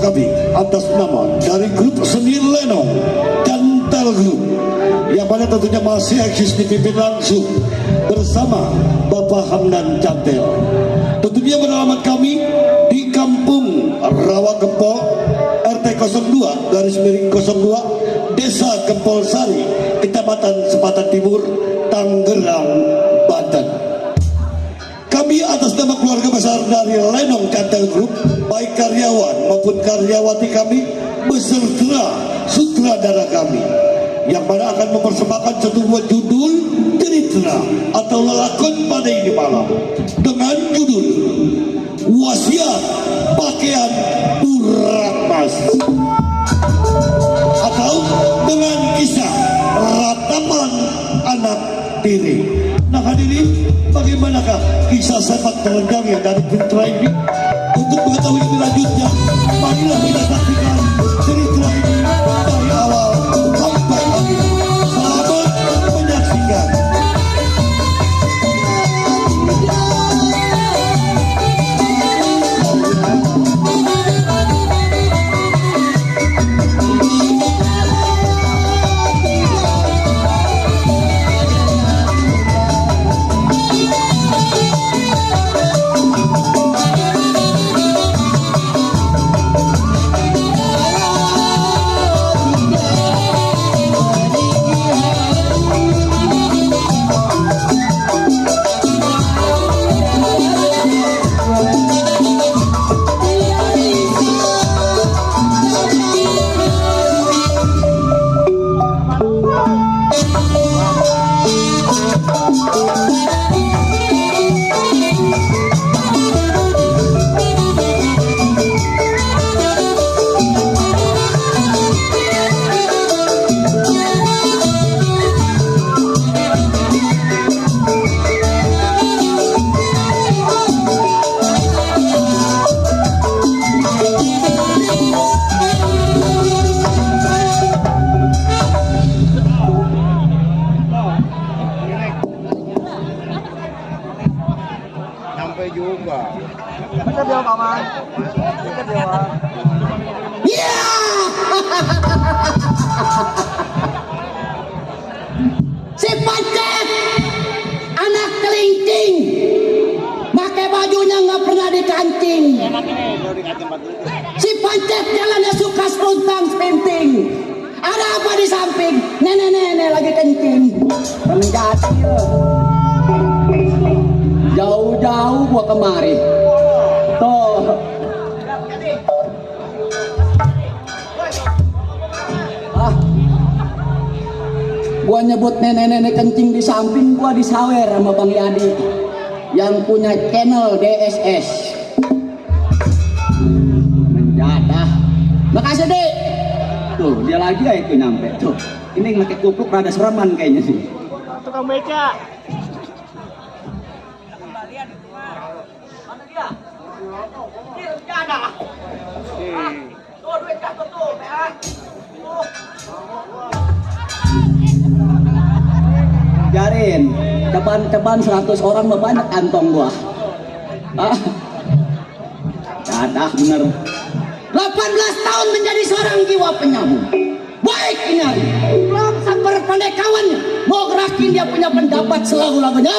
kami atas nama dari grup seni Lenong Cantel Group yang mana tentunya masih eksis dipimpin langsung bersama Bapak Hamdan Cantel. Tentunya beralamat kami di Kampung Rawagempol RT 02/02 Desa Gempol Sari, Kecamatan Sepatan Timur, Tangerang, Banten. Kami atas nama keluarga besar dari Lenong Cantel Group, baik karyawan maupun karyawati kami beserta sutradara kami, yang mana akan mempersembahkan satu buah judul cerita atau lelakon pada ini malam dengan judul Wasiat Pakaian Purrakmas, atau dengan kisah Ratapan Anak Tiri. Nah hadirin, bagaimanakah kisah sepak terjang yang dari putra ini? Untuk mengetahui lebih lanjutnya, marilah kita saksikan cerita ini dari awal sampai akhir. Selamat menyaksikan. Si Pancet anak kelingking, pakai bajunya nggak pernah dikancing. Si Pancet jalannya suka spontan sprinting. Ada apa di samping? Nenek-nenek lagi kencing. Menjadi jauh-jauh gua kemari. Tuh. Gua nyebut nenek-nenek kencing di samping, gua disawer sama Bang Yadi yang punya channel DSS. Menjadah. Makasih Dek. Tuh dia lagi ya itu nyampe tuh. Ini pakai kupluk rada sereman kayaknya sih. Tukang beca. Mana dia? Menjadah. Tuh duit jatuh tuh, ya. Jarin, ceban 100 orang banyak kantong gua. Dadah bener. 18 tahun menjadi seorang jiwa penyamun. Baik penyanyi, belum sampai pandai kawannya. Mau gerakin dia punya pendapat selalu lagunya.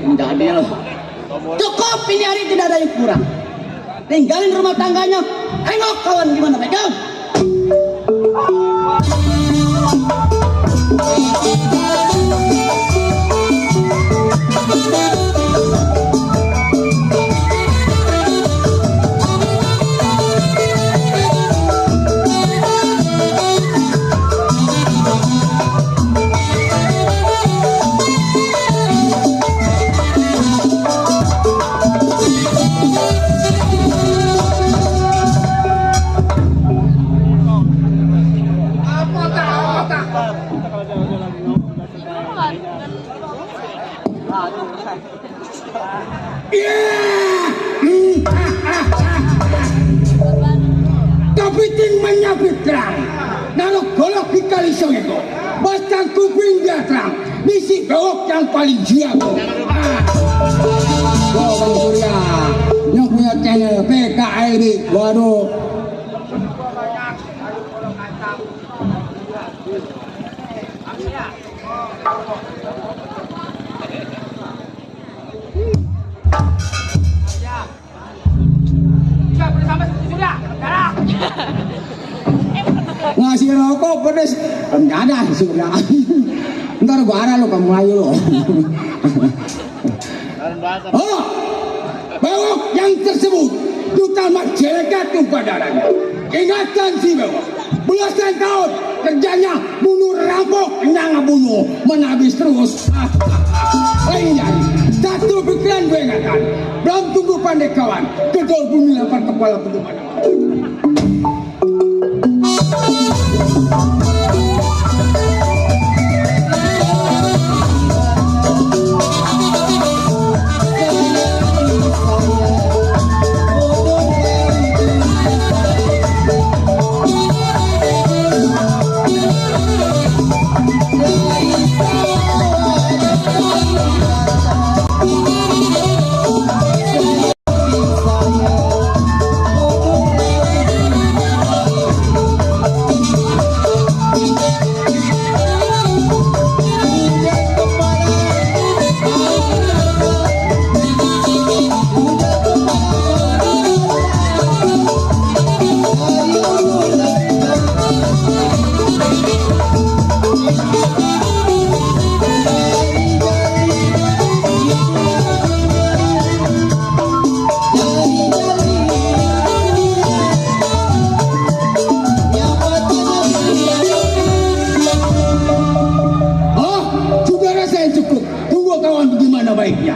menjadi loh. Cukup ini hari tidak ada yang kurang. Tinggalin rumah tangganya. Tengok kawan gimana pegang. Tapi ting menyabit terang. Kalau golok di kali itu, batang kuping dia terang. Misi bewok yang paling jago. Bang Surya, yang punya channel PKLB, waduh. Ngasih rokok pedes, enggak ada sudah. Ntar gua arah lo kamu ayo lo. Oh, bewok yang tersebut duta masyarakat tumpadananya. Ingatan si bewok, belasan tahun kerjanya bunuh rampok, nang bunuh, menabis terus. Lain jadi, satu pikiran gue ingatan, belum tunggu pandai kawan, kedol bumi lapar kepala penuh. Baiknya.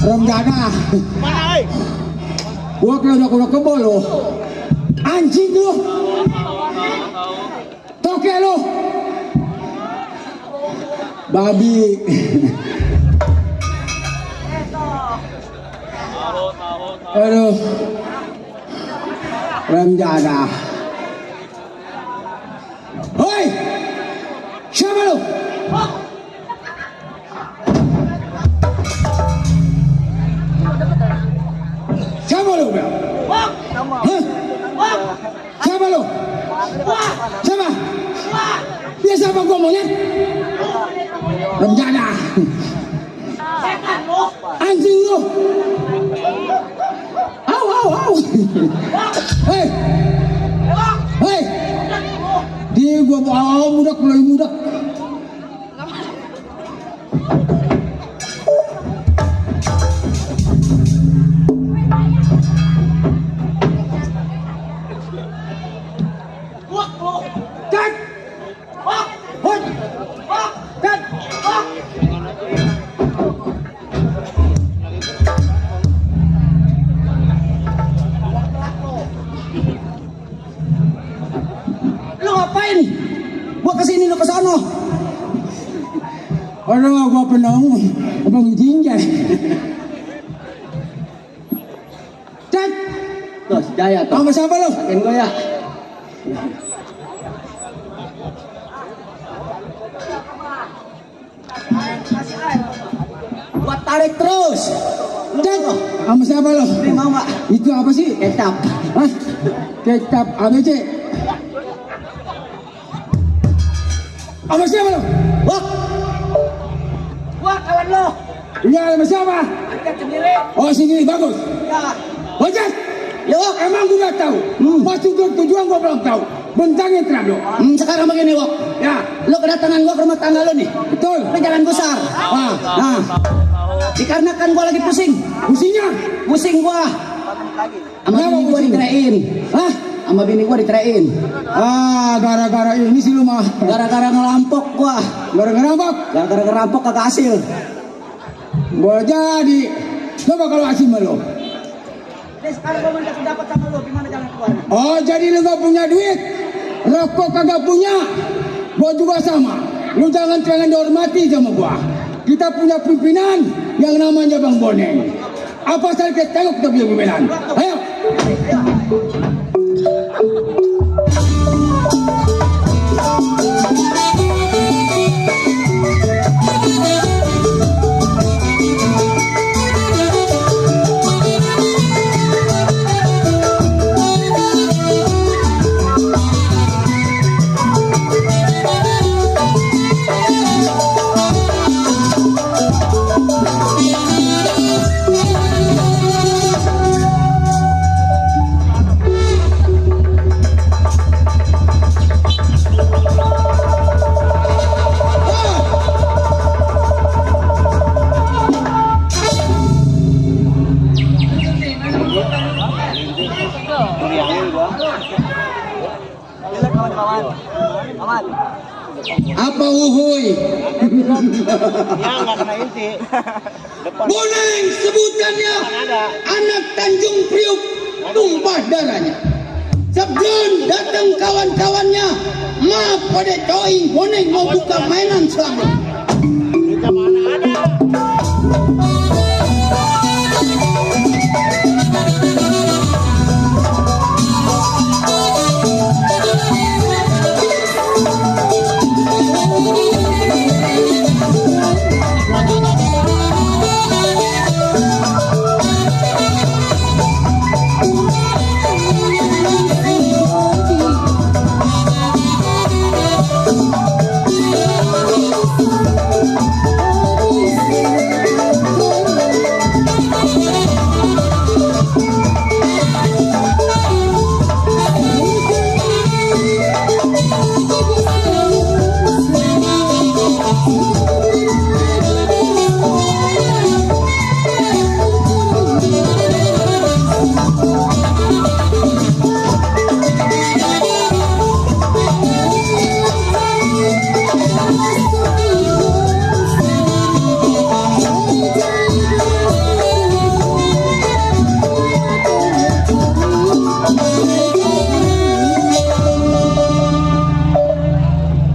Remjana. Gua kalau kebol lo. Anjing lu. Toke lu. Babi. Aduh. Remjana. Hoi. Siapa lu? Siapa lu? Siapa lo? Siapa? Dia siapa gua monyet? Rencana. Anjing lu. Au. Hei. Hei. Dia gua budak mulai muda. Cut. Hoi. Cut. Lu ngapain? Gua kesini lu kesana. Aduh, gua penang. Abang jinjai. Cut. Tuh, si Jaya tuh. Sama siapa lo? Sakin gua ya. Gua tarik terus. Cut. Sama siapa lo? Ini mau nggak? Itu apa sih? Kecap. Hah? Kecap ABC. Sama siapa lo? Wah kawan lo. Iya, sama siapa? Angkat sendiri. Oh, sini bagus. Ya. Ojek. Yo. Emang gua udah tahu. Masuk ke tujuan gua belum tahu. Bentangnya terang lo. Sekarang begini Wok. Ya, Lo kedatangan gua ke rumah tangga lo nih. betul. Lo jangan gusar. Nah. Dikarenakan gua lagi pusing. Pusingnya. Pusing gua. Sama Kenapa bini gua pusing? dikerain. Hah? Sama bini gua dikerain. Gara-gara ini sih lu mah. Gara-gara ngerampok gua. Gara-gara apa? Gara-gara ngerampok kagak hasil. Boleh jadi. Coba kalau asing sama lo. Nih sekarang gua minta pendapat sama lo. Gimana jalan keluarnya? Oh, jadi lu gak punya duit. Rokok kagak punya. Gua juga sama. Lu jangan dihormati sama gua. Kita punya pimpinan yang namanya Bang Boneng. Apa saja kita tengok kita punya pimpinan. Ayo. Apa uhuy? Boneng sebutannya anak Tanjung Priuk, tumpah darahnya. Sebelum datang kawan-kawannya, maaf pada toing Boneng mau buka mainan selalu.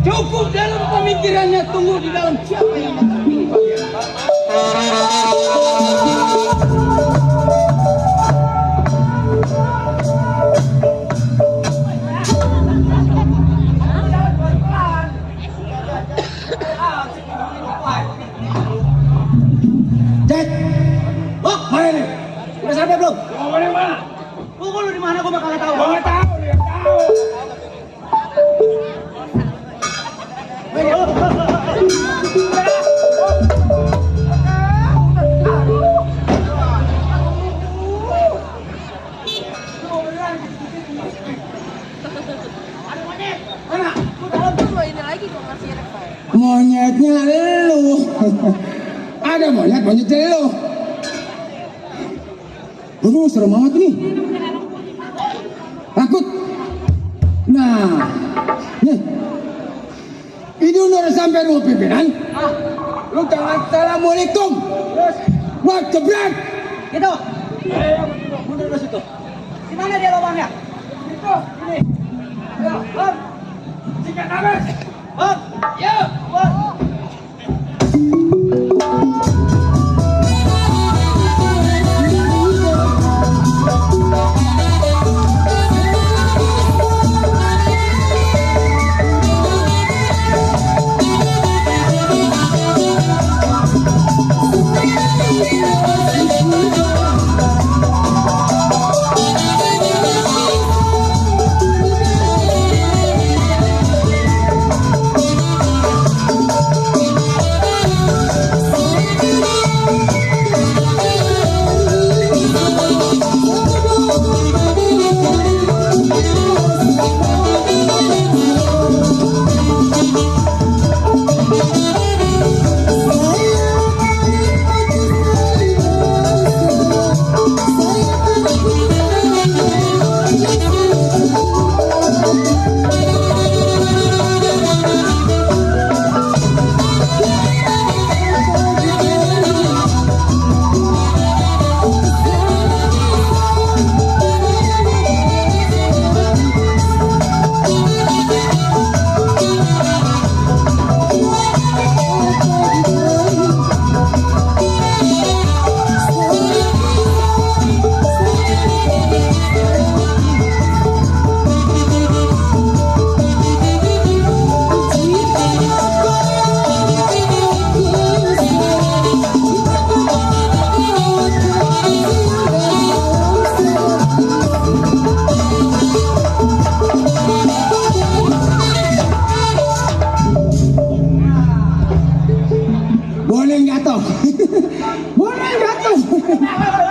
Cukup dalam pemikirannya, tunggu di dalam siapa yang akan pilih bagian. Cek. Wok, Mana nih? udah sampai belum? Mau mana? Lu di mana gua bakal tahu. Gua nggak tahu, dia tahu. Monyetnya lu. Ada monyetnya lu. Aduh, serem amat nih. Takut. Nah, nih. Ini udah sampai rumah pimpinan. Lu jangan assalamualaikum. Wah, jebret. Gitu. Mundur ke situ. Di mana dia lubangnya? Itu, ini. Ya, Bang. Sikat habis. Bang. Ya, Bang.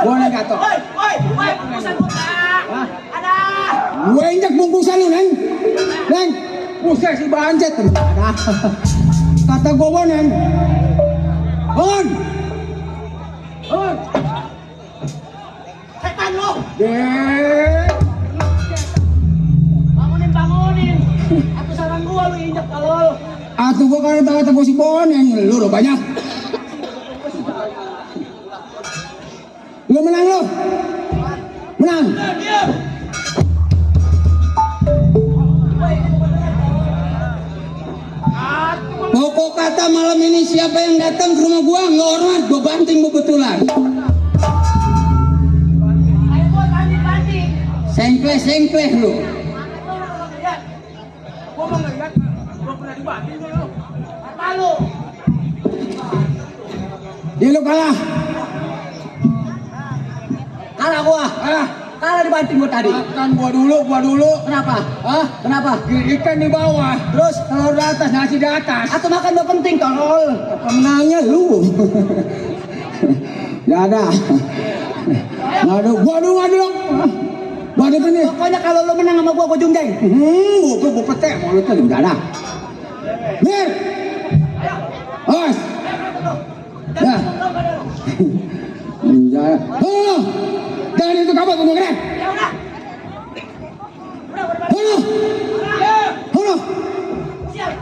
Boleh gato. Woi, bungkusan buka. Ada. Gue injak bungkusan lu, Neng. Neng, buset si banjet. Ada. Kata gue, Neng. Bangun. Bangun. Setan lu. Bangunin. Aku sarang gua lu injak tolol. Atuh gua kan tahu gue si Bon yang lu udah banyak. Lu menang lu. Menang. Pokok kata malam ini siapa yang datang ke rumah gua nggak hormat, gua banting betulan. Ayo gua banting. Sengkleh lu. Gua mau ngeliat, gua pernah dibanting dulu. Kata lu. Dia lu kalah. Kalah gua. Kalah dibanting gua tadi. Makan gua dulu. Kenapa? Hah? Kenapa? Ikan di bawah, terus telur di atas, nasi di atas. Atau makan gua penting tolol. Pemenangnya lu. Ya ada. Ngadu. Ngadu ini. Pokoknya kalau lu menang sama gua junjeng. Gua petek mau lu tuh enggak ada. Mir. Os. Ya. Enggak. Oh. Jangan itu kabar gua keren. Ya udah. Halo. Halo. Siap.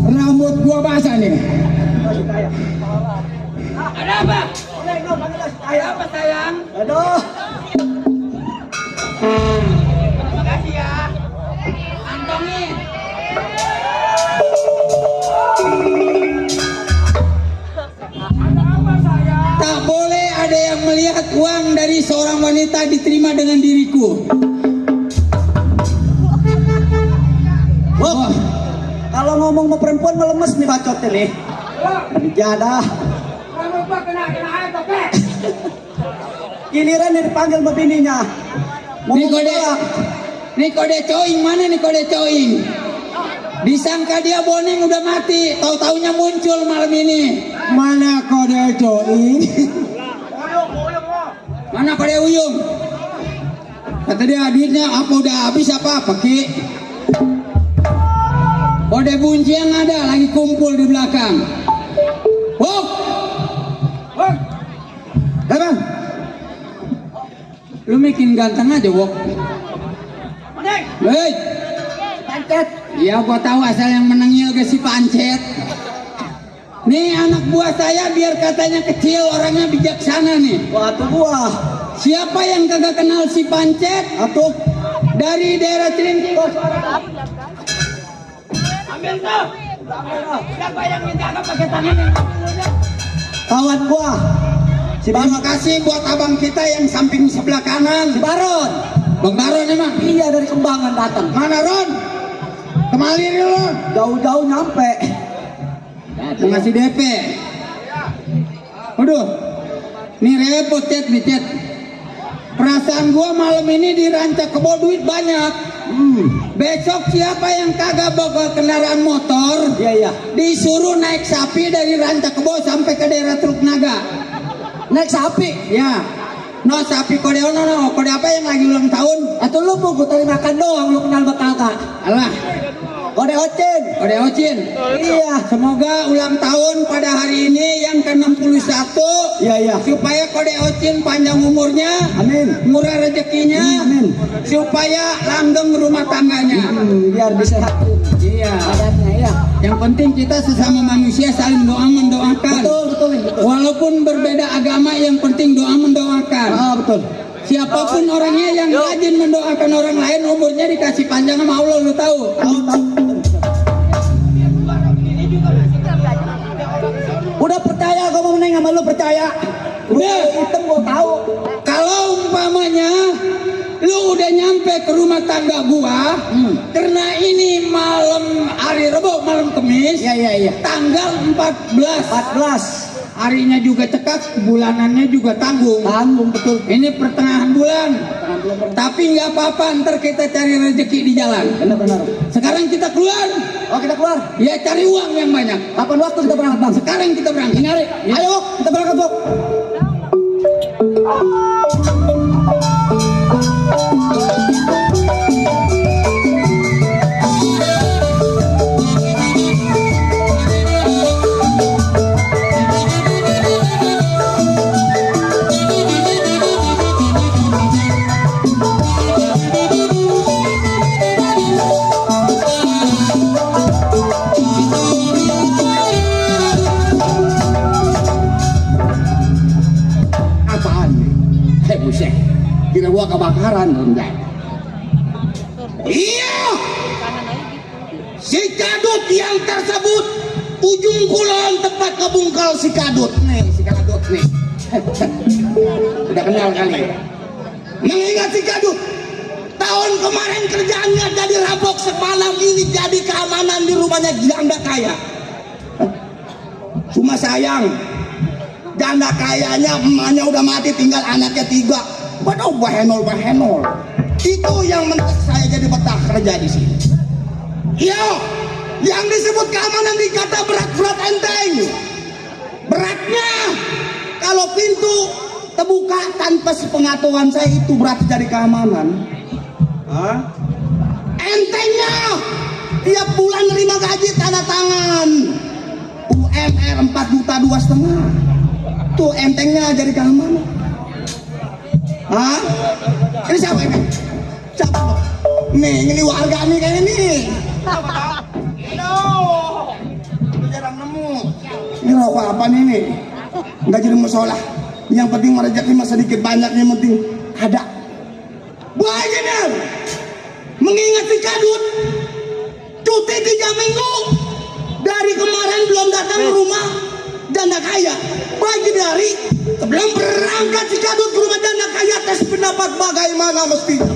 Rambut gua basah nih. Ada apa? Ada apa sayang? Aduh, Terima kasih ya. Antongin. Tak boleh ada yang melihat uang dari seorang wanita diterima dengan diriku. Wah, kalau ngomong sama perempuan melemes nih bacot ini. Jadah. Rambut gua kena air toke. Giliran yang dipanggil sama bininya. Mau Nih kode, menolak. nih kode coing mana nih kode coing? Disangka dia boning udah mati, tahu-taunya muncul malam ini. Mana kode coing? Mana kode uyung? Kata dia duitnya apa udah habis apa Ki? Kode bunci yang ada lagi kumpul di belakang. Wok, wok, Bang. Lu bikin ganteng aja, Wok. Hei, Pancet. iya gua tahu asal yang menengil ke si Pancet. Nih anak buah saya biar katanya kecil orangnya bijaksana nih. Wah, tuh gua. Siapa yang kagak kenal si Pancet? Atuh. Dari daerah Cilincing. Ambil tuh. Siapa yang minta apa pakai tangan yang Kawan gua. Si Terima kasih buat abang kita yang samping sebelah kanan. Baron. Bang Baron emang. Iya, dari Kembangan datang. Mana Ron? Kemali Ron. Jauh-jauh nyampe. Ngasih DP. Waduh, nih repot Cet, nih Cet. Perasaan gua malam ini di Ranca Kebo duit banyak. Besok siapa yang kagak bawa kendaraan motor, Iya. disuruh naik sapi dari Ranca Kebo sampai ke daerah Truk Naga. Naik sapi. Ya, no sapi kode ono no, kode apa yang lagi ulang tahun? Atau lu mau tadi makan doang, lu kenal bakal kak. Alah, Kode Ocin. kode Ocin. Iya. Semoga ulang tahun pada hari ini yang ke-61 Iya. supaya kode Ocin panjang umurnya, Amin. murah rezekinya, Amin. supaya langgeng rumah tangganya. Biar disehatin Iya. badannya ya. Yang penting kita sesama manusia saling doa mendoakan. Betul. Walaupun berbeda agama, yang penting doa mendoakan. Betul. Siapapun orangnya yang rajin mendoakan orang lain, umurnya dikasih panjang sama Allah, lu tahu? Tahu. Udah percaya gua mau meneng sama lu percaya. Udah. Hitam gua tahu. Kalau umpamanya lu udah nyampe ke rumah tangga gua, karena ini malam hari Rebo, malam Kamis, Iya. tanggal 14. 14. Harinya juga cekak, bulanannya juga tanggung. Tanggung betul. Ini pertengahan bulan. Tapi nggak apa-apa, ntar kita cari rezeki di jalan. Benar. Sekarang kita keluar, Oh, kita keluar. ya cari uang yang banyak. Kapan waktu kita berangkat, Bang? Sekarang kita berangkat. Nyari. Ya. Ayo, kita berangkat, Bok. kebakaran Renjang. Iya, si Kadut yang tersebut ujung kulon tempat kebungkal si Kadut nih, udah kenal kali. Mengingat si Kadut tahun kemarin kerjaannya jadi rampok, semalam ini jadi keamanan di rumahnya janda kaya. Cuma sayang janda kayanya emaknya udah mati, tinggal anaknya 3. Waduh, bahenol. Itu yang mentek saya jadi betah kerja di sini. Iya, yang disebut keamanan dikata berat enteng. Beratnya kalau pintu terbuka tanpa sepengetahuan saya itu berarti jadi keamanan. Entengnya tiap bulan nerima gaji tanda tangan UMR 4,2 juta. Tuh entengnya jadi keamanan. Ini siapa ini? Siapa lo? Nih, ini warga nih kayak ini. Jarang nemu. Ini rokok apa nih nih? Nggak jadi musola. Yang penting rezeki mah sedikit banyak, yang penting ada. Banyak. Mengingat si Kadut cuti 3 minggu dari kemarin belum datang ke rumah janda kaya. Pagi dari sebelum berangkat si Kadut ke rumah janda kaya tes pendapat bagaimana mestinya.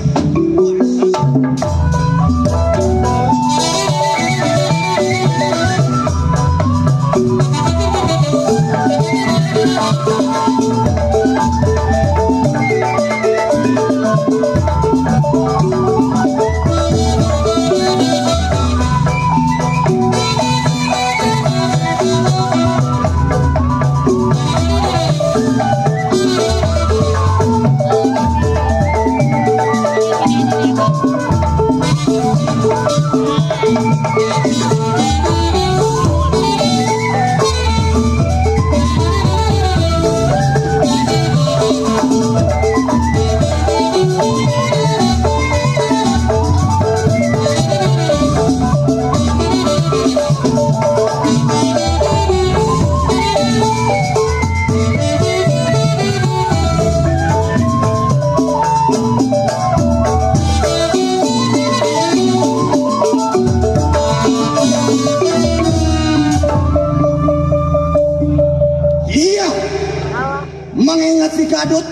Mengingat si Kadut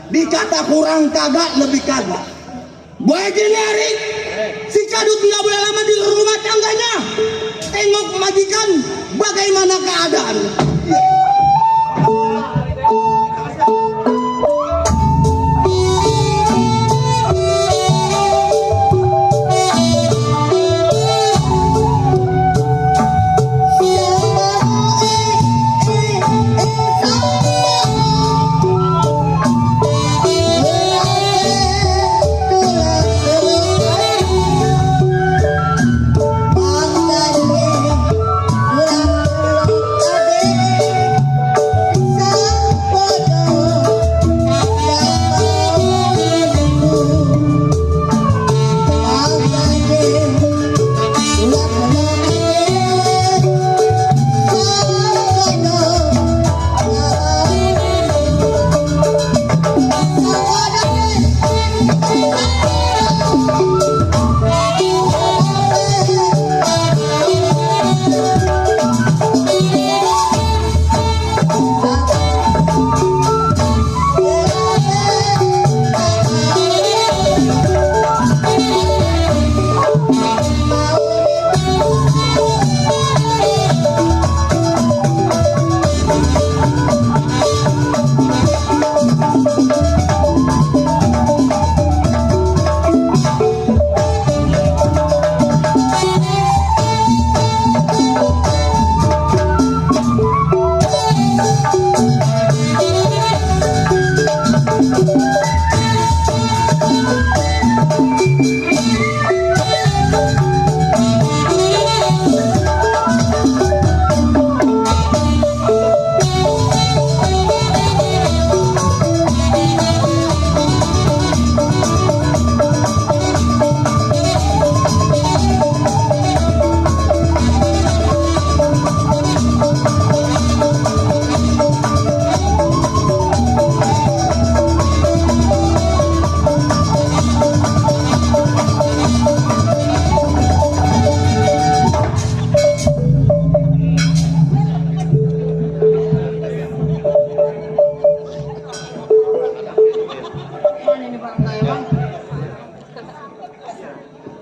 dikata kurang kagak lebih kagak. Begini hari si Kadut nggak boleh lama di rumah tangganya. Tengok majikan bagaimana keadaan.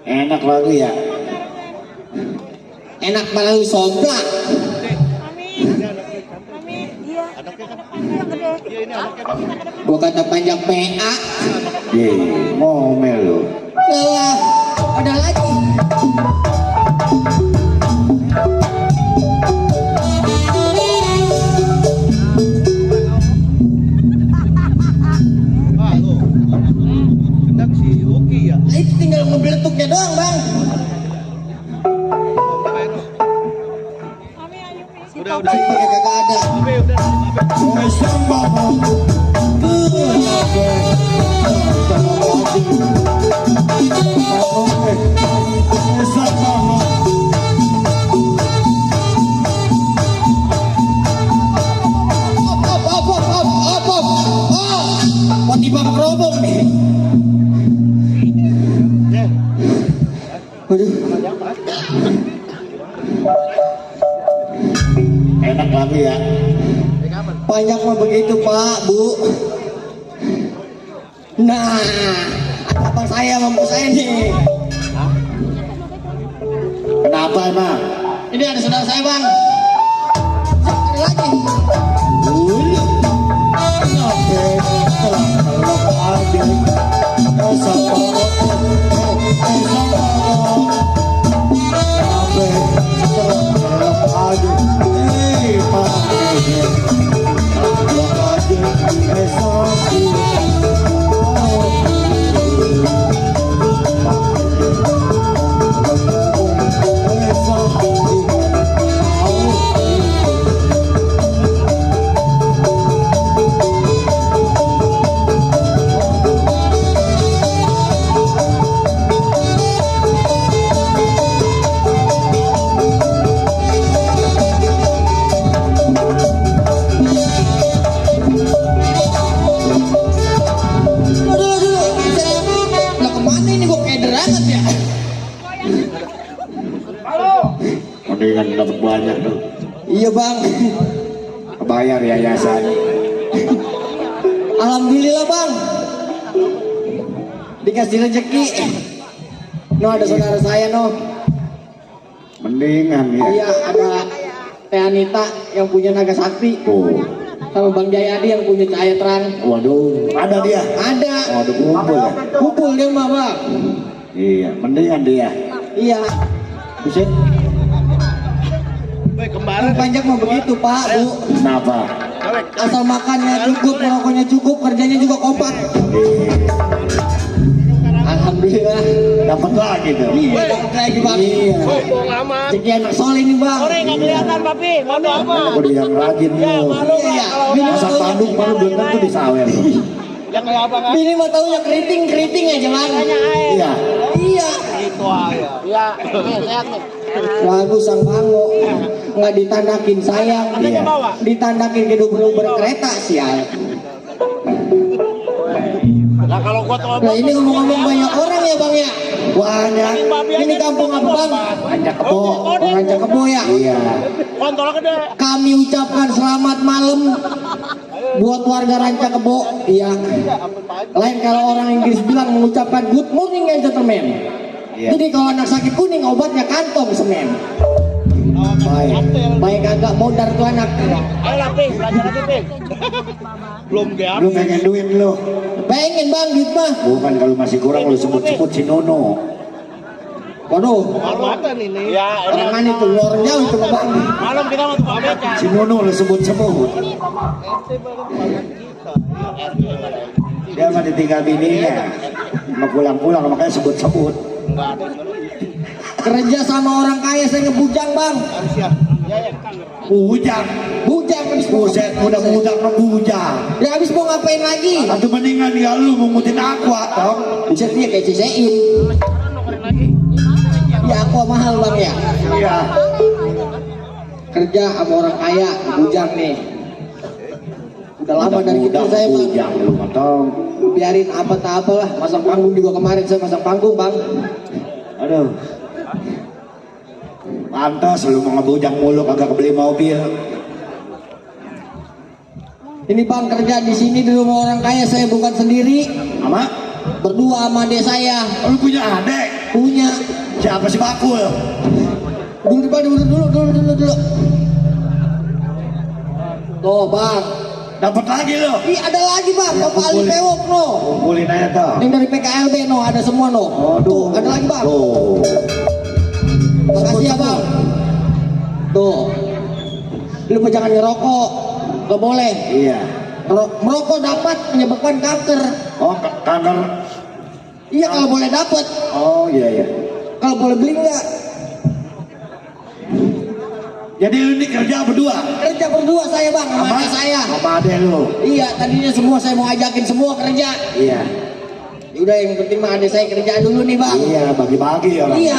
Enak lagi ya. Enak melalui somplak. Gua kata panjang PA. Ngomel lu. Lelah, ada lagi. Itu tinggal ngebeletuknya doang, Bang. Udah. Pakai kagak ada. Mau tiba kerobong nih. Aduh. Enak lagi ya. Banyak mah begitu Pak, Bu. Nah, abang saya mampu saya nih. Kenapa emang? Ini ada saudara saya Bang. Ada lagi. Lah kemana ini kok kayak derangat ya? Mendingan dapat banyak tuh. Iya Bang. Bayar yayasan. Alhamdulillah Bang. Dikasih rezeki. No ada saudara saya no. Mendingan ya. Iya ada Teh Anita yang punya Naga Sakti. Oh. Sama Bang Jayadi yang punya Cahaya Terang. Waduh, ada dia. Ada. Waduh, kumpul ya. Kumpul dia mah Bang. Iya, mendingan dia. Iya. Buset. Yang panjang mah begitu Pak Bu. Kenapa? Asal makannya cukup, merokoknya cukup, kerjanya juga kompak. Alhamdulillah. Dapat lagi tuh. Iya, dapat lagi Bang. Iya. Jadi anak soleh nih Bang. Nggak kelihatan papi, malu amat. Udah yang rajin lu. Iya. Masak Bandung palu belum tentu disawer. Yang kayak apa kan? Ini mah taunya keriting aja Bang. Iya. Iya. Itu aja. Iya, sehat nih. Lagu sang bango nggak ditandakin sayang, Iya. ditandakin keduber kereta sial. Nah kalau gua tahu Nah ini ngomong-ngomong banyak orang ya Bang ya. Banyak. Ini kampung apa Bang? Banyak kebo. Rancak Kebo ya. Iya. kontolnya gede. Kami ucapkan selamat malam buat warga Rancak Kebo. Iya. Lain kalau orang Inggris bilang mengucapkan good morning and gentlemen. Iya. Jadi kalau anak sakit kuning obatnya kantong semen. Baik. Baik agak modar tuh anak. Ayo lah Pi, belajar lagi Pi. Belum dia. Lu pengen duit lu. Pengen Bang duit mah. Bukan kalau masih kurang lu sebut-sebut si Nono. Waduh. Maluatan ini. Ya, Orang mana itu? Orang jauh itu Bang. malam kita mau tukang beca. Si Nono lu sebut-sebut. Dia mah ditinggal bininya. Mau pulang-pulang makanya sebut-sebut. Enggak ada. Kerja sama orang kaya saya ngebujang Bang. Harus ya. Ya, ya. Bujang. Bujang habis mau. Buset, udah bujang bujang. Ya habis mau ngapain lagi? Atau mendingan ya lu mengutin aqua toh. Bisa dia kayak cisein. Ya aqua mahal Bang ya. Iya. Kerja sama orang kaya bujang nih. Udah lama dari kecil saya Bang. Bujang lu motong. Biarin apa tak apalah. Masang panggung juga kemarin saya masang panggung Bang. Aduh. Pantas lu mau ngebujang mulu kagak kebeli mobil. Ini Bang kerja di sini di rumah orang kaya saya bukan sendiri. Ama? Berdua sama adik saya. Lu punya adek? Punya. Siapa si Bakul? Dulu. Tuh bang. Dapat lagi lo. Ih ada lagi bang, Bapak Ali Pewok no. Kumpulin aja tuh. Yang dari PKLB no, ada semua no. Tuh, ada lagi bang. Tuh. Makasih ya bang. Tuh. Lu jangan ngerokok. Gak boleh. Iya. Merokok dapat menyebabkan kanker. Oh, kanker. Iya kalau boleh dapat. Oh, iya. Kalau boleh beli enggak? Jadi lu ini kerja berdua? Kerja berdua saya bang, sama adik saya. Sama adek lu? Iya, tadinya semua saya mau ajakin semua kerja. Iya. Udah yang penting mah adik saya kerja dulu nih bang. Iya, bagi-bagi orang. Iya.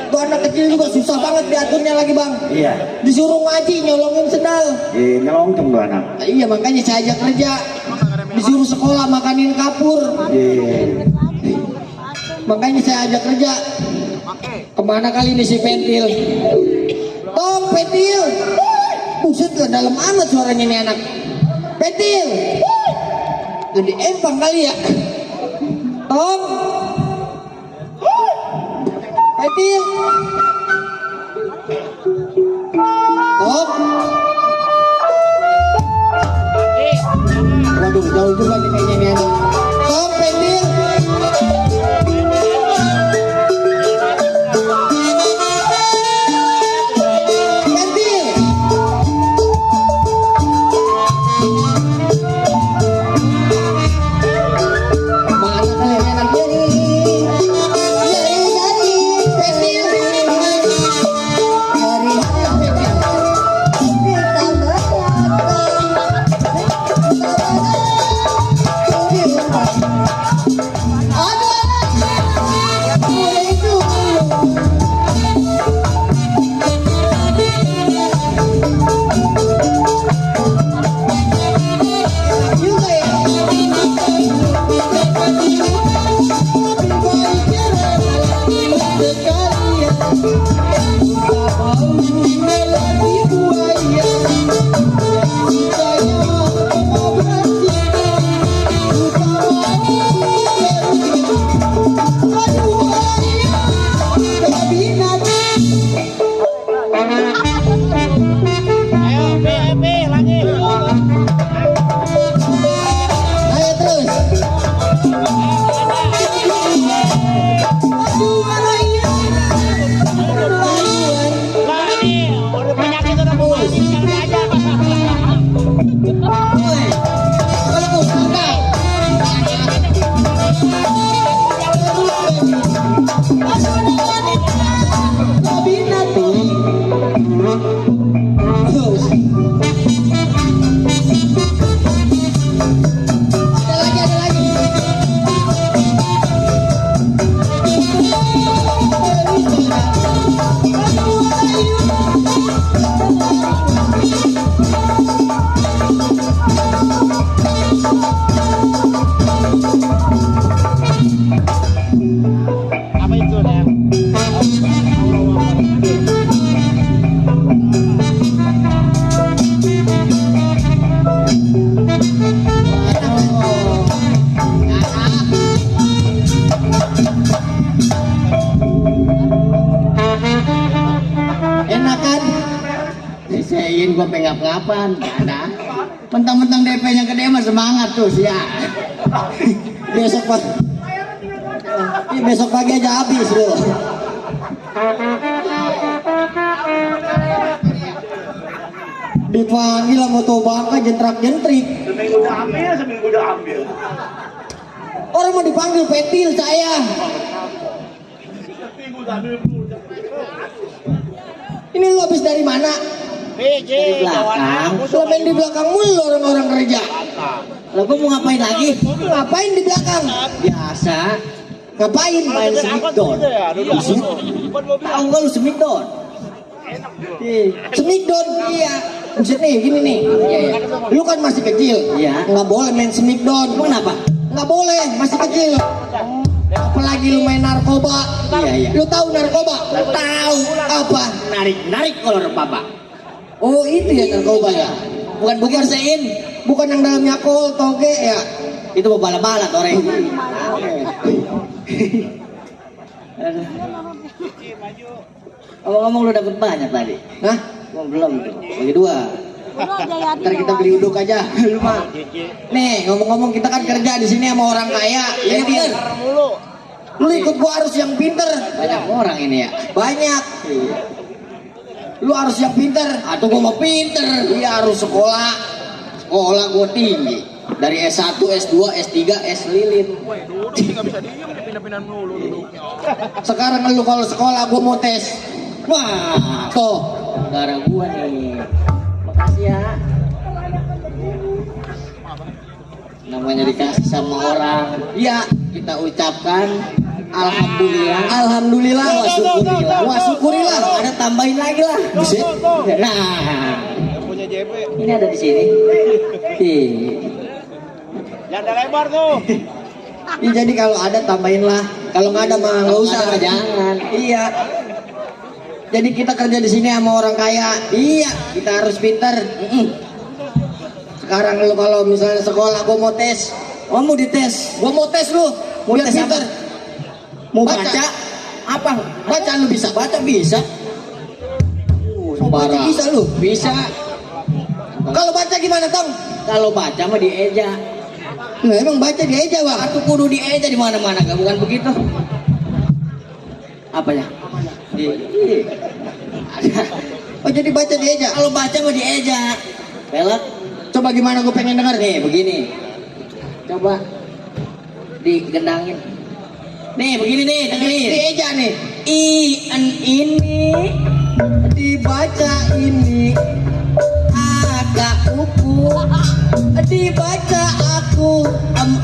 Tuh anak kecil juga susah banget diaturnya lagi bang. Iya. Disuruh ngaji nyolongin sendal. Nyelongkeng tuh anak. Iya makanya saya ajak kerja. Disuruh sekolah makanin kapur. Iya. Makanya saya ajak kerja. Kemana kali ini si Pentil? Tong Pentil. Buset lah dalam amat suaranya nih anak. Pentil. Jadi empang kali ya. Tong. Pentil. Tong. Waduh jauh juga nih kayaknya nih anak. Tong Pentil. Gua pengap-ngapan, ada. Mentang-mentang DP-nya gede mah semangat tuh ya. Besok pagi aja habis loh. Dipanggil sama tuh bangka jentrak-jentrik. Seminggu udah ambil. Orang mau dipanggil Pentil saya. Ini lu habis dari mana? Di belakang. Selama di belakang mulu orang-orang kerja. Lalu gua mau ngapain lagi? Ngapain di belakang? Biasa. Ngapain? Main Smackdown. Tahu nggak lu Smackdown? Smackdown iya. Buset nih, gini nih. Iya. Lu kan masih kecil. Iya. Nggak boleh main Smackdown. Kenapa? Nggak boleh, masih kecil. Apalagi lu main narkoba. Iya. Lu tahu narkoba? Tahu apa? Narik kolor papa. Oh itu ya narkoba ya. Bukan sein. Bukan yang dalamnya kol, toge ya. Itu bala-bala toreng. Ngomong-ngomong lu dapet banyak tadi. Hah? Gua belum tuh. Bagi dua. Ntar kita beli uduk aja. Lu mah. Nih, ngomong-ngomong kita kan kerja di sini sama orang kaya. Ini pinter. Lu ikut gua harus yang pinter. Banyak orang ini ya. Banyak. Lu harus yang pinter. Atau gua mau pinter. Iya harus sekolah. Sekolah gua tinggi. Dari S1, S2, S3, S lilin. Sekarang lu kalau sekolah gua mau tes. Wah, tuh. Gara gua nih. Makasih ya. Namanya dikasih sama orang. Iya, kita ucapkan alhamdulillah. Alhamdulillah wa syukurillah. Wa syukurillah. Ada tambahin lagi lah. Bisa? Nah. Punya JP. Ini ada di sini. Yang ada lebar tuh. Ya, jadi kalau ada tambahin lah. Kalau nggak ada mah nggak usah. Jangan. Iya. Jadi kita kerja di sini sama orang kaya. Iya. Kita harus pintar. Sekarang lu kalau misalnya sekolah gua mau tes. Oh mau dites. Gua mau tes lu. Mau tes pintar. Mau baca? Apa? Baca lu bisa? Baca bisa. Baca bisa lu? Bisa. Kalau baca gimana Tong? Kalau baca mah dieja. Nah, emang baca dieja bang? Atau kudu dieja di mana-mana, gak bukan begitu? Apanya? Oh jadi baca dieja? Kalau baca mah dieja. Pelak. Coba gimana gue pengen denger nih, begini. Coba digendangin. Nih begini nih, dengerin. Dieja nih. Ini dibaca ini. Agak uku dibaca aku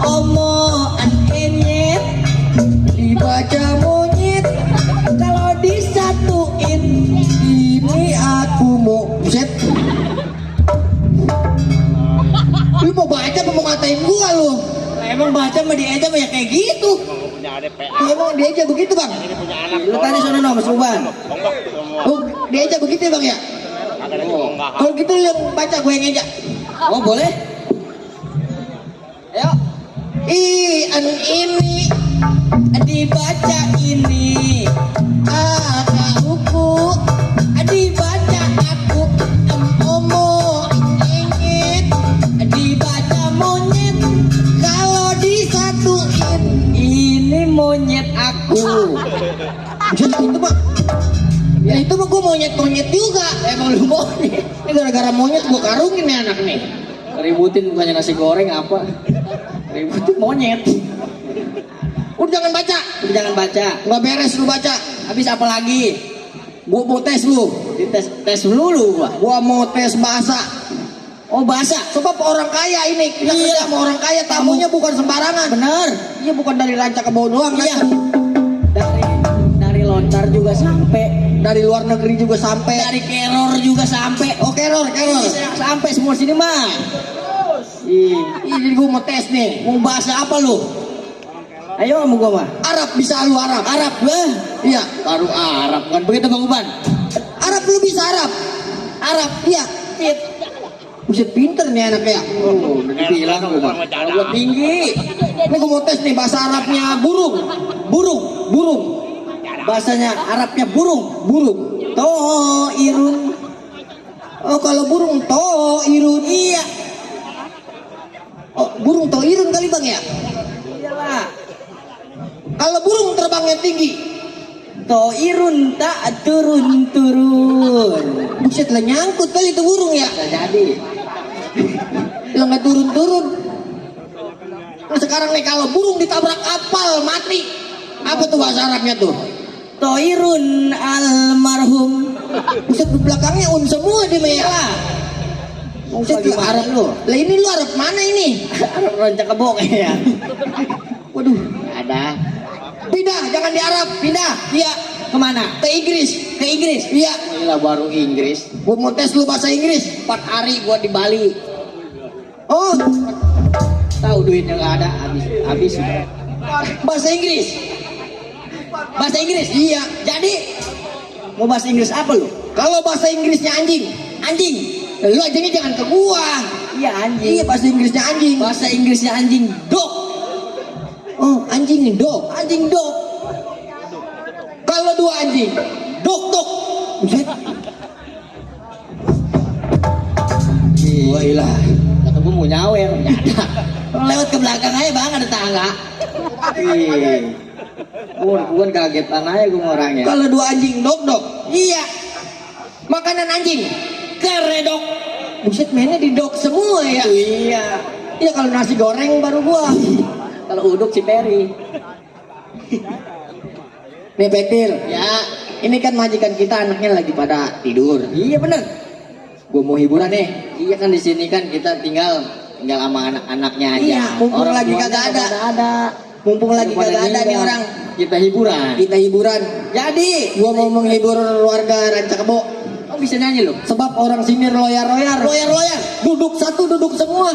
omo enyet dibaca monyet kalau disatuin ini aku mau buset. Lu mau baca apa mau ngatain gua lu? Emang baca mah dieja mah ya kayak gitu. Punya adik PA. Emang dieja begitu bang? Ini punya anak. Lu tadi sono no Mas Ruban. Tonggak semua. Oh dieja begitu ya bang ya? Ada di tonggak. Kalau gitu lu yang baca gue yang ngeja. Oh boleh. Ayo. Ini dibaca ini. Aku dibaca aku omo ingin dibaca monyet kalau disatuin ini monyet aku. Jadi itu pak. Ya itu mah gue monyet juga. Emang lu monyet. Ini gara-gara monyet gue karungin nih anak nih. Ributin bukannya nasi goreng apa? Ributin monyet. Udah jangan baca. Udah jangan baca. Nggak beres lu baca. Habis apa lagi? Gue mau tes lu. Tes dulu gua. Gua mau tes bahasa. Oh bahasa. Sebab orang kaya ini. Kita kerja sama orang kaya. Tamunya bukan sembarangan. Bener. Iya bukan dari Ranca ke bawah doang. Iya. Dari lontar juga sampai. Dari luar negeri juga sampai. Dari Keror juga sampai. Oh Keror. Sampai semua sini mah. Ini gue mau tes nih. Mau bahasa apa lu? Ayo sama gue mah. Arab bisa lu Arab. Arab lah. Iya. Baru Arab kan begitu Bang Uban. Arab lu bisa Arab. Arab iya. Bisa pinter nih anaknya. Oh, udah bilang gue tinggi. Ini gue mau tes nih bahasa Arabnya burung. Bahasanya Arabnya burung. To'irun. Oh kalau burung to'irun iya. Oh burung to'irun kali bang ya? Iyalah. Kalau burung terbangnya tinggi. To'irun tak turun. Buset lah nyangkut kali itu burung ya? Gak jadi. Lah nggak turun. Nah, sekarang nih kalau burung ditabrak kapal mati. Apa tuh bahasa Arabnya tuh? Toirun almarhum. Buset di belakangnya semua dia merah. Buset lu Arab lu. Lah ini lu Arab mana ini? Arab Ranca Kebo ya. Waduh, ada. Pindah, jangan di Arab, pindah. Iya, kemana? Ke Inggris. Iya. Gila baru Inggris. Gua mau tes lu bahasa Inggris. 4 hari gua di Bali. Oh, tahu duitnya nggak ada, habis. Bahasa Inggris. Iya. Jadi mau bahasa Inggris apa lu? Kalau bahasa Inggrisnya anjing. Lu anjingnya jangan ke gua. Iya anjing. Iya bahasa Inggrisnya anjing. Dog. Oh anjing dog. dua anjing. Dok dok. Buset. Wailah. Kata gue mau nyawer. Nyata. Lewat ke belakang aja bang, ada tangga. Gue kagetan aja gue orangnya. Kalau dua anjing dok dok. Iya. Makanan anjing. Keredok. Buset mainnya di dok semua ya. Iya. Iya kalau nasi goreng baru gua. Kalau uduk si Peri. Nih Petil. Ya. Ini kan majikan kita anaknya lagi pada tidur. Iya bener. Gua mau hiburan nih. Iya kan di sini kan kita tinggal sama anak-anaknya aja. Iya. Mumpung orang lagi kagak ada. Mumpung lagi kagak ada nih orang. Kita hiburan. Jadi gua mau menghibur warga Rancakebo. Oh bisa nyanyi loh. Sebab orang sini royar. Duduk satu, duduk semua.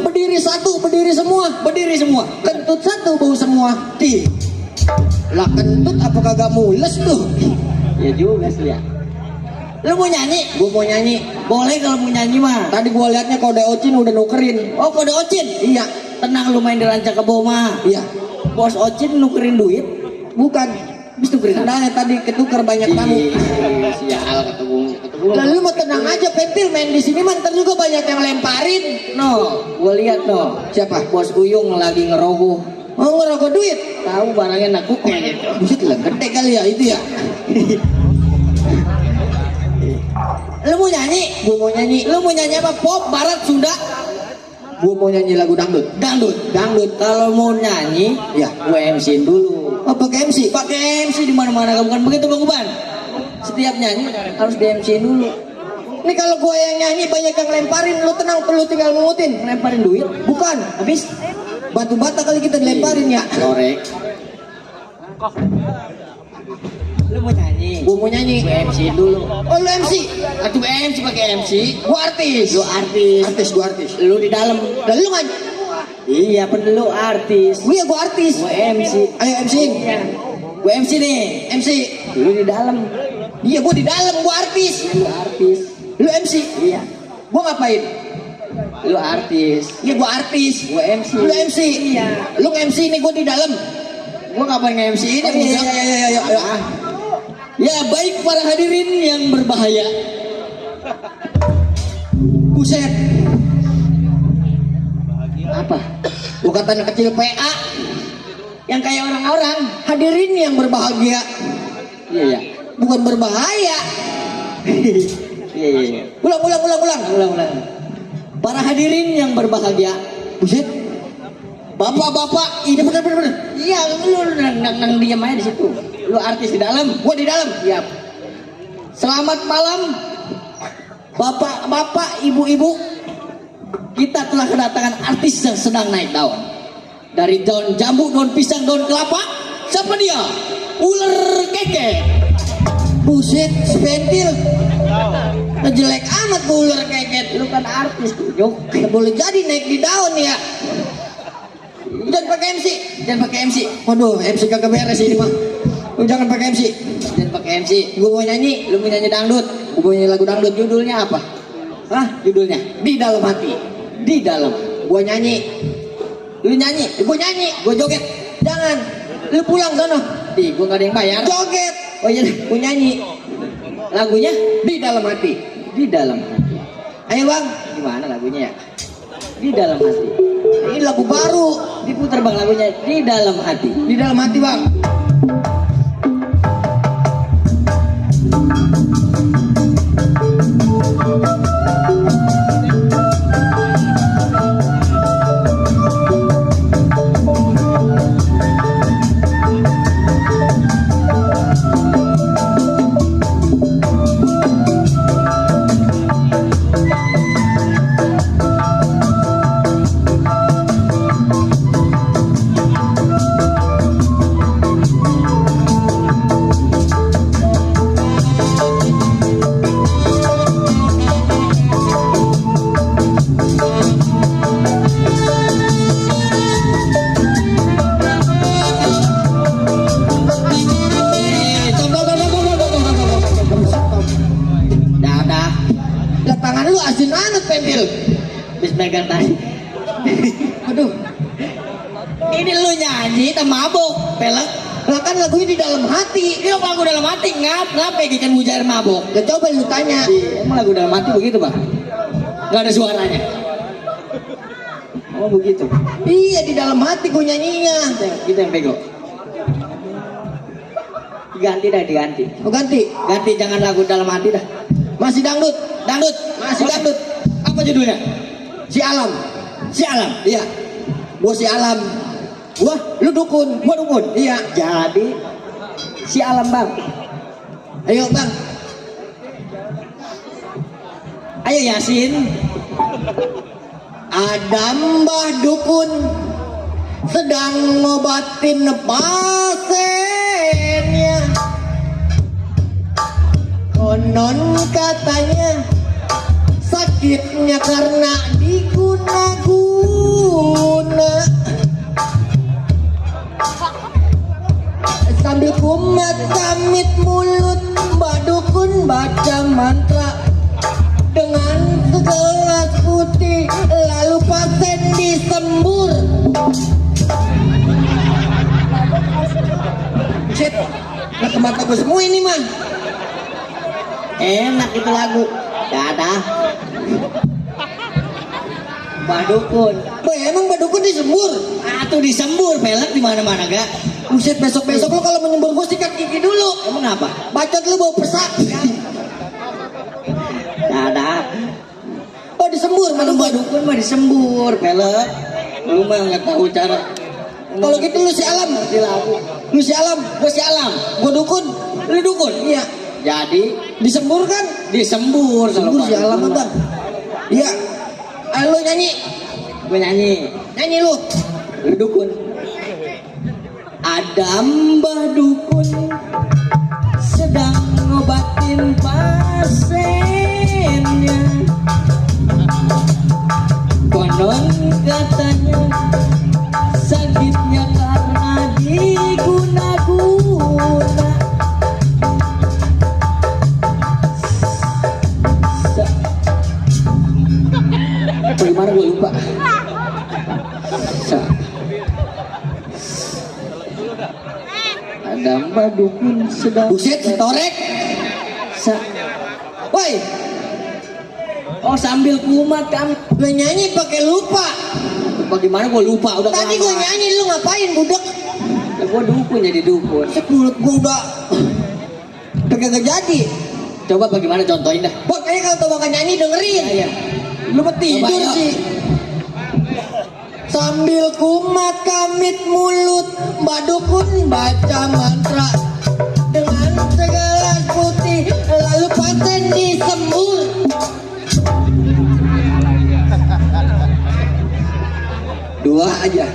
Berdiri satu, berdiri semua. Kentut satu, bau semua. Lah kentut apa kagak mules tuh? Ya juga sih ya. Lu mau nyanyi? Gua mau nyanyi. Boleh kalau mau nyanyi mah. Tadi gua liatnya kode Ocin udah nukerin. Oh kode Ocin? Iya. Tenang lu main di Rancakebo mah. Iya. Bos Ocin nukerin duit? Bukan. Habis nukerin nah, tadi ketukar banyak tamu. Sial ketemu. Lalu mau tenang aja Pentil main di sini mah ntar juga banyak yang lemparin. No, gua lihat no. Siapa? Bos Uyung lagi ngerogoh. Oh ngerogoh duit? Tahu barangnya nakuk gitu. Buset lah gede kali ya itu ya. Lu mau nyanyi? Gua mau nyanyi. Lu mau nyanyi apa? Pop, barat, Sunda? Gua mau nyanyi lagu dangdut. Dangdut. Kalau mau nyanyi, ya gua MC-in dulu. Oh pakai MC? Pakai MC di mana-mana, bukan begitu Bang Uban? Setiap nyanyi harus di MC-in dulu. Ini kalau gua yang nyanyi banyak yang lemparin, lu tenang, lu tinggal mengutin. Lemparin duit? Bukan. Habis batu bata kali kita dilemparin ya. Korek. Lu mau nyanyi? Gua mau nyanyi. Gua MC dulu. Oh lu MC? Aku MC pakai MC. Gua artis. Lu artis. Gua artis. Lu di dalam. Lalu lu nggak? Iya perlu artis. Iya gua artis. Gua MC. Ayo MC. Iya. Gua MC nih. MC. Lu di dalam. Iya gua di dalam. Gua artis. Lu artis. Lu MC. Iya. Gua ngapain? Lu artis. Iya gua artis. Gua MC. Lu MC. Iya. Lu MC nih gua di dalam. Gua ngapain nge-MC ini? Iya. Ya baik para hadirin yang berbahaya. Buset. Apa? Gua katanya kecil PA. Yang kayak orang-orang. Hadirin yang berbahagia. Iya. Bukan berbahaya. Iya. Ulang. Para hadirin yang berbahagia. Buset. Bapak-bapak, ini bener. Iya, lu nang diam aja di situ. Lu artis di dalam, gua di dalam. Siap. Selamat malam, bapak-bapak, ibu-ibu. Kita telah kedatangan artis yang sedang naik daun. Dari daun jambu, daun pisang, daun kelapa. Siapa dia? Ular keke. Buset, Pentil. Jelek amat ular keket. Lu kan artis tuh, Jok. Boleh jadi naik di daun ya. Jangan pakai MC. Waduh, MC kagak beres ini mah. Lu jangan pakai MC. Jangan pakai MC. Gua mau nyanyi, lu mau nyanyi dangdut. Gua mau nyanyi lagu dangdut. Judulnya apa? Hah? Judulnya Di Dalam Hati. Di dalam. Gua nyanyi. Lu nyanyi, gua nyanyi. Gua joget. Jangan. Lu pulang sana. Gua gak ada yang bayar. Joget. Oh iya, gua nyanyi. Lagunya Di Dalam Hati. Di Dalam Hati. Ayo Bang, gimana lagunya ya? Di Dalam Hati. Ini lagu baru, diputar Bang lagunya Di Dalam Hati. Di Dalam Hati Bang. Tangan lu asin banget Pentil. Bis megang tadi. Aduh. Ini lu nyanyi kita mabuk, pelek. Lah kan Kan lagunya di dalam hati. Iya lagu dalam hati. Ngapa ikan mujair mabok? Ya coba lu tanya. Emang lagu dalam hati begitu bang? Gak ada suaranya. Oh begitu. Iya di dalam hati gue nyanyinya. Kita yang bego. Ganti dah diganti. Oh ganti. Ganti jangan lagu dalam hati dah. Masih dangdut. Masih dangdut. Apa judulnya? Si Alam. Si Alam. Iya. Gua si Alam. Wah, lu dukun. Gua dukun. Iya. Jadi si Alam bang. Ayo bang. Ayo Yasin. Ada mbah dukun sedang ngobatin pasiennya. Konon katanya sakitnya karena diguna-guna. Sambil kumat kamit mulut, mbak dukun baca mantra dengan segelas putih, lalu pasien disembur. Shit, nah ke mata gue semua ini mah. Enak itu lagu. Dadah. Badukun. Boy, emang badukun disembur? Tuh disembur, pelek di mana-mana gak? Buset, besok-besok lo kalau menyembur gue sikat gigi dulu. Emang apa? Bacot lu bau pesak. Dadah. Oh disembur, badukun mah disembur, pelek. Lu mah nggak tahu cara. Kalau gitu lu si Alam. Lu si Alam, gue si Alam. Gue dukun, lu dukun. Iya. Jadi disembur kan? Disembur. Sembur si Alam bang. Iya. Ayo lu nyanyi. Gue nyanyi. Nyanyi lu. Lu dukun. Ada mbah dukun sedang ngobatin pasiennya. Konon katanya sakitnya karena diguna-guna. Bagaimana gue lupa. Ada mbak dukun sedang. Buset, setorek. Woi. Oh sambil kumat kan. Gue nyanyi pakai lupa. Bagaimana gue lupa udah. Tadi gue nyanyi lu ngapain budak? Ya gue dukun jadi dukun. Mulut gue udah kagak jadi. Coba bagaimana contohin dah. Pokoknya kalau tau bakal nyanyi dengerin. Iya. Lu tidur sih. Sambil kumat kamit mulut, mbak dukun baca mantra dengan segelas putih, lalu pasien disembur. Dua aja.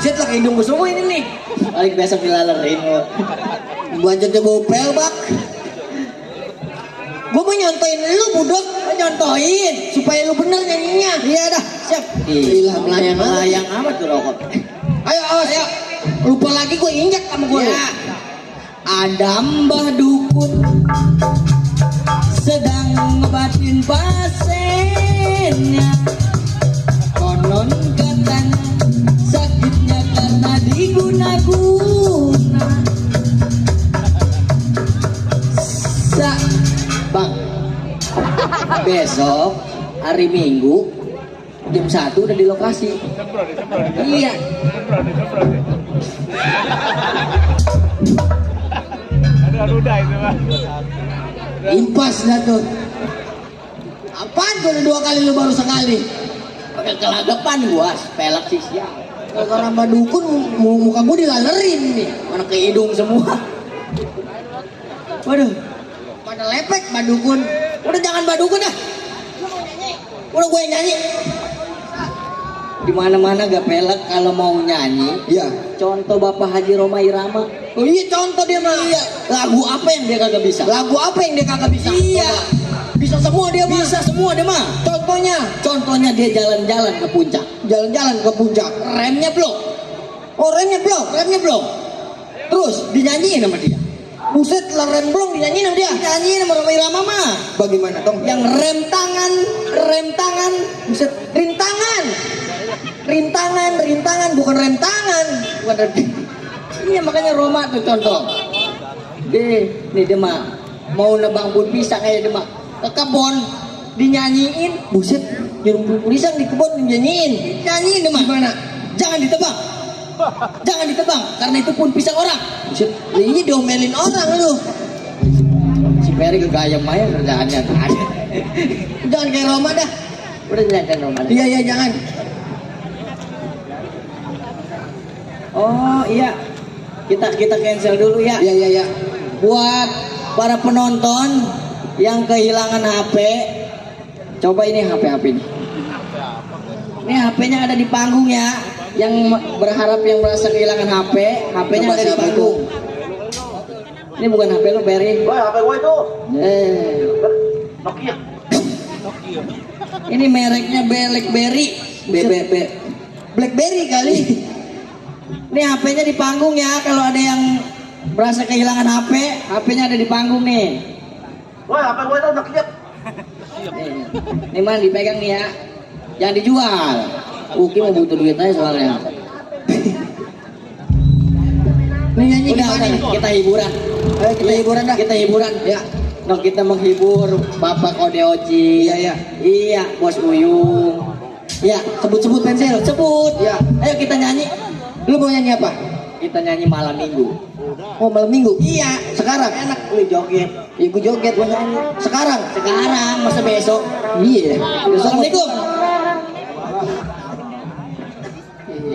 Set lah hidung gue semua ini nih. Paling biasa dilalerin lo. Buanjatnya bau pelbak. Gue mau nyontoin lu budak, nyontoin supaya lu bener nyanyinya. Iya dah, siap. Gila melayang amat tuh rokok. Ayo, awas ya. Lupa lagi gue injak sama gue. Ya. Ada mbah dukun sedang ngobatin pasiennya. Konon katanya sakitnya karena diguna-guna. Bang, besok hari Minggu jam 1 udah di lokasi. Iya. Ada ludah itu mah. Impas dah tuh. Apaan tuh 2 kali lu baru sekali? Pakai kelagapan gua, pelak sih siang. Kalau mbak dukun muka gua dilalerin nih, mana ke hidung semua. Waduh. Pada lepek mbak dukun. Udah jangan mbak dukun dah. Udah gue nyanyi. Di mana-mana gak pelek kalau mau nyanyi. Iya. Contoh Bapak Haji Roma Irama. Oh iya contoh dia mah. Iya. Lagu apa yang dia kagak bisa? Lagu apa yang dia kagak bisa? Iya. Bisa semua dia mah. Bisa semua dia mah. Contohnya dia jalan-jalan ke puncak. Jalan-jalan ke puncak. Remnya belum. Oh remnya belum. Terus dinyanyiin sama dia. Buset lah rem belum dinyanyiin sama dia. Dinyanyiin sama Roma Irama mah. Bagaimana dong? Yang rem tangan. Buset rintangan bukan rem tangan. Bukan rem. Iya makanya Roma tuh contoh. Nih dia mah mau nebang pohon pisang kayak dia mah ke kebon dinyanyiin, buset, nyuruh pohon pisang di kebon dinyanyiin dia mah. Gimana? Jangan ditebang. Jangan ditebang karena itu pohon pisang orang. Buset, ini diomelin orang lu. Si Peri kegayam aja kerjaannya ada. Jangan kayak Roma dah. Udah jangan Roma dah. Iya jangan. Oh iya, kita cancel dulu ya. Iya. Buat para penonton yang kehilangan HP, coba ini HP ini. Ini HP-nya ada di panggung ya. Yang berharap yang merasa kehilangan HP, HP-nya ada di panggung. Ini bukan HP lu, Berry. Woi, HP gue itu. Nokia. Ini mereknya BlackBerry. BlackBerry kali. Ini HP-nya di panggung ya. Kalau ada yang merasa kehilangan HP, HP-nya ada di panggung nih. Woi, HP gue itu Nokia. Ini mah dipegang nih ya. Jangan dijual. Uki mau butuh duit aja soalnya. Ini nyanyi Udah, kita hiburan. Ayo kita hiburan dah. Kita hiburan ya. No, kita menghibur Bapak Kode Oci. Iya, Bos Uyung. Ya, sebut-sebut pensil, sebut. Iya. Ayo kita nyanyi. Lu mau nyanyi apa? Kita nyanyi malam minggu. Oh malam minggu? Iya, Sekarang? enak lu joget. Ya gue joget gue nyanyi. Sekarang? Sekarang, masa besok? Iya. Assalamualaikum.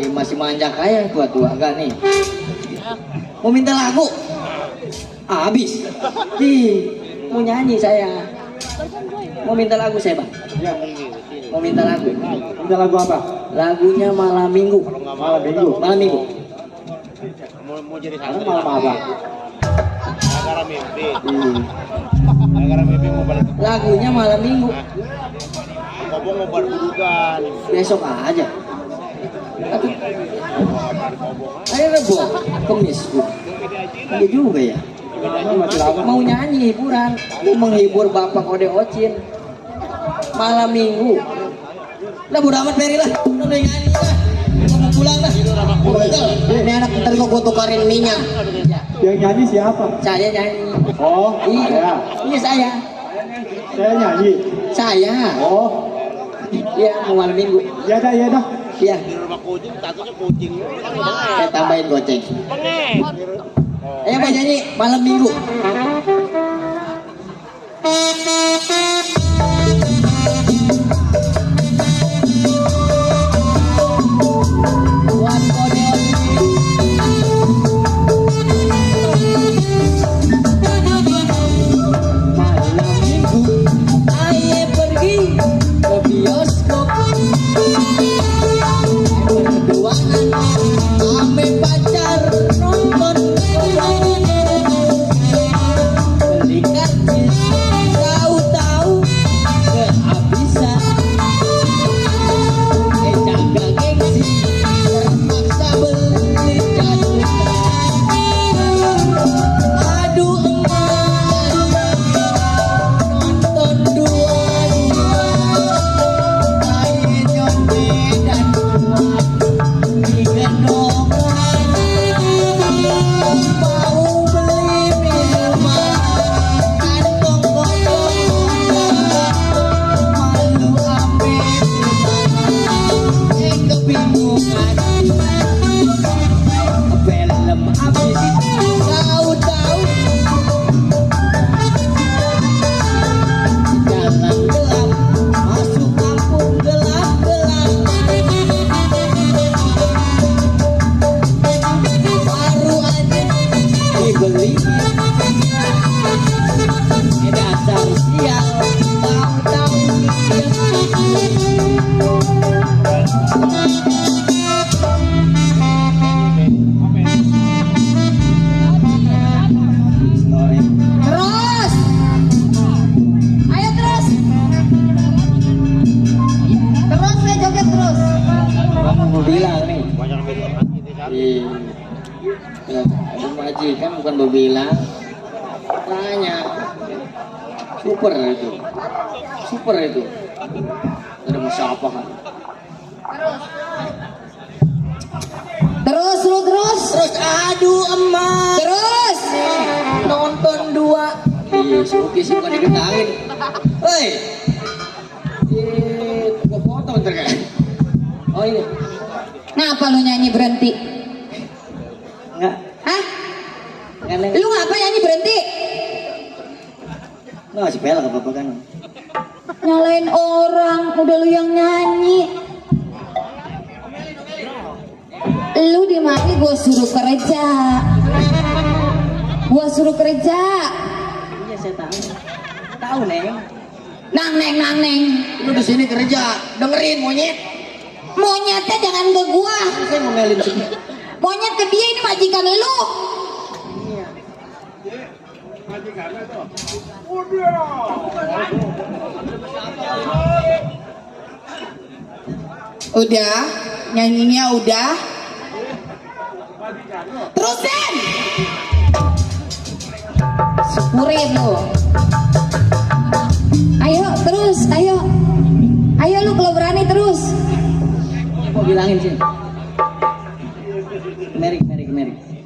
Masih manjak aja tua-tua gak nih? Mau minta lagu? Habis. Mau nyanyi saya. Mau minta lagu saya, Bang? Mau minta lagu. Minta lagu apa? Lagunya malam minggu. Malam minggu. Malam minggu. Mau jadi Sekarang santri. malam apa? Gara-gara mimpi. Gara-gara mimpi mau balik ke Lagunya malam minggu. Kobong mau balik dudukan. Besok aja. Ayo Rebo, Kemis. Iya juga ya. Mau nyanyi hiburan, mau menghibur Bapak Kode Ocin. Malam minggu. Lah bodo amat Peri lah. Udah nyanyi lah. Mau pulang dah. Ini anak ntar gue tukarin minyak. Yang nyanyi siapa? Saya nyanyi. Oh Iya. Iya saya. Saya nyanyi. Saya. Oh Iya mau malam minggu. iya dah. Iya. Di rumah kucing, tatunya kucing. Saya tambahin goceng. Bengek. Ayo Pak nyanyi malam minggu. Buat Kode Ocin. Malam minggu, ayo pergi ke bioskop. Berduaan, ame pacar nonton. Beli karcis, tahu-tahu kehabisan. Jaga gengsi, terpaksa beli cadukan. Aduh nonton dua-dua, kayak nyonde dan kuat digendongan. Mau beli minuman, kantong kosong malu ame pulangan, kebingungan. Film habis, tahu-tahu jalan gelap, masuk kampung gelap-gelap. Baru aja dibeli, dasar sial, tahu-tahu terus, ayo terus, saya joget terus. Mau bilang nih. Banyak minuman gitu kan. Iya. Ada majikan bukan berbilang. Tanya. Super itu. Super itu. Ada mau siapa kan? Terus lu terus. terus aduh emak. Terus Nonton 2. Iya, si Uki sih kok diketahin. Hei. Gua foto ntar kan. Oh ini. ngapa lu nyanyi berhenti? Enggak. Hah? Enggak. Lu ngapa nyanyi berhenti? Enggak sih pelak apa-apa kan. Nyalain orang, udah lu yang nyanyi. Lu di mana gue suruh kerja? Gua suruh kerja. Iya saya tahu. Tahu Neng. Nang neng. Lu di sini kerja, dengerin monyet. Monyetnya jangan ke gua. Saya ngomelin sini. Monyet ke dia, ini majikan lu. Udah, nyanyinya udah. Terusin. Syukurin lu. Ayo terus, ayo. Ayo lu kalau berani terus. Gua bilangin sih.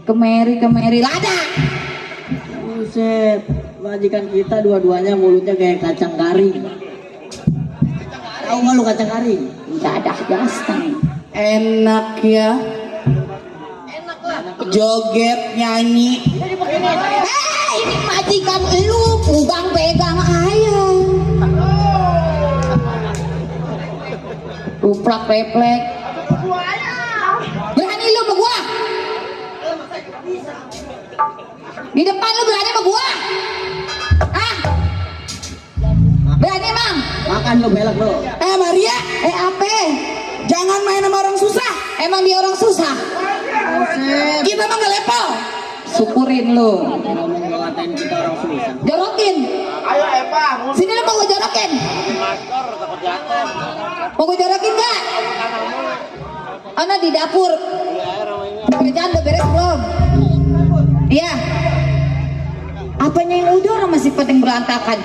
Kemeri lada. Buset, majikan kita dua-duanya mulutnya kayak kacang garing. Tahu nggak lu kacang garing? Dadah jastan. Enak ya. Joget nyanyi. Ini majikan lu pegang ayam. Ruplak replek. Berani lu sama gua? Di depan lu berani sama gua? Ah? Berani emang? Makan lu belak lu. Maria, apa? Jangan main sama orang susah. Emang dia orang susah? Kita mah nggak level. Syukurin lu. Ngomong ngatain kita orang susah. Jorokin. Ayo Eva, Sini lu mau gue jorokin? masker takut jatuh. Mau gue jorokin nggak? Ana di dapur. Kerjaan udah beres belum? Iya. Apanya yang udah orang masih penting berantakan?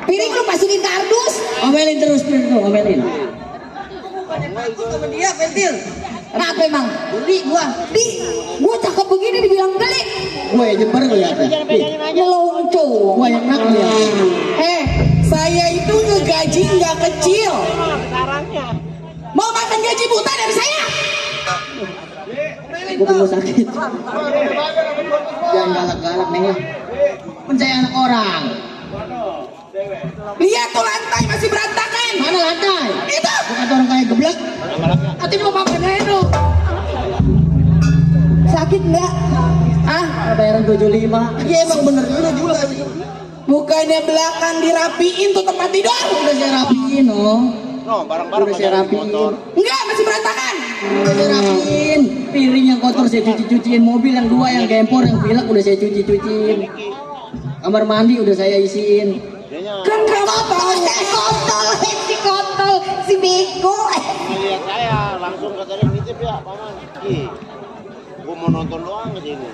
Piring lu masukin kardus. Ngomelin terus tuh, ngomelin. Dia pentil. Kenapa emang? Beli gua cakep begini dibilang beli. Gue jember lu ya. Nyelonco. Gue yang nak ya. Saya itu ngegaji nggak kecil. Mau makan gaji buta dari saya? Gue perlu sakit. Jangan galak-galak Neng ya. Kan saya anak orang. Lihat tuh lantai masih berantakan. Mana lantai? Itu. Bukan orang kayak geblek. Hati mau makan itu. Sakit nggak? Ah, Bayaran 75. Iya emang bener juga juga. bukannya belakang dirapiin tuh tempat tidur. Udah saya rapiin oh. No, barang-barang Udah saya rapiin. Enggak, masih berantakan. Udah saya rapiin. Piring yang kotor saya cuci-cuciin. Mobil yang 2 yang gempor yang pilek udah saya cuci-cuciin. Kamar mandi udah saya isiin. Kan kamu tahu si kontol, si bego. Lihat saya langsung katanya nitip ya paman. Gua mau nonton doang ke sini.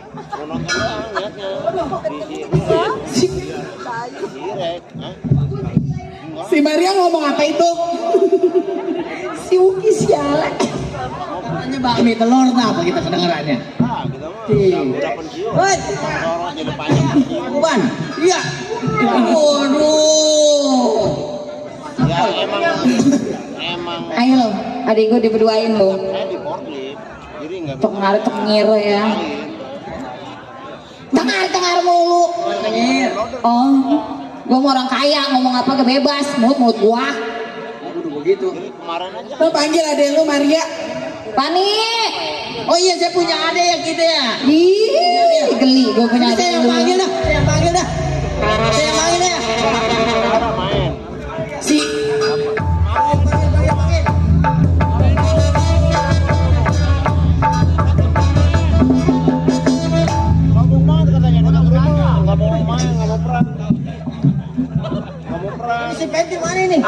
Mau nonton doang lihatnya. Di Sirek. Si Maria ngomong apa itu? Si Uki sialan. Katanya bakmi telur tak apa kita kedengarannya. Ah, kita mah udah pensiun. Woi, Orang jadi panjang. Bukan? Iya. Waduh. Ya emang Ayo lo, adik gue diberduain lo. saya di forklift. Jadi enggak Tok ngaruh tok ngiro ya. Tengar mulu. Kenyir. Oh, gue mau orang kaya ngomong apa kebebas. Mulut gua. Udah begitu. Jadi kemarin aja Lo panggil adek lu Maria. Pani. Oh iya saya punya adek yang gitu ya. Ih, geli gue punya Saya adek yang lu. panggil dah. Saya yang panggil dah. Saya yang panggil ya. orang main. Si Ngomong banget katanya datang ke rumah. Enggak mau main, enggak mau perang. Enggak mau perang. Si Penti mana nih?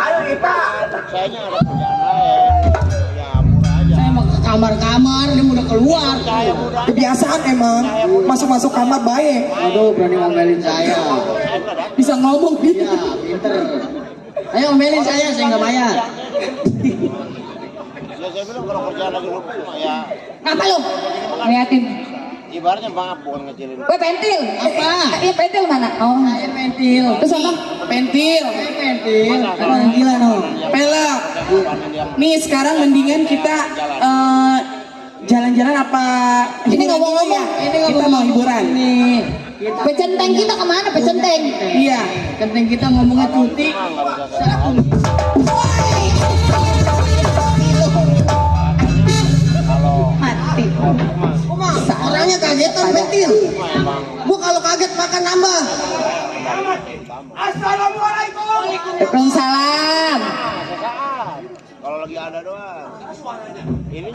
Sayanya ada kerjaan lain. Ya murah aja. Saya mau ke kamar-kamar, dia udah keluar. Saya mudah. kebiasaan emang masuk kamar baik. Aduh, berani ngomelin saya. Saya enggak datang. Bisa ngomong gitu. Ya, pinter. Ayo ngomelin saya nggak bayar. Ya saya bilang kalau kerjaan lagi lupa ya Ngapa lu? Liatin. Ibaratnya bangap bukan ngecilin. Gue pentil. Apa? Iya pentil mana? Oh. Air pentil. Terus apa? Pentil. Orang gila no. Pelak. Nih sekarang mendingan kita jalan-jalan apa? Ini hiburan dulu ngomong-ngomong. ya? Ini Kita mau hiburan. Nih. Pecenteng kita kemana? Pecenteng. Iya. Penting kita ngomongnya cuti. Mati. Orangnya kagetan pentil. Gua kalau kaget makan nambah. Waalaikumsalam. Kalau lagi ada doang. Ini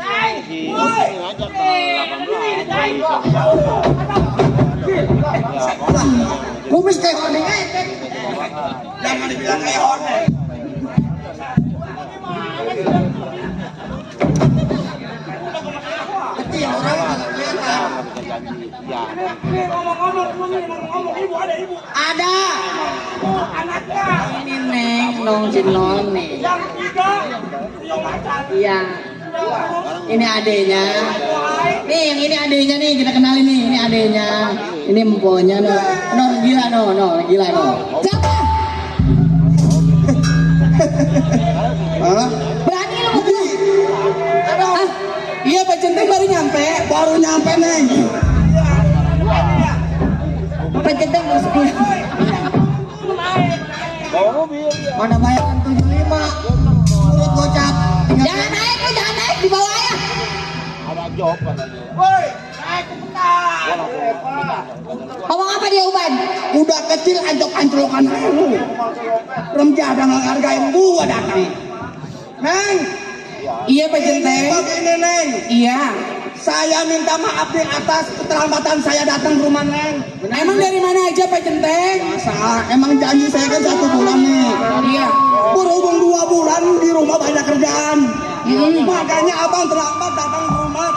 si Oki ngajak tanggal 18. Kumis kayak ordeng aja. Jangan dibilang kayak orang. Kecil orang kalau kelihatan. Ada. Ini neng, nong si non nih. Iya. Ini adenya. Nih yang ini adenya nih kita kenalin nih. Ini adenya. Ini emponya no. Nor gila no, gila no. Siapa? Hah? Berani lu ngomong? Aduh. Iya Pak Centeng baru nyampe. Baru nyampe neng. Pecenteng terus pulang. Bawa mobil. Mana bayaran 75. Urut gocap. Jangan naik lu, jangan naik di bawah ya. Ada job kan. Ngomong apa dia Uban? Udah kecil anjok-anjlokan lu. Remja ada nggak hargain gua datang. Neng. Iya Pak Centeng. Begini Neng. Iya. Saya minta maaf nih atas keterlambatan saya datang ke rumah Neng. Emang dari mana aja Pak Centeng? Masa, emang janji saya kan 1 bulan nih. Iya. Berhubung 2 bulan di rumah banyak kerjaan. Makanya abang terlambat datang ke rumah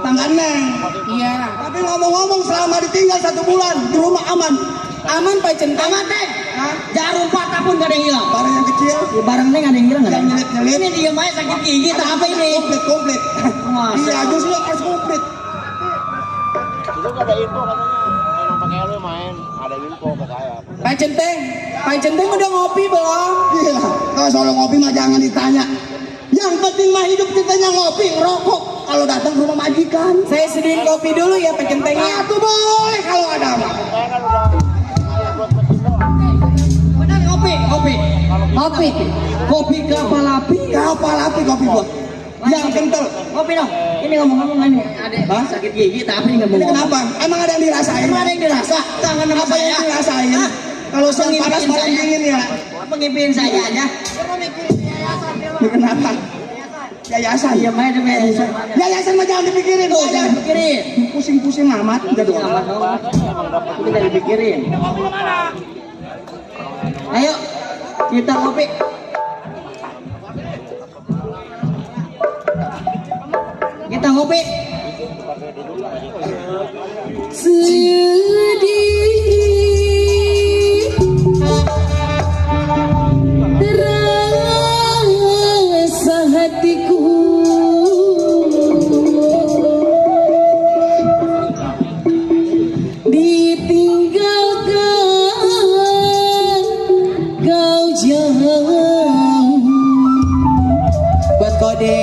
tangga Neng. Iya. Tapi ngomong-ngomong selama ditinggal 1 bulan di rumah aman. Aman Pak Centeng. Aman Neng. Jarum patah pun gak ada yang hilang. Barang yang kecil, Ya, barang Neng ada yang hilang gak? yang nyelit-nyelit. Ini dia main sakit gigi tak apa ini? Komplit. Masa? Iya, justru harus komplit. Itu ada info katanya. Emang pakai lu main. Ada info ke saya. Pak Centeng udah ngopi belum? Iya, kalau soal ngopi mah jangan ditanya. Yang penting mah hidup kitanya ngopi, ngerokok. Kalau datang ke rumah majikan. Saya sediain kopi dulu ya Pak Centeng. Itu boleh kalau ada mah. Saya kan udah buat mesin doang. Benar kopi. Kopi. Kopi kapal api. Kapal api kopi gua. Yang kental. Kopi dong. Ini ngomong-ngomong ini ada sakit gigi tapi nggak Ini mau. kenapa? Emang ada yang dirasain? Emang ada yang dirasa? Tangan sama Apa saya. yang dirasain? Kalau siang panas malam dingin ya. Pengipiin saya aja. Ini kenapa? Yayasan. Iya main deh yayasan. Yayasan mah jangan dipikirin. Tuh jangan pikirin. Pusing-pusing amat. Udah dong. Aman dong. Itu jangan dipikirin. Ayo kita kopi. Kita ngopi. Sedih terasa hatiku ditinggalkan kau jauh. Buat kode.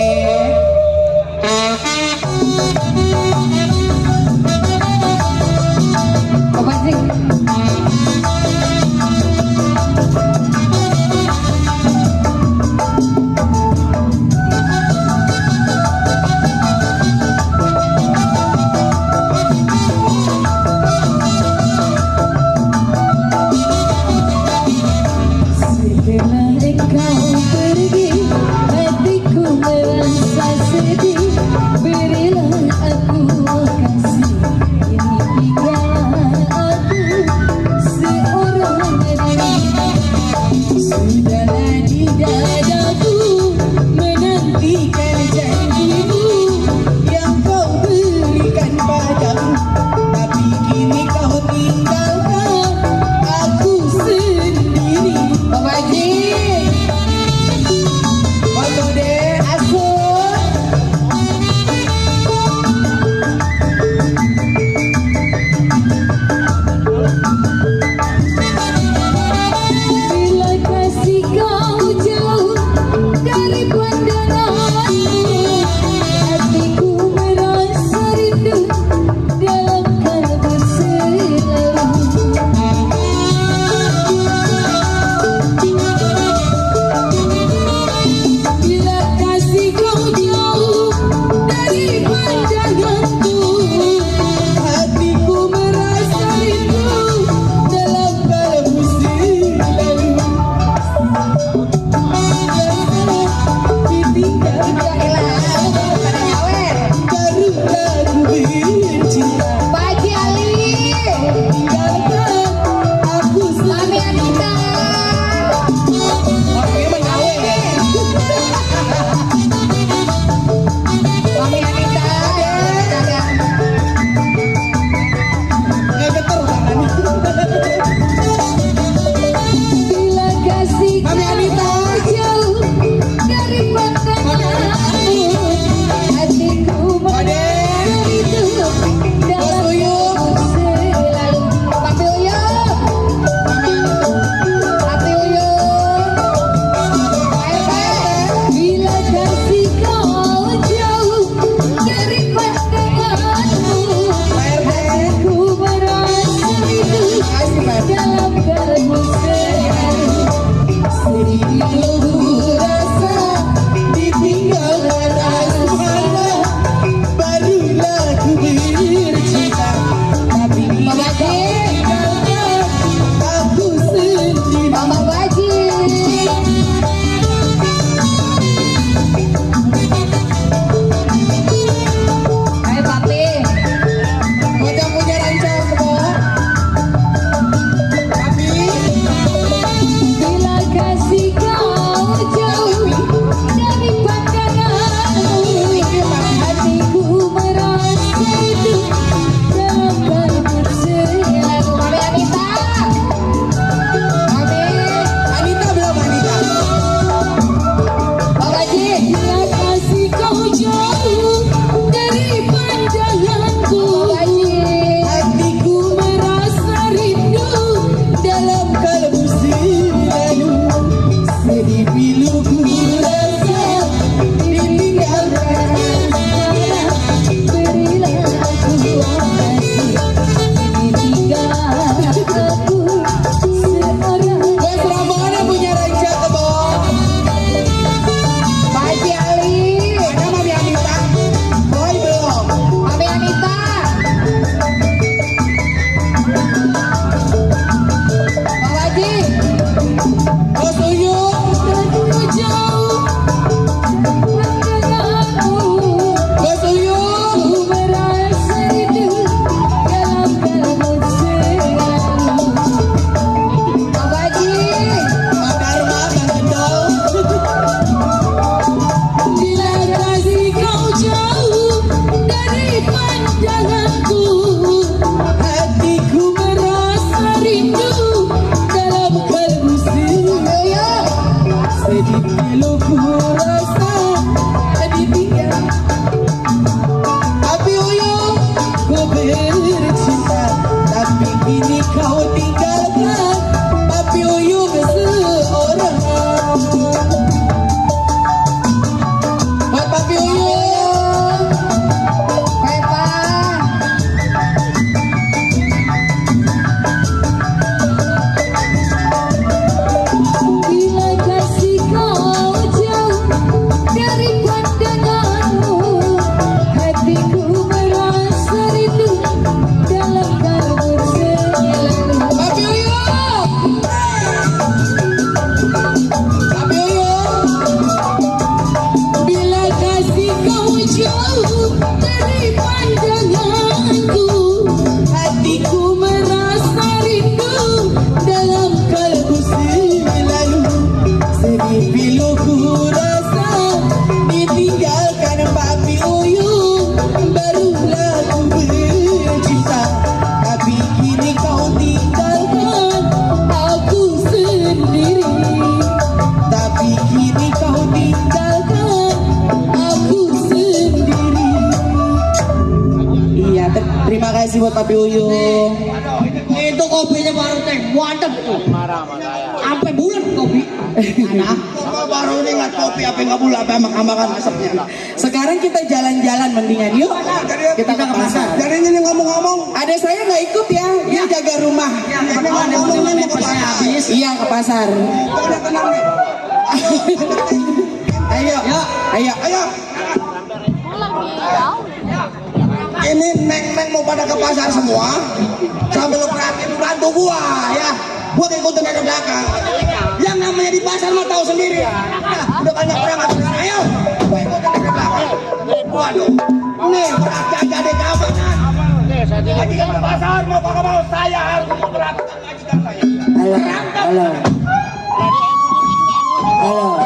kini kau tinggalkan Papi Uyung seorang. Buat Papi Uyung. Baik, Pak. Bila kasih kau jauh dari pandanganmu, hatiku merasa rindu dalam kalbu selalu. Papi Uyung. Papi Uyung. Bila kasih kau jauh dari pandanganku, hatiku merasa rindu dalam kalbu selalu. Sedih pilu ku rasa ditinggalkan Papi Uyung. Barulah ku bercinta, tapi kini kau tinggalkan Aku sendiri, Tapi kini kau tinggalkan aku sendiri. Iya, terima kasih buat Papi Uyung. Itu kopinya baru teh mantep tuh. Marah sama saya. Sampai bulat kopi. Nah, kok baru ini nggak kopi apa nggak bulat apa makan asapnya. Sekarang kita jalan-jalan mendingan yuk. Kita ke pasar. Jadi ini ngomong-ngomong. Ada saya nggak ikut ya, dia jaga rumah. Ngomongnya mau ke pasar habis. Iya ke pasar. Udah tenang nih. Ayo, ayo. Ayo. Ini neng-neng mau pada ke pasar semua. Sambil lu perhatiin bantu gua ya. Gua ikutin dari belakang. Yang namanya di pasar mah tahu sendiri. Nah, udah banyak orang nggak bisa. Ayo, gua ikutin dari belakang. Waduh, nih berat jaga deh keamanan. Oke, saya jadi Majikan ke pasar mau kagak mau saya harus memperhatikan majikan saya. Halo, halo.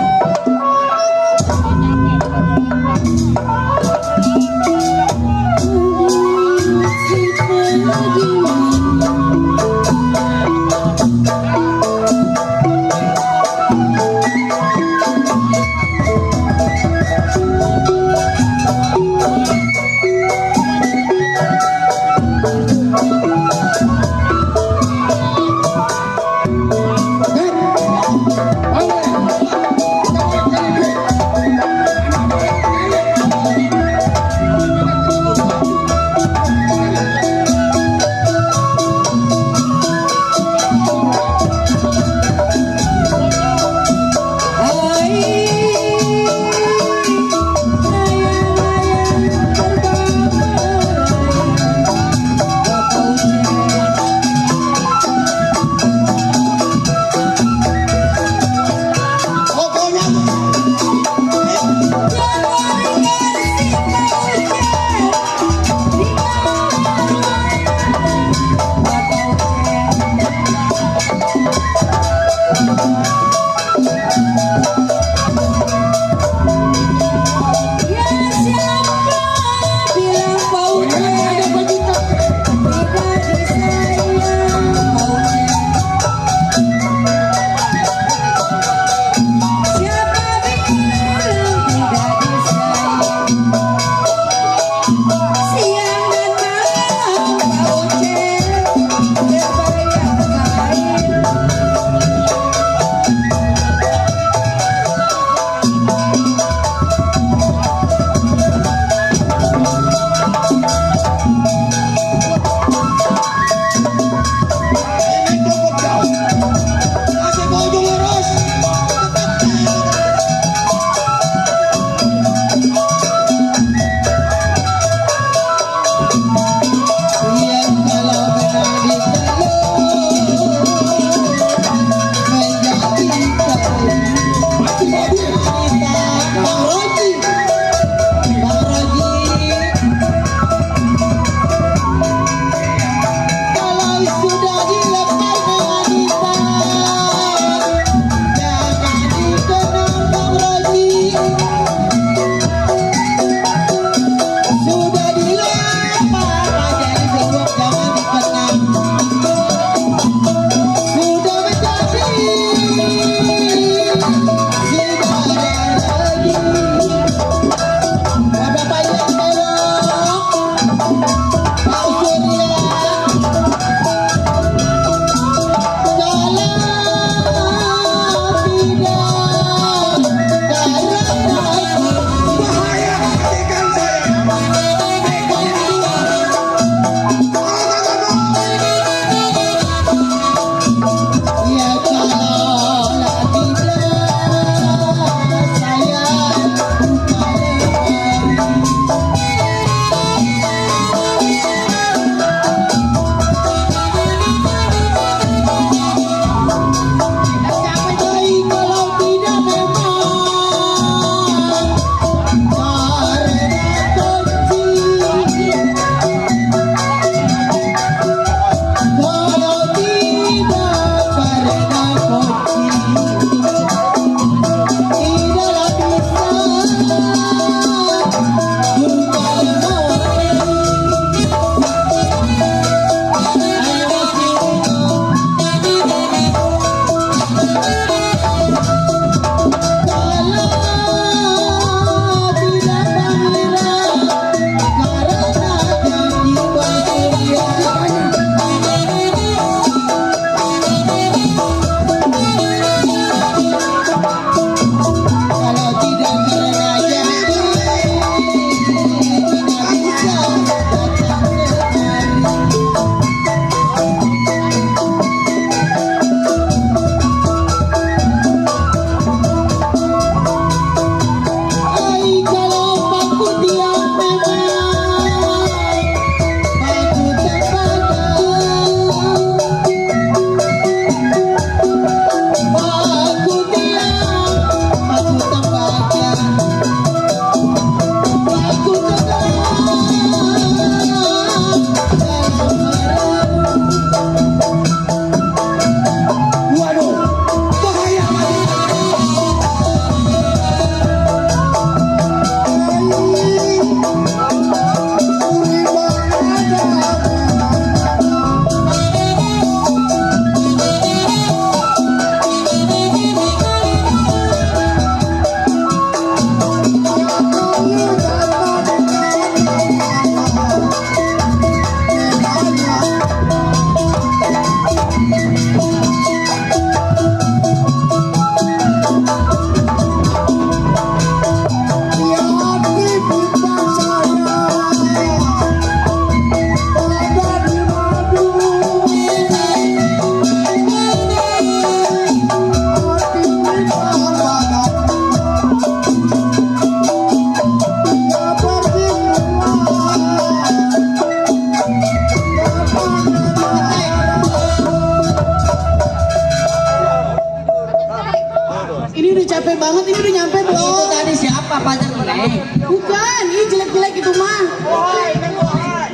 banget ini udah nyampe belum? Itu tadi siapa pacar Neng? Bukan, ini jelek-jelek itu mah.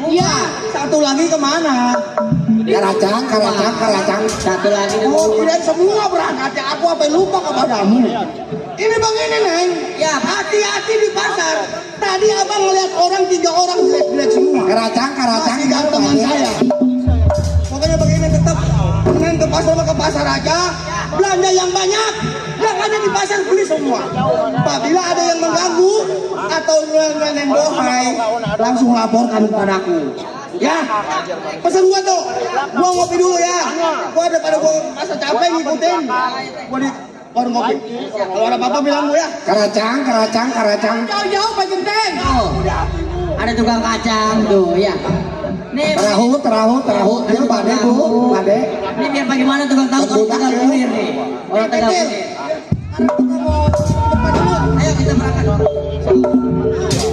Iya. Satu lagi kemana? Karacang. Satu lagi. Oh, kalian semua berangkat ya. Aku apa lupa kepadamu. Ini begini, Neng. Ya, Hati-hati di pasar. Tadi abang ngeliat orang 3 orang jelek-jelek semua. Karacang. Masih teman saya. Pokoknya begini tetap. Neng ke pasar aja. Belanja yang banyak. Yang ada di pasar beli semua. Apabila ada yang mengganggu atau Neng bohai, langsung laporkan kepadaku. Ya, pesan gua tuh. Gua ngopi dulu ya. Gua daripada gua masa capek ngikutin. Gua di warung ngopi. Kalau ada apa-apa bilang gua ya. Karacang. Jauh-jauh Pak Genteng. ada tukang kacang tuh ya. Nih, Terahu. Ini pade bu, pade. ini biar bagaimana tukang tahu orang Tegal Kulir nih. Orang Tegal Kulir. Ayo kita berangkat.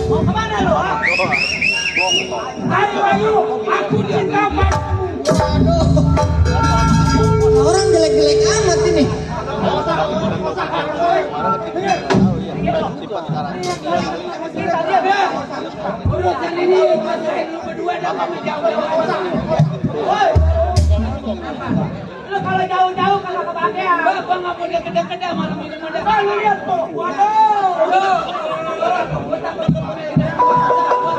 Mau kemana lo? Ayo, aku cinta padamu. Orang jelek-jelek amat ini. Urusan ini lu berdua dan kami jauh. Lu kalau jauh-jauh kagak kebahagiaan. Bapak nggak mau deket-deket malam ini. Lu lihat tuh. Waduh.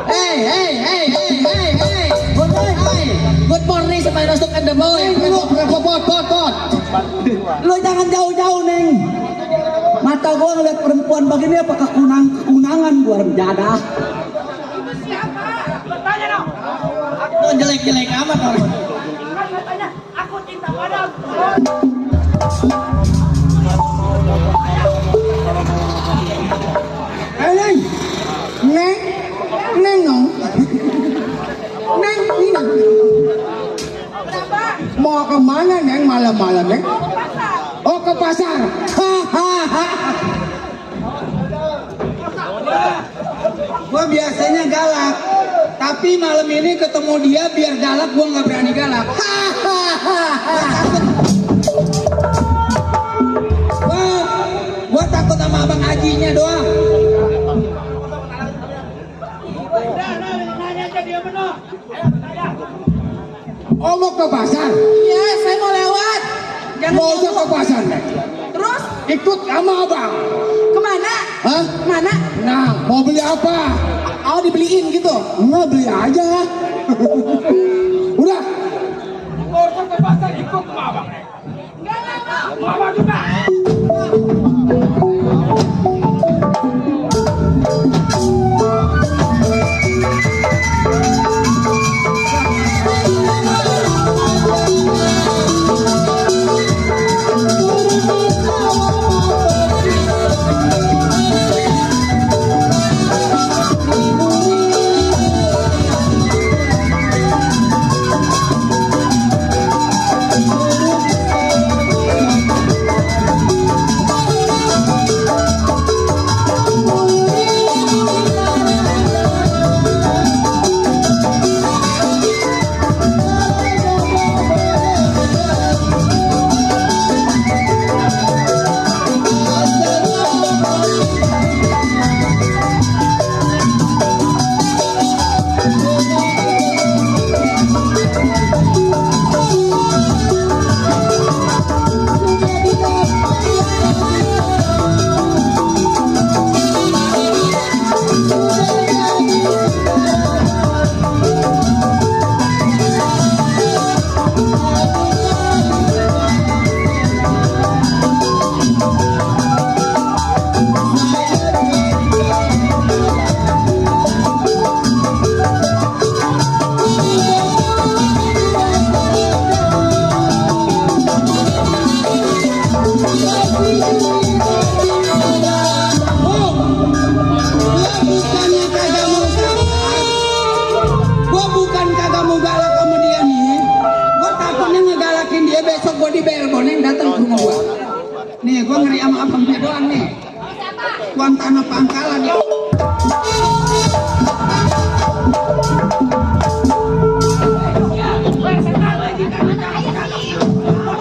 Hey. Good morning supaya masuk and the boy. Pot. Lu jangan jauh-jauh, Neng. Mata gua ngeliat perempuan begini apakah kekunangan gua jadah. Siapa? Bertanya dong. Lu jelek-jelek amat orang. Kan katanya aku cinta padamu. Neng nong. Neng, ini Neng. Kenapa? Mau kemana Neng malam-malam Neng? Mau ke pasar. Oh ke pasar. Gua biasanya galak, tapi malam ini ketemu dia biar galak gua nggak berani galak. Gua takut sama abang Hajinya doang. Nanya aja dia benar. Ayo tanya. Oh mau ke pasar? Iya, saya mau lewat. Mau usah ke pasar Neng. Terus Ikut sama abang. kemana? Hah? Mana? Nah, mau beli apa? Oh, dibeliin gitu. Enggak, beli aja. Udah. Mau usah ke pasar ikut sama abang. Enggak. Mau abang juga. Gua bukan kagak mau galak sama dia nih. Gua takutnya ngegalakin dia besok gua di Belboneng datang ke rumah gua. Nih, gua ngeri sama abang dia doang nih. Tuan tanah Pangkalan ya.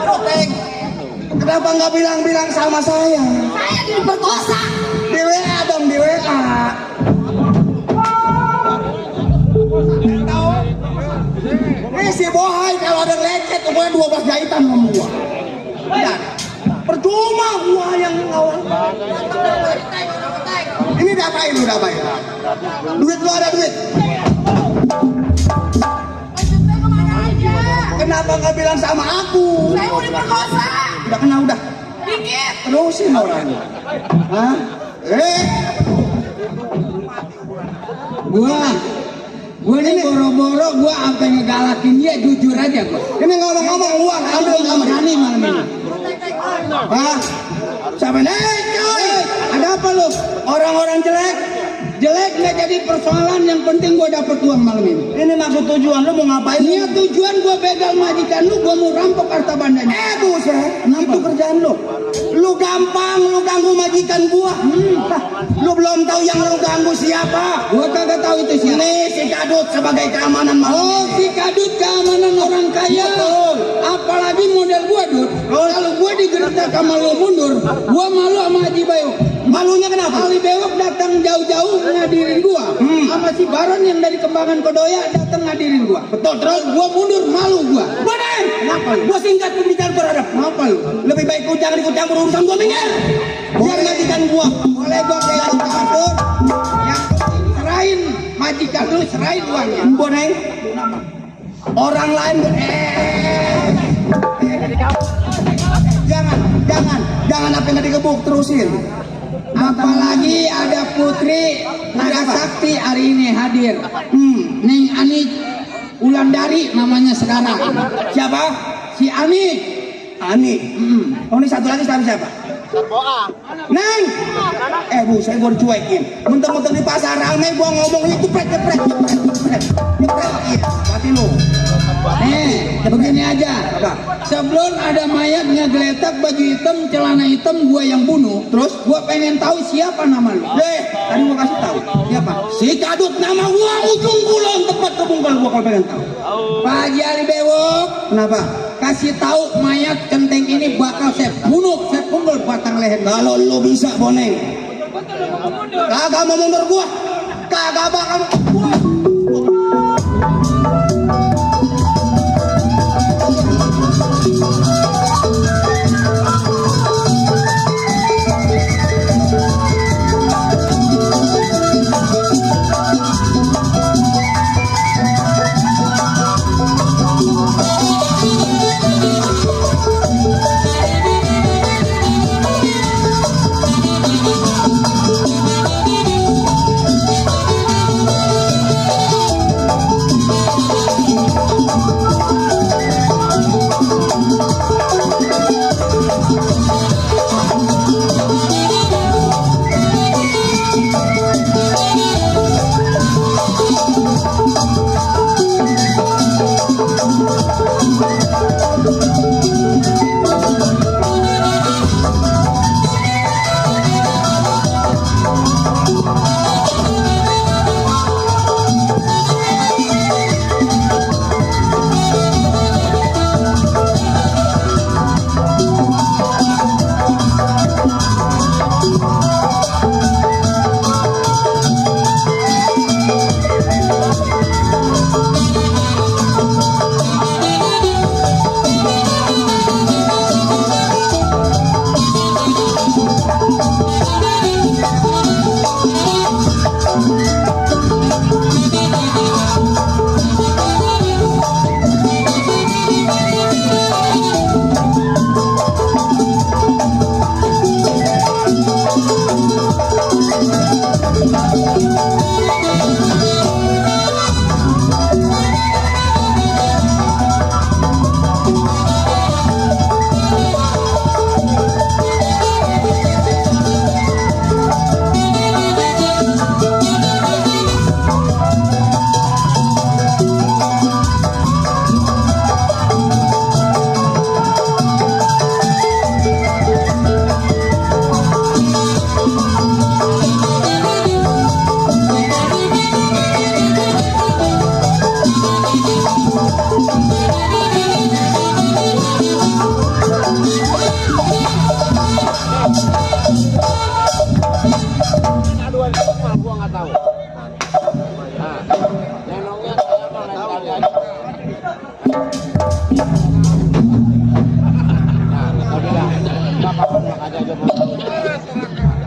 Aduh, Teng. Kenapa nggak bilang-bilang sama saya? Saya diperkosa. Di WA dong, di WA. Ini si Bohai kalau ada lecet, pokoknya 12 jahitan sama gua. Dan percuma gua yang ngawal. Ini diapain lu, diapain? Duit lu ada duit? Kenapa nggak bilang sama aku? Saya mau diperkosa. Udah kena udah. Dikit. Terusin orang. Hah? Gua nih boro-boro gua sampai ngegalakin dia, jujur aja gua. Ini ngomong-ngomong uang, ambil kamar. Berani malam ini. Hah? Siapa nih? Ada apa lu? Orang-orang jelek. Jelek nggak jadi persoalan, yang penting gua dapet uang malam ini. Ini maksud tujuan lu mau ngapain? Niat tujuan gua begal majikan lu, gua mau rampok harta bandanya. Buset, itu kerjaan lu. Lu gampang, lu ganggu majikan gua. Lu belum tahu yang lu ganggu siapa? Gua kagak tahu itu siapa. Ini si Kadut sebagai keamanan malam. Oh, si Kadut keamanan orang kaya. Apalagi model gua, Dut. Kalau gua digertak sama lu mundur, gua malu sama Haji Bayu. Malunya kenapa? Ali Bewok datang jauh-jauh ngadirin gua. Sama si Baron yang dari Kembangan Kodoya datang ngadirin gua. Betul, Terus gua mundur, malu gua. Bonen! Kenapa lu? Gua singkat pembicaraan berhadap. Kenapa lu? Lebih baik lu jangan ikut-campur urusan gua, minggir. Biar majikan gua. Boleh gua kayak campur. Yang penting serahin majikan lu, serahin uangnya. Boneng. Orang lain jangan apa yang digebuk, terusin. Apalagi ada Putri Naga Sakti hari ini hadir. Neng Ani Wulandari namanya sekarang. Siapa? Si Ani. Ani. Oh, ini satu lagi siapa? Boa. Neng. Bu, saya gua dicuekin. Mentang-mentang di pasar rame gua ngomongnya jepret. Iya, mati lu. Begini aja. Apa? Sebelum ada mayat ngegeletak baju hitam, celana hitam, gua yang bunuh. Terus Gua pengen tahu siapa nama lu. tadi gua kasih tahu. Siapa? Si Kadut, nama gua ujung kulon tepat ke bungkal gua kalau pengen tahu. Pak Haji Ali Bewok. Kenapa? Kasih tahu mayat kenteng ini bakal saya bunuh, saya punggul batang leher. Kalau lu bisa, Boneng. Kagak mau mundur gua. Kagak bakal gua.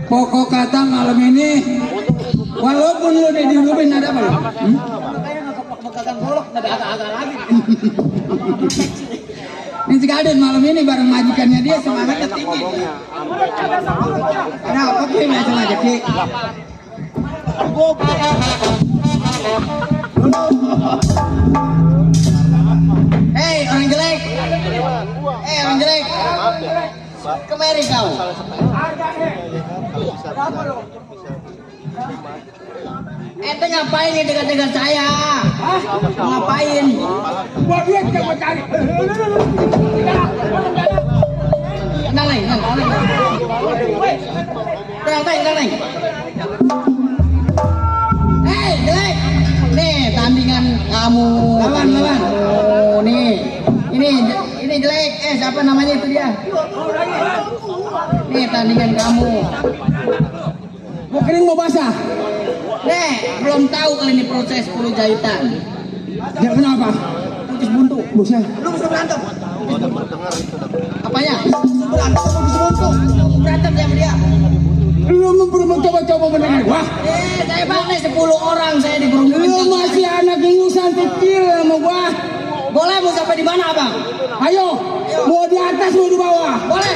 Pokok kata malam ini, walaupun lu udah diumumin ada apa? Ini si Gaden malam ini bareng majikannya dia semangatnya tinggi. Kenapa Ki macam aja Ki? Hei orang jelek. Orang jelek. Kemari kau. Ente ngapain nih dekat-dekat saya? Ngapain? Gua duit yang gua cari. Tenang nih, tenang. Hei, jelek. Nih tandingan kamu. Lawan. Oh, nih. Ini jelek. Siapa namanya itu dia? Nih tandingan kamu. Gua kering mau basah. Nih, belum tahu kali ini proses 10 jahitan. Ya kenapa? Putus buntu. Bosnya. Lu bisa berantem. Apanya? Berantem sama dia. Lu mencoba-coba mendengar gua. Saya bang nih 10 orang saya digerundungin. Lu masih anak ingusan kecil sama gua. Boleh mau sampai di mana abang? Ayo, mau di atas mau di bawah. Boleh.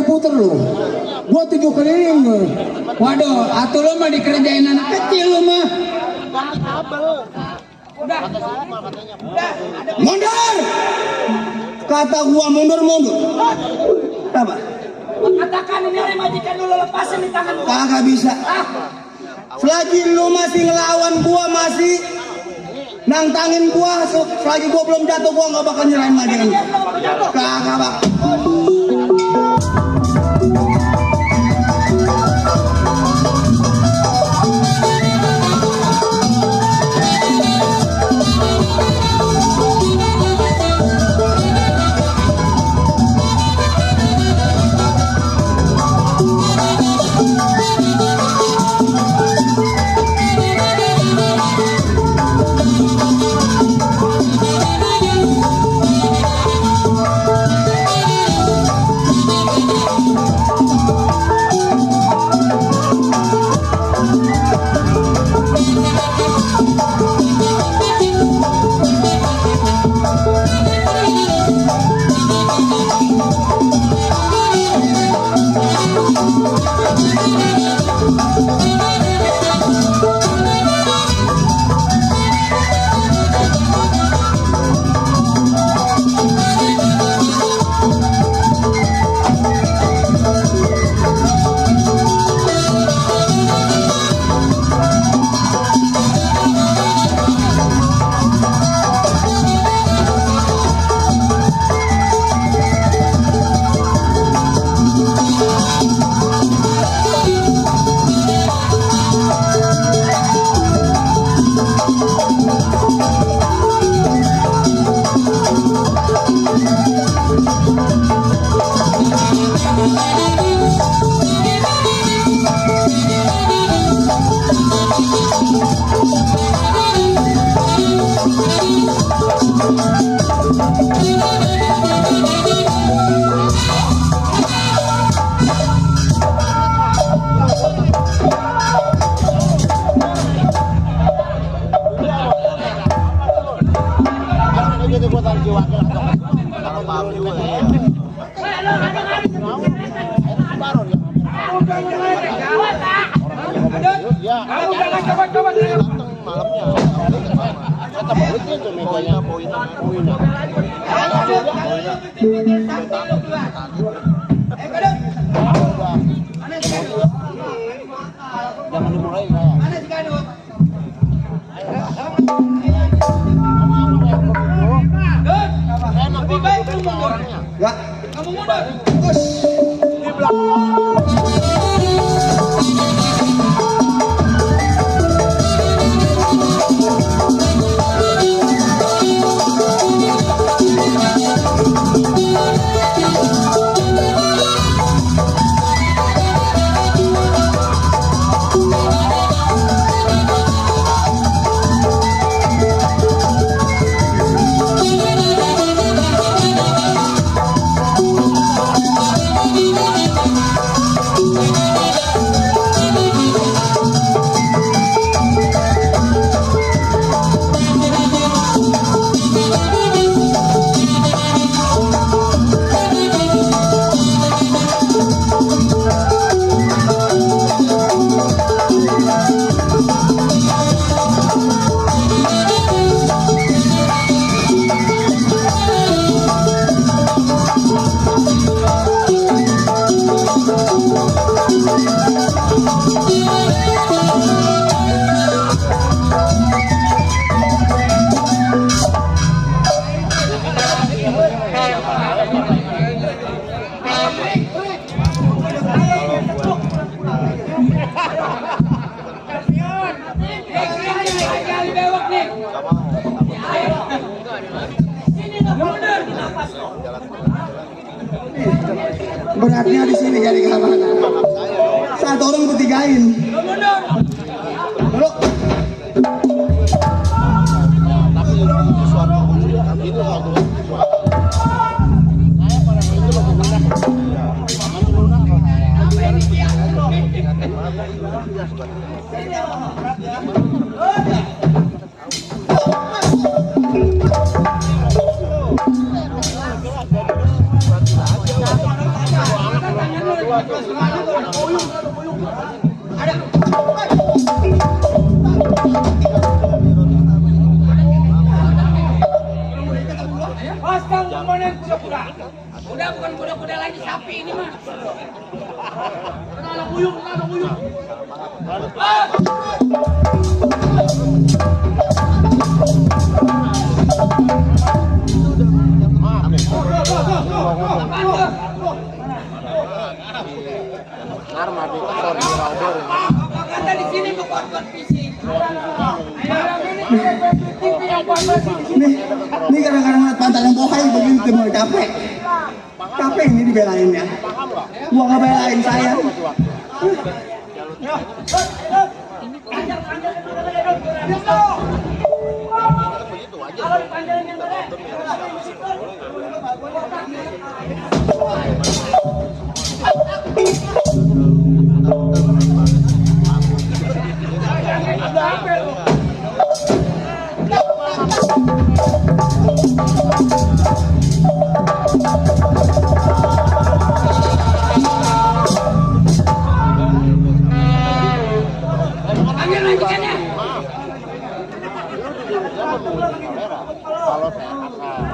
Puter lu, gua 7 keliling lu. Waduh, atuh lu mah dikerjain anak kecil lu mah. Mundur! Kata gua mundur. Apa? Katakan ini oleh majikan dulu lepasin di tangan gua. Kagak bisa. Selagi lu masih ngelawan gua, masih nantangin gua, selagi gua belum jatuh, gua nggak bakal nyerahin majikan. Kagak bak. Jangan dimulai ya. Beratnya di sini jadi keamanan. Satu orang bertigain. Dulu. Udah bukan kuda-kuda lagi, sapi ini mah. Kenapa uyuk, kenapa uyuk? Kata di sini bukan fisik. Ini kadang-kadang lihat pantat yang bohai begitu mulai capek. Capek ini dibelain ya. Gua nggak belain saya.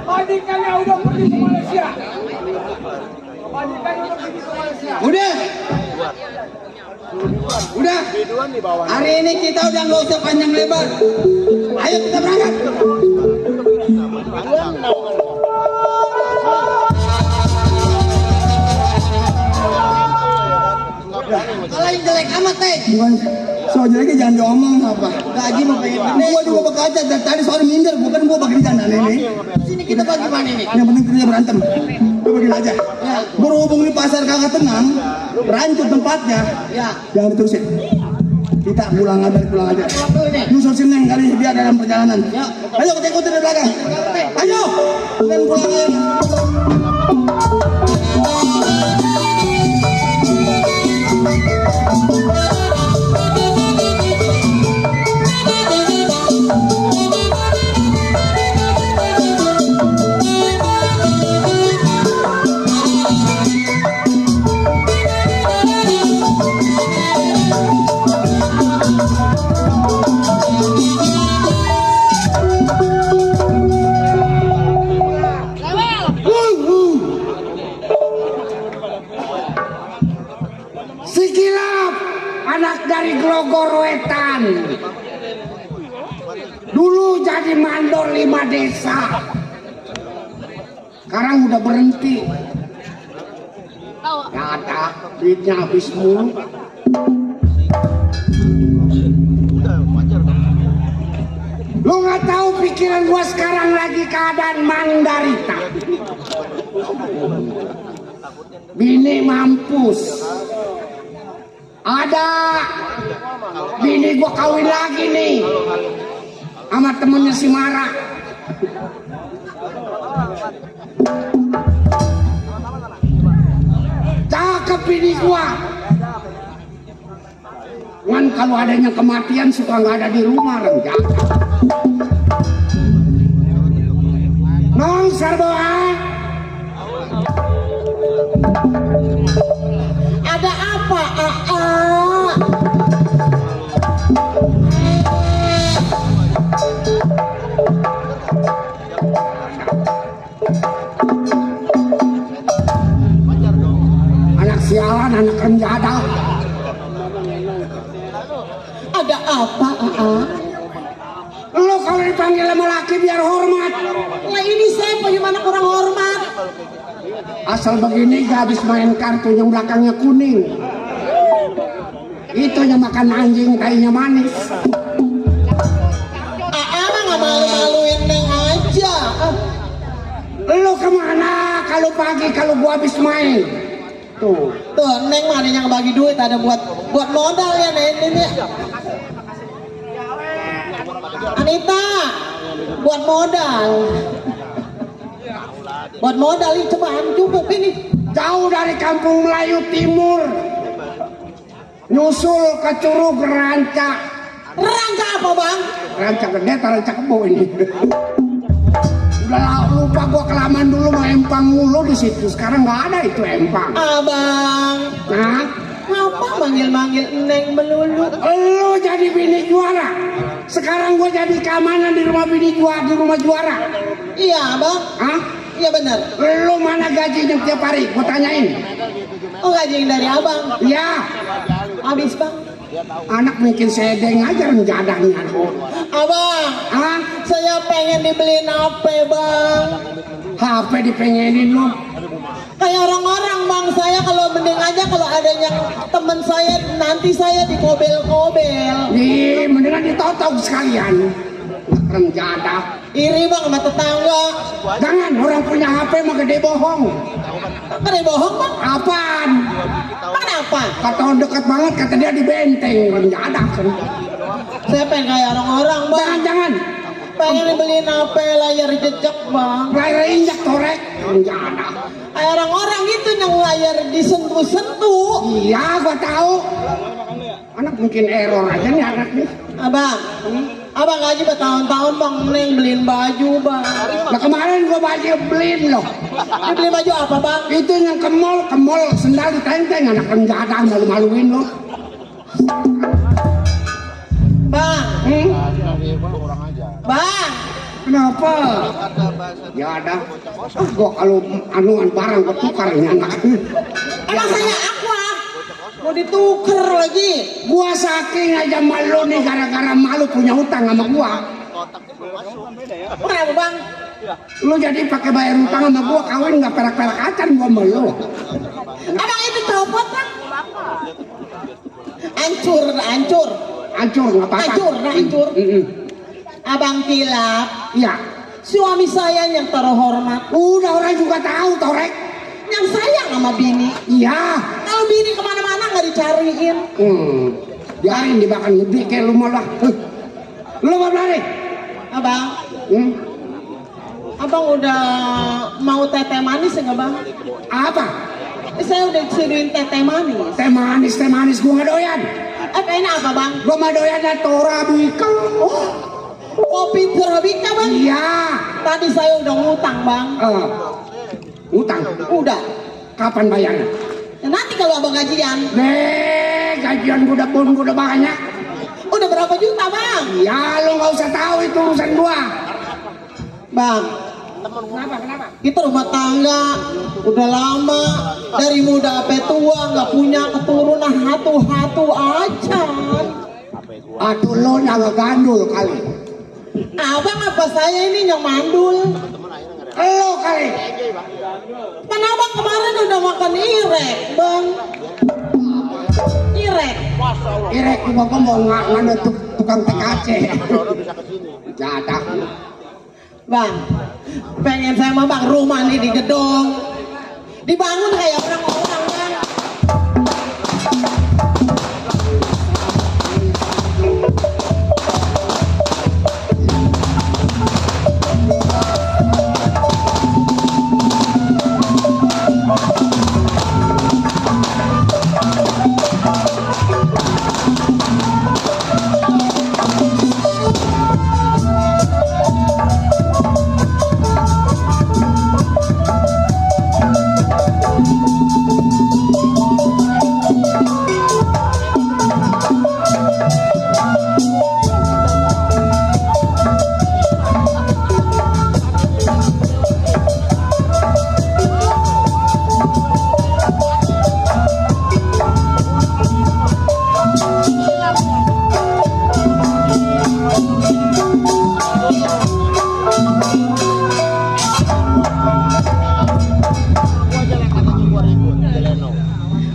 Majikannya udah pergi ke Malaysia. Majikannya udah pergi ke Malaysia. Udah. Hari ini kita udah nggak usah panjang lebar. Ayo kita berangkat. Kalau yang jelek amat teh. Bukan, soal jeleknya jangan diomong apa. Gaji mau pengen gede. Gua juga bekerja dari tadi soal minder, bukan gua bagi janda ini. Sini kita bagi mana nih? Yang penting kerja berantem. Lu begini aja. Ya. Berhubung di pasar kagak tenang, rancut tempatnya. Ya. Jangan diterusin. Kita pulang aja. Pulang dulu nih. Nyusul sini kali biar dalam perjalanan. Ya. Ayo kita ikutin dari belakang. Ayo. Dan pulang aja. Sikilap, anak dari Glogor Wetan. Dulu jadi mandor 5 desa. Sekarang udah berhenti. Gak ada, duitnya habis mulu. Lu nggak tahu pikiran gua sekarang lagi keadaan mandarita. Bini mampus. Ada bini gua kawin lagi nih sama temennya si Mara. Cakep bini gua. Kan kalau adanya kematian suka nggak ada di rumah orang jaga. Nong Sarboa. Ada apa? Anak sialan, anak renjada. Ada apa? Lo kalau dipanggil sama laki biar hormat. Lah ini saya bagaimana kurang hormat? Asal begini gak habis main kartu yang belakangnya kuning. Itu yang makan anjing kayaknya manis. Mah nggak malu-maluin Neng aja. Lo kemana kalau pagi kalau gua habis main? Tuh. Tuh Neng mah ada yang bagi duit, ada buat modal ya Neng ini. Anita, buat modal. Buat modal ini cobaan cukup ini. Jauh dari kampung Melayu Timur, nyusul ke Curug Ranca. Ranca apa bang? Ranca gede atau ranca kebo ini? Udah lupa gua kelamaan dulu mau empang mulu di situ. Sekarang nggak ada itu empang. Abang, Nah, ngapa manggil-manggil Neng melulu? lo jadi bini juara. Sekarang gua jadi keamanan di rumah bini juara, di rumah juara. Iya bang, Hah? iya benar. Lo mana gajinya tiap hari? Gua tanyain. Oh gaji yang dari abang, Ya, habis bang. anak mungkin sedeng aja renjadahnya. Abang, Hah? saya pengen dibeliin HP bang. HP dipengenin lo. Kayak orang-orang bang, saya kalau mending aja kalau ada yang temen saya nanti saya dikobel-kobel. Mendingan ditotong sekalian. Renjadah. Iri bang sama tetangga. Jangan, orang punya HP mah gede bohong. Kena bohong bang? Apaan? Kenapa? Kata dekat banget, kata dia di benteng. Renjadah kan. Saya pengen kayak orang-orang bang. Jangan. Pengen dibeliin HP layar jejak bang. Layar injak torek. Renjadah. Kayak orang-orang gitu yang layar disentuh-sentuh. Iya, gua tahu. Anak mungkin error aja nih anak nih. Abang, abang gaji bertahun-tahun bang, Neng beliin baju bang. Nah kemarin gua baju beliin loh. Dibeli baju apa bang? Itu yang ke mall sendal ditenteng, anak renjadah malu-maluin loh. Bang, bang. Kenapa? Ya ada. Gua kalau anuan barang gua tukar ini anak. Emang saya aqua mau ditukar lagi. Gua saking aja malu nih gara-gara malu punya utang sama gua. Kenapa bang? Lu jadi pakai bayar utang sama gua kawin nggak perak-perakacan gua malu. Abang itu copot bang. Hancur. Hancur nggak apa-apa. Hancur. Abang kilap. Iya. Suami saya yang terhormat. Udah orang juga tahu torek. Yang sayang sama bini. Iya. Kalau bini kemana-mana nggak dicariin. Biarin dimakan gede kayak lu malah. Lu mau lari? Abang, abang udah mau teteh manis enggak bang? Apa? Saya udah disediain teteh manis. Teh manis gua nggak doyan. Ini apa bang? Gua mah doyan Torabika. Oh, kopi Torabika bang? Iya. Tadi saya udah ngutang bang. Utang. Udah. Kapan bayarnya? Ya, nanti kalau abang gajian. Gajian gua udah banyak. Udah berapa juta bang? Ya lu nggak usah tahu itu urusan gua. Bang, Kenapa? kita rumah tangga udah lama, dari muda sampai tua nggak punya keturunan, hatu-hatu aja. Atuh lo yang gandul kali. Abang apa saya ini yang mandul? Lo kali. Kan abang kemarin udah makan irek, bang. Irek. Irek gua mau nganu tukang TKC. Bisa ke sini. Jadak. Bang, pengen saya mah bang rumah nih di gedung. Dibangun kayak orang-orang bang.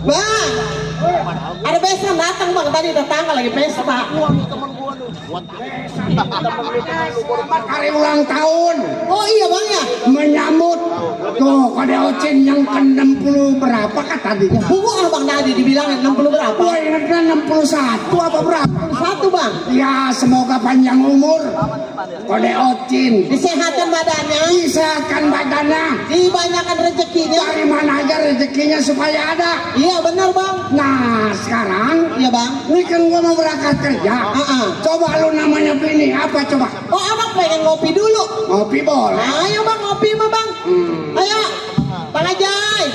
Bang, ada besan datang bang, tadi tetangga lagi pesta. Selamat hari ulang tahun. Oh iya bang ya, Menyambut tuh kode ocin yang ke-60 berapa kan tadinya? bunga abang tadi dibilangin 60 berapa? Gua ingatnya 61 apa berapa? Satu bang, Ya semoga panjang umur. Kode ocin. disehatkan badannya, Disehatkan badannya. dibanyakan rezekinya. Dari mana aja rezekinya supaya ada. Iya benar bang, Nah sekarang iya bang. ini kan gua mau berangkat kerja. Coba lu namanya Bini apa coba? Oh abang pengen ngopi dulu. Ngopi boleh. Ayo bang ngopi mah bang. Ayo, Bang Ajay.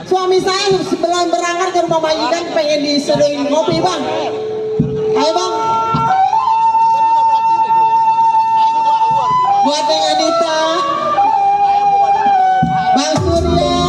Suami saya sebelum berangkat ke rumah majikan pengen diseduhin ngopi bang. Ayo bang. Buat Neng Anita, Bang Surya.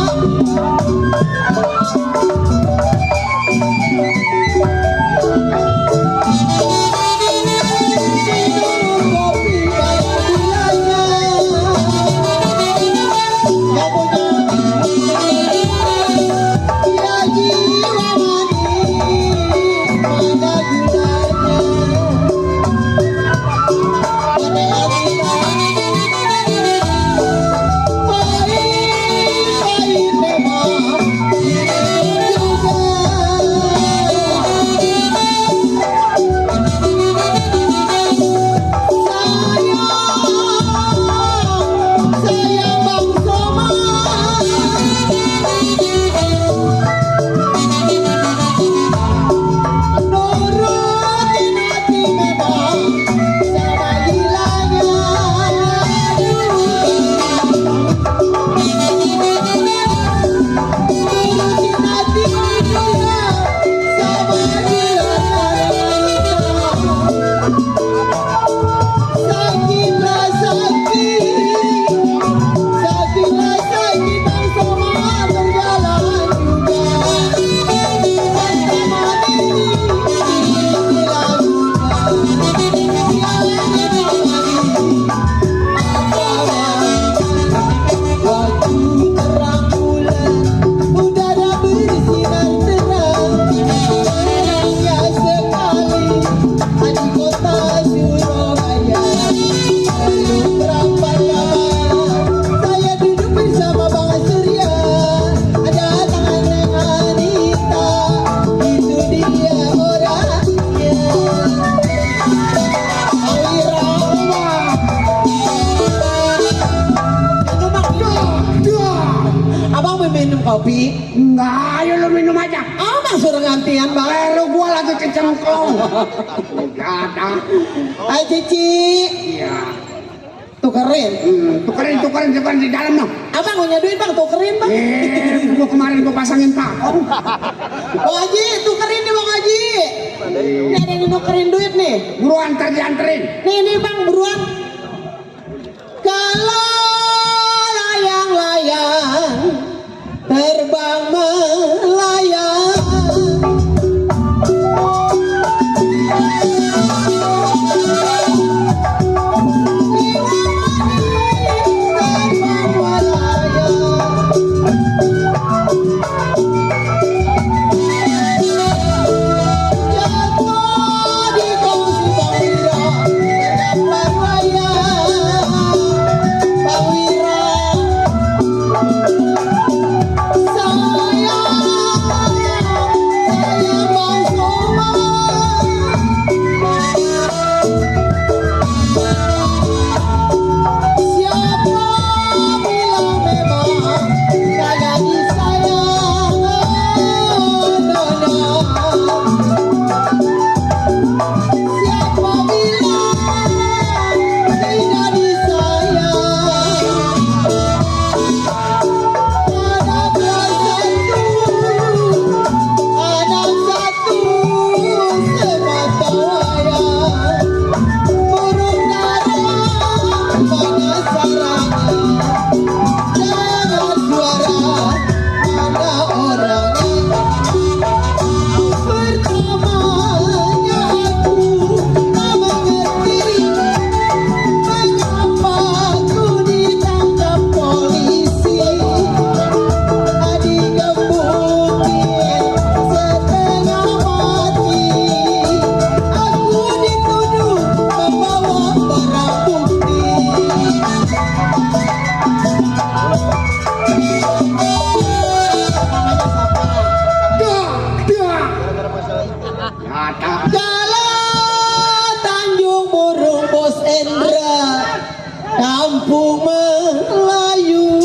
kopi? Enggak, ayo lu minum aja. Abang suruh gantian bang. Lu gua lagi kecemplung. Udah ada. Hai Cici. Iya. Tukerin. Tukerin di dalam dong. Abang punya duit bang, tukerin bang. Gua kemarin gua pasangin pakon. Bang Haji, tukerin nih Bang Haji. Ini ada yang nukerin duit nih. Buruan dianterin. Nih bang, buruan. Kalau layang-layang terbang melayang, terbang Sendra kampung Melayu.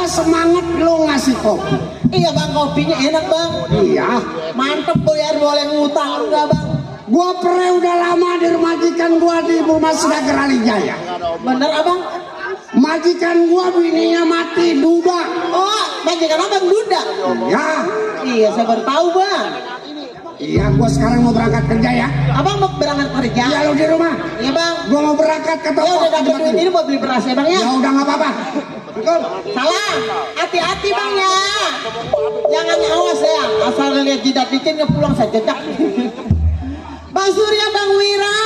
Semangat lo ngasih kopi. Iya bang, kopinya enak bang. Iya. Mantep Boyar, boleh ngutang enggak bang? Gua pernah udah lama di majikan gua di rumah Sedager Alijaya. Bener abang? Majikan gua bininya mati duda. Oh, majikan abang duda? Ya. Iya, saya baru tahu bang. Iya, gua sekarang mau berangkat kerja ya. Abang mau berangkat kerja? Iya, lo di rumah. Iya bang. Gua mau berangkat ke Ya toko. udah dapat duit ini buat beli beras ya bang ya? Ya udah nggak apa-apa. Salah, hati-hati bang ya. Jangan awas ya, asal lihat jidat dikit pulang saya jedak. Bang Surya, Bang Wira.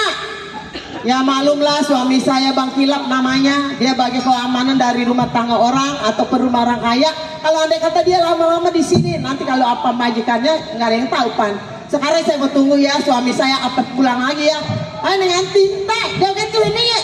Ya maklumlah suami saya Bang Kilap namanya. Dia bagi keamanan dari rumah tangga orang atau rumah orang kaya. Kalau andai kata dia lama-lama di sini, nanti kalau apa majikannya nggak ada yang tahu pan. Sekarang saya mau tunggu ya suami saya apa pulang lagi ya. Ayo nanti, teh, dia gitu ini ya.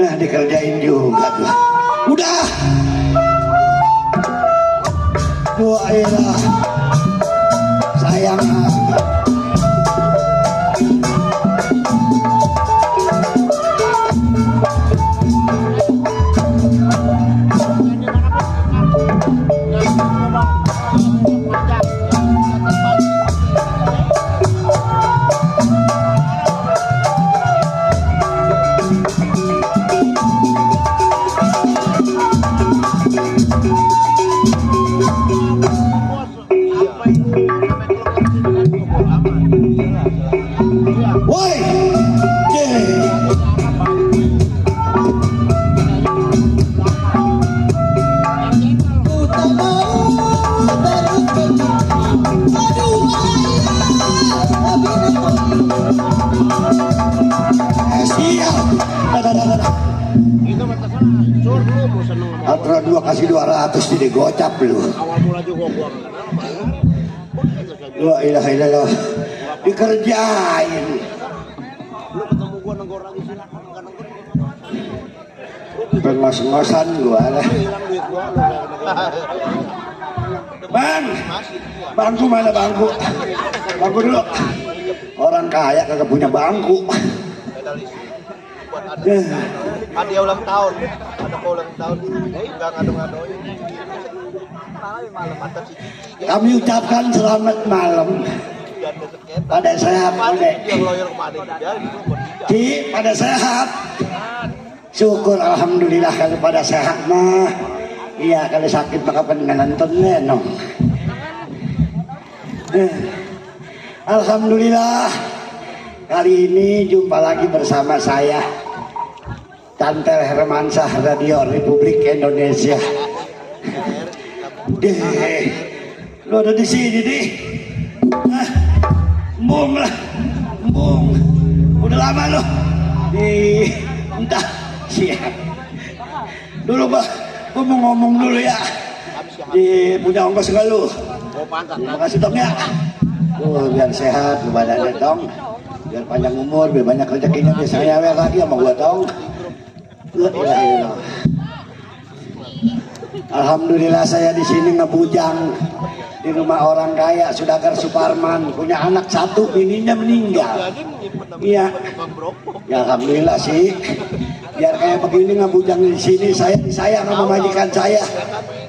Nah dikerjain juga tuh. Udah. Dua ayolah. Sayang. motor dulu mau seneng sama Atra 2 kasih 200 jadi gocap lu. awal mula juga gua nggak kenal sama lu. La ilaha illallah. Dikerjain. Lu ketemu gua nenggor lagi silakan nggak nenggor. Pengos-ngosan gua lah. Hilang duit gua lu nggak nenggor. Bang, bangku mana bangku? Bangku dulu. Orang kaya kagak punya bangku. Buat hadiah ulang tahun, ada kau ulang tahun, nggak ngadu-ngaduin. Malam mantap si Cici. Kami ucapkan selamat malam. Pada sehat, Bude. Yang lawyer kemarin dia itu buat dia. Ci, pada sehat. Syukur alhamdulillah kalau pada sehat mah. Iya, kalau sakit maka pengen nonton lenong. Alhamdulillah. Kali ini jumpa lagi bersama saya Tantel Hermansyah Radio Republik Indonesia. Lu ada di sini deh. Embung lah, embung. Udah lama lo. Entah siap. Dulu bah, gua mau ngomong dulu ya. Punya ongkos nggak lu? Terima kasih dong ya. Biar sehat, badannya dong. Biar panjang umur, biar banyak rezekinya, biar saya lagi sama gua dong. Alhamdulillah saya di sini ngebujang di rumah orang kaya Sudakar Suparman, punya anak satu, bininya meninggal. Iya, ya alhamdulillah sih. Biar kayak begini ngebujang di sini, saya disayang sama majikan saya.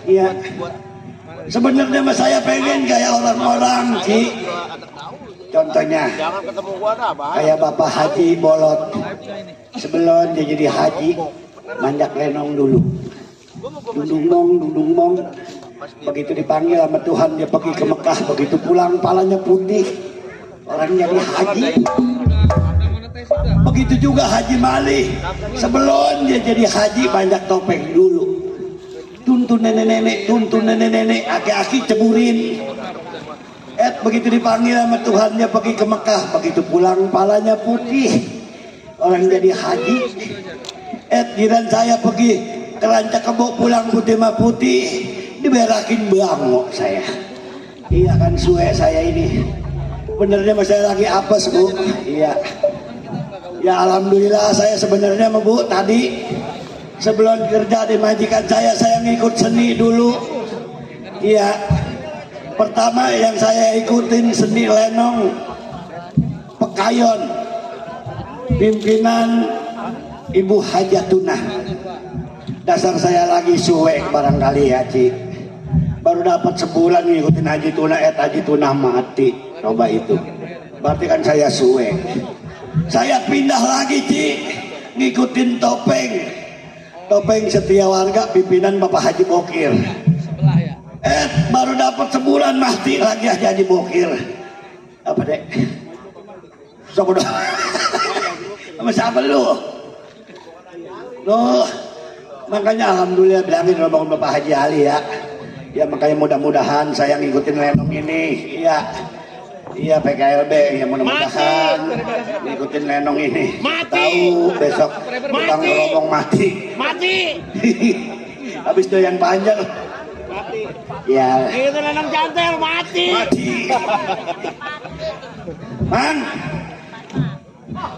Iya. Sebenarnya mah saya pengen kayak orang-orang sih. Contohnya, kayak Bapak Haji Bolot. Sebelum dia jadi haji, manjak lenong dulu. Dudung mong. Begitu dipanggil sama Tuhan, dia pergi ke Mekah. Begitu pulang, palanya putih. Orang jadi haji. Begitu juga Haji Mali. Sebelum dia jadi haji, manjak topeng dulu. Tuntun nenek-nenek, aki-aki ceburin. Begitu dipanggil sama Tuhan, dia pergi ke Mekah. Begitu pulang, palanya putih. Orang jadi haji. Giran saya pergi ke Rancak Kebo, pulang putih mah putih, diberakin bango saya. Iya kan suwe saya ini. Benernya mas saya lagi apes bu. Iya. Ya alhamdulillah saya sebenarnya mah bu tadi sebelum kerja di majikan saya ngikut seni dulu. Iya. Pertama yang saya ikutin seni lenong Pekayon, pimpinan Ibu Hajatunah. Dasar saya lagi suwe barangkali ya Ci. Baru dapat sebulan ngikutin Haji Tunah mati. Coba itu. Berarti kan saya suwe. Saya pindah lagi Ci, ngikutin Topeng Setia Warga pimpinan Bapak Haji Bokir. Baru dapat sebulan mati lagi Haji Bokir. Apa dek? Sopo dong. Sama siapa lu? Loh, makanya alhamdulillah bilangin rombongan Bapak Haji Ali ya. Ya makanya mudah-mudahan saya ngikutin lenong ini. Iya PKLB ya mudah-mudahan ngikutin lenong ini. Tahu besok tukang rombong mati. Habis doyan panjang. Mati. Ya. Itu lenong cantel mati. Man,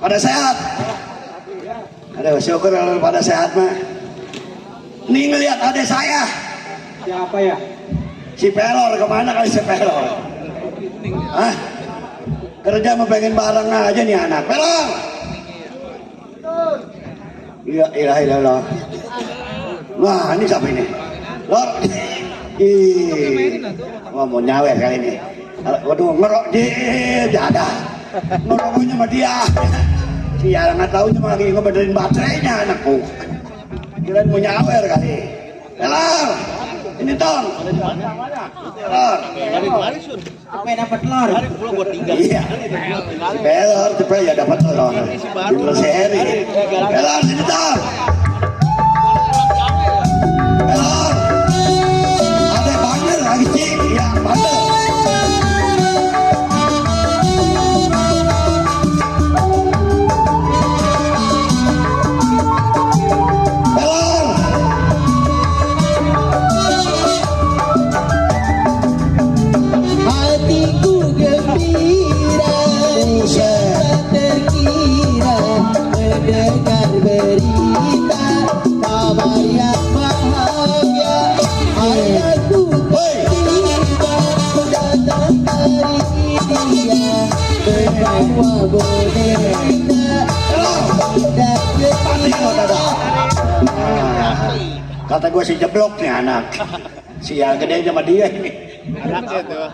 pada sehat. Aduh syukur kalau pada sehat mah. Nih ngelihat adik saya. Siapa ya? Si Pelor kemana kali si Pelor? Hah? Kerja mau pengen bareng aja nih anak. Pelor. Iya ilah. Wah ini siapa ini? Lor. Wah mau nyawer kali ini. Waduh ngerok dia ada. Ngeroknya sama dia. Iya nggak tahu cuma lagi ngebenerin baterainya anakku. Kirain mau nyawer kali. Pelor. Ini tong. Pelor. Sampai dapat telur. Iya. Pelor cepet ya dapat telur. Di sehari. Pelor sini tong. Pelor. Ada bandel lagi cik. Ya bandel. Pelor. Paling lo dadah. Kata gue si jeblok nih anak. Sial gede sama dia ini. Anaknya tuh.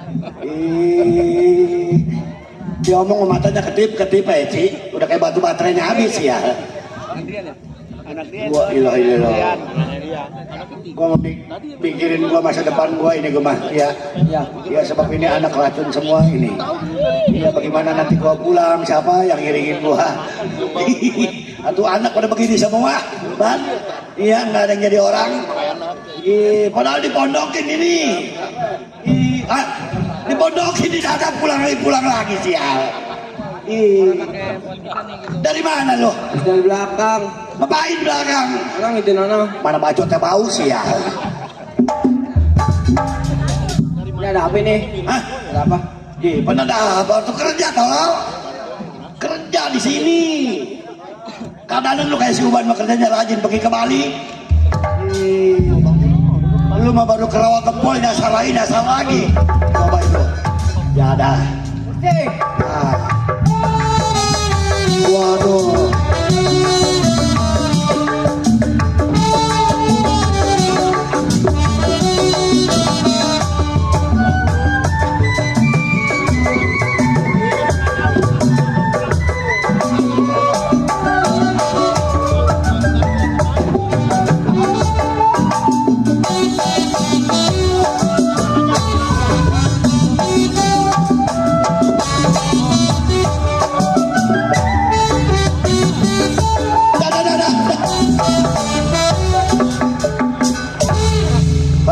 Dia ngomong matanya ketip ya Ci. Udah kayak batu baterainya habis ya. Anak dia. Gua ilah. Dia. Gua mau pikirin gua masa depan gua ini gua mah. Ya sebab ini anak racun semua ini. Ya bagaimana nanti gua pulang, siapa yang ngiringin gua? Atau anak pada begini semua, Ban? Iya nggak ada yang jadi orang. Padahal dipondokin ini. Dipondokin di dada pulang lagi sial. Dari mana lo? Dari belakang. Ngapain belakang? Orang itu nono. Mana bacotnya bau sial. Ini ada apa nih? Hah? Ada apa? Pernah apa tuh kerja tolong? Kerja di sini. Kadang-kadang lu kayak si Uban mah kerjanya rajin pergi ke Bali. Lu mah baru kerawak kempol dasar lagi. Coba itu. Ya dah. Nah. Waduh.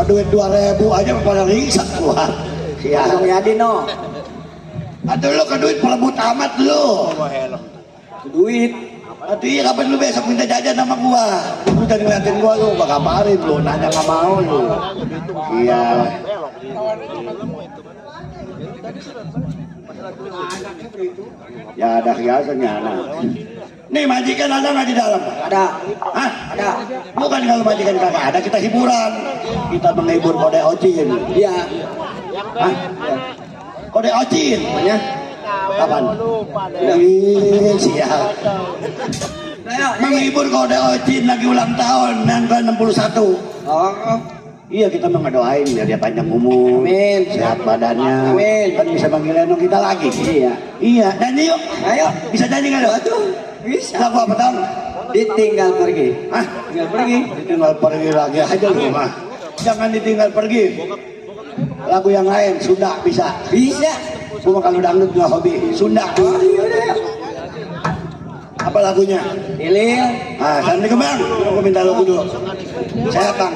Duit 2.000 aja pada riset gua. Sial. Dong ya Dino. Aduh lu ke duit pelebut amat lu. Duit. Aduh kapan lu besok minta jajan sama gua? Lu jangan ngeliatin gua lu, bakal kabarin lu, nanya nggak mau lu. Iya. Ya ada hiasannya anak. Nih majikan ada nggak di dalam? Ada. Hah? Ada. Bukan kalau majikan kagak ada, kita hiburan. Kita menghibur kode ocin. Iya. Hah? Kode ocin. Namanya? Kapan? Siap. Menghibur kode ocin lagi ulang tahun yang ke-61. Oh. Iya kita mengedoain biar dia panjang umur, Amin. sehat badannya, Amin. kan bisa manggil Lenong kita lagi. Iya, nyanyi yuk. Ayo. Bisa nyanyi nggak lo? Bisa. Lagu apa Tom? Ditinggal pergi. Hah? Tinggal pergi? Ditinggal pergi lagi aja lu mah. Jangan ditinggal pergi. Lagu yang lain, Sunda bisa. Bisa. Cuma kalau dangdut nggak hobi, Sunda. Apa lagunya? Lilin. Ah, Sandi Kembang. Aku minta lagu dulu. Saya Bang.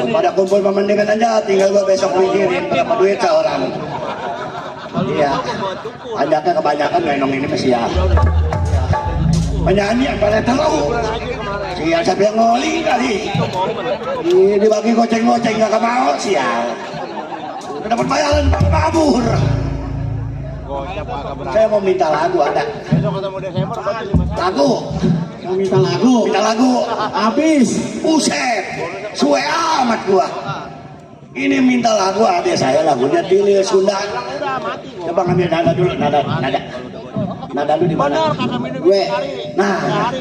Pada kumpul pemandangan aja, tinggal gua besok mikirin berapa duit seorang. Iya. Ajaknya kebanyakan Lenong ini masih ya. Penyanyi yang pada tahu. Siapa yang ngoli kali. Dibagi goceng-goceng nggak mau sial. Dapat bayaran kabur. Saya mau minta lagu ada. Lagu. Mau minta lagu. Minta lagu. Habis. Buset. Suwe amat gua. Ini minta lagu ada saya lagunya Tilil Sunda. Coba ngambil nada dulu, nada lu di mana? Gue. Nah,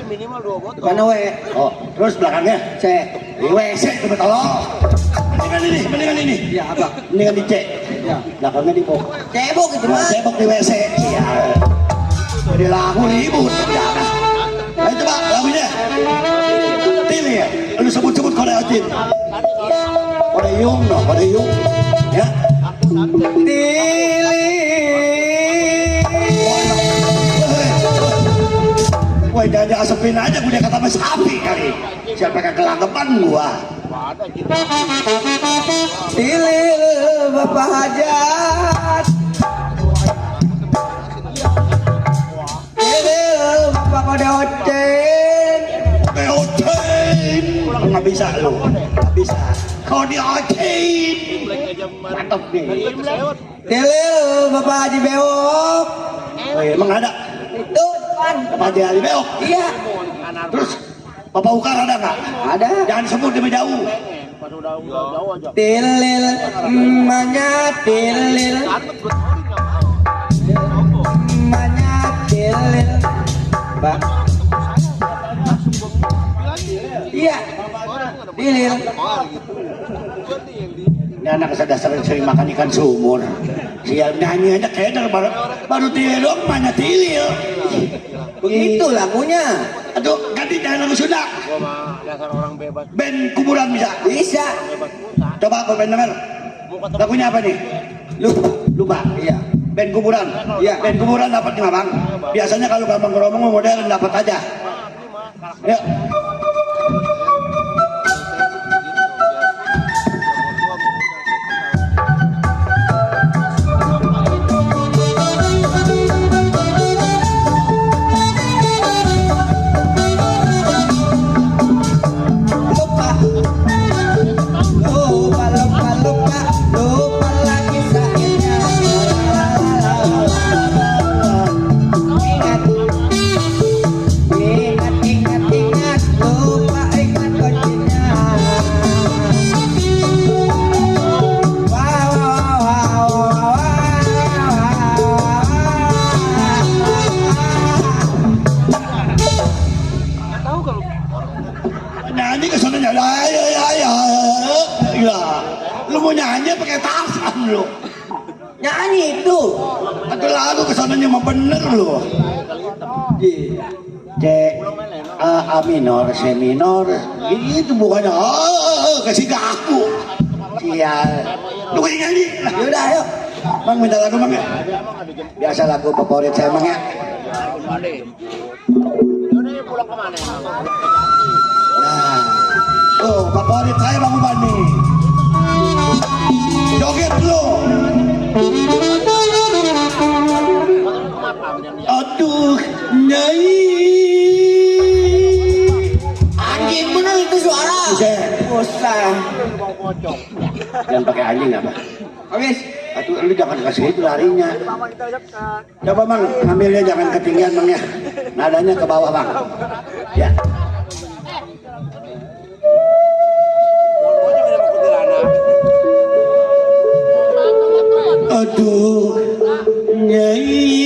Mana we? oh, terus belakangnya C. di WC coba tolong. Mendingan ini. Ya apa? Mendingan di C. Ya. Belakangnya di bok. Cebok itu mah. Cebok di WC. Iya. Jadi lagu ribut. Jangan. Ayo coba lagunya. Tilil ya. Lu sebut-sebut kode ocin. Kode yung no, kode yung. Ya. Wah, jangan diasepin aja, gue kata sama sapi kali. Siapa yang kelangkepan gua? Tilil Bapak Hajat. Tilil Bapak Kode Ocen. Ocin, nggak bisa lu, nggak bisa. Kode ocin, mantap nih. Tilil Bapak Haji Bewok. Oh, emang ada? Itu depan. Bapak Haji Beok. Iya. Terus Bapak Ukar ada nggak? Ada. Jangan sebut demi jauh. Tilil emaknya tilil namanya Dilil, Pak. Iya, Dilil. Ini anak dasar sering makan ikan sumur. Sial nyanyi aja kayak baru tilil dong, mana tilil. Begitu lagunya. Aduh, ganti jangan lagu Sunda. Gua mah dasar orang bebas. Band kuburan bisa. Bisa. Coba aku pengen denger. Lagunya apa nih? Lupa. Iya. Band kuburan. Iya. Band kuburan dapat nggak bang? Biasanya kalau gampang ngomong modern dapat aja. Ya. Lupa. Lupa, lupa, lupa. Lupa lagi sakitnya. Ingat. Ingat, ingat, ingat. Lupa, ingat kuncinya. Wow, wow, wow, wow, Nyanyi ke sana ya. Gila. Lu mau nyanyi pakai Tarzan lu. nyanyi itu. Ada lagu ke sananya mah bener lu. C A minor, C minor. Itu bukannya kasih ke aku. Sial. Lu pengen nyanyi? Yaudah, ayo. Bang minta lagu bang ya? Biasa lagu favorit saya bang ya. Udah pulang kemana? Nah, tuh favorit saya bang Uban nih. Joget lu. Aduh, nyai. Anjing bener itu suara. Buset. Usah. Jangan pakai anjing apa? Habis. Aduh, lu jangan kasih itu larinya. Coba bang, ngambilnya jangan ketinggian bang ya. Nadanya ke bawah bang. Ya. Aduh, nyai.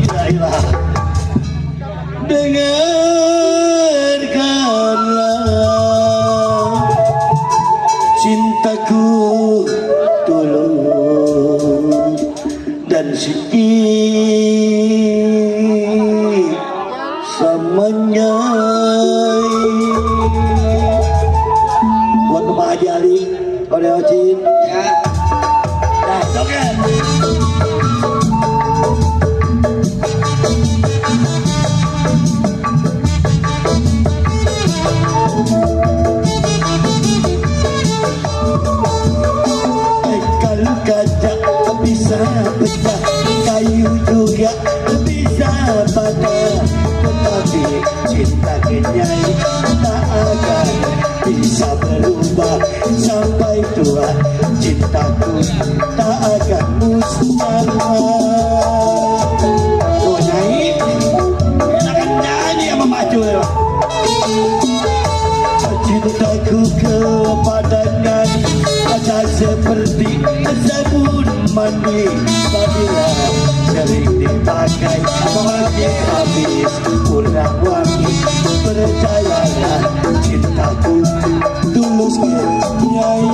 Baiklah. Dengarkanlah cintaku tulus dan sedih sama nyai. Buat Bapak Haji Ali, Koreocin. Ya. Nah, joget. Kalau kaca bisa pecah, kayu juga bisa patah, tetapi cinta kenyai tak akan bisa berubah sampai tua. Cintaku tak akan musnah. Oh nyai, enakan nyanyi sama maju ya. Cintaku kepadanya ada seperti sabun mandi, apabila sering dipakai mati habis kurang wangi. Percayalah cintaku tulus nyai.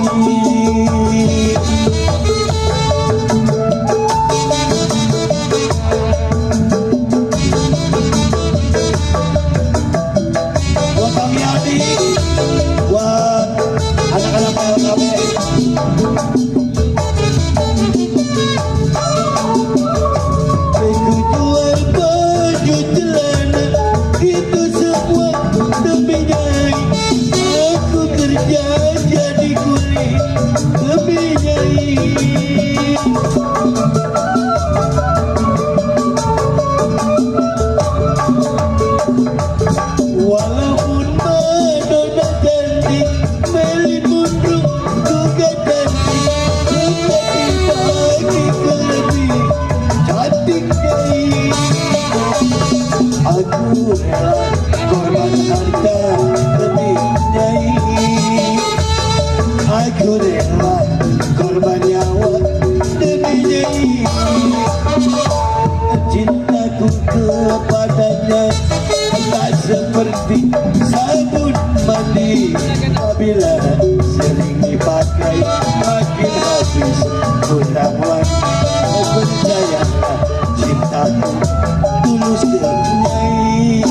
Buat Bang Yadi, buat anak-anak PLKB. Aku jual baju celana, itu semua demi nyai. Aku kerja jadi kuli demi nyai. Walaupun madonna cantik, Melly Mundruk juga cantik, tetapi bagiku lebih cantik nyai. Aku rela korban harta demi nyai. Aku rela seperti sabun mandi, apabila sering dipakai makin habis gunawan. Kau percayalah cintaku tulus dan nyai.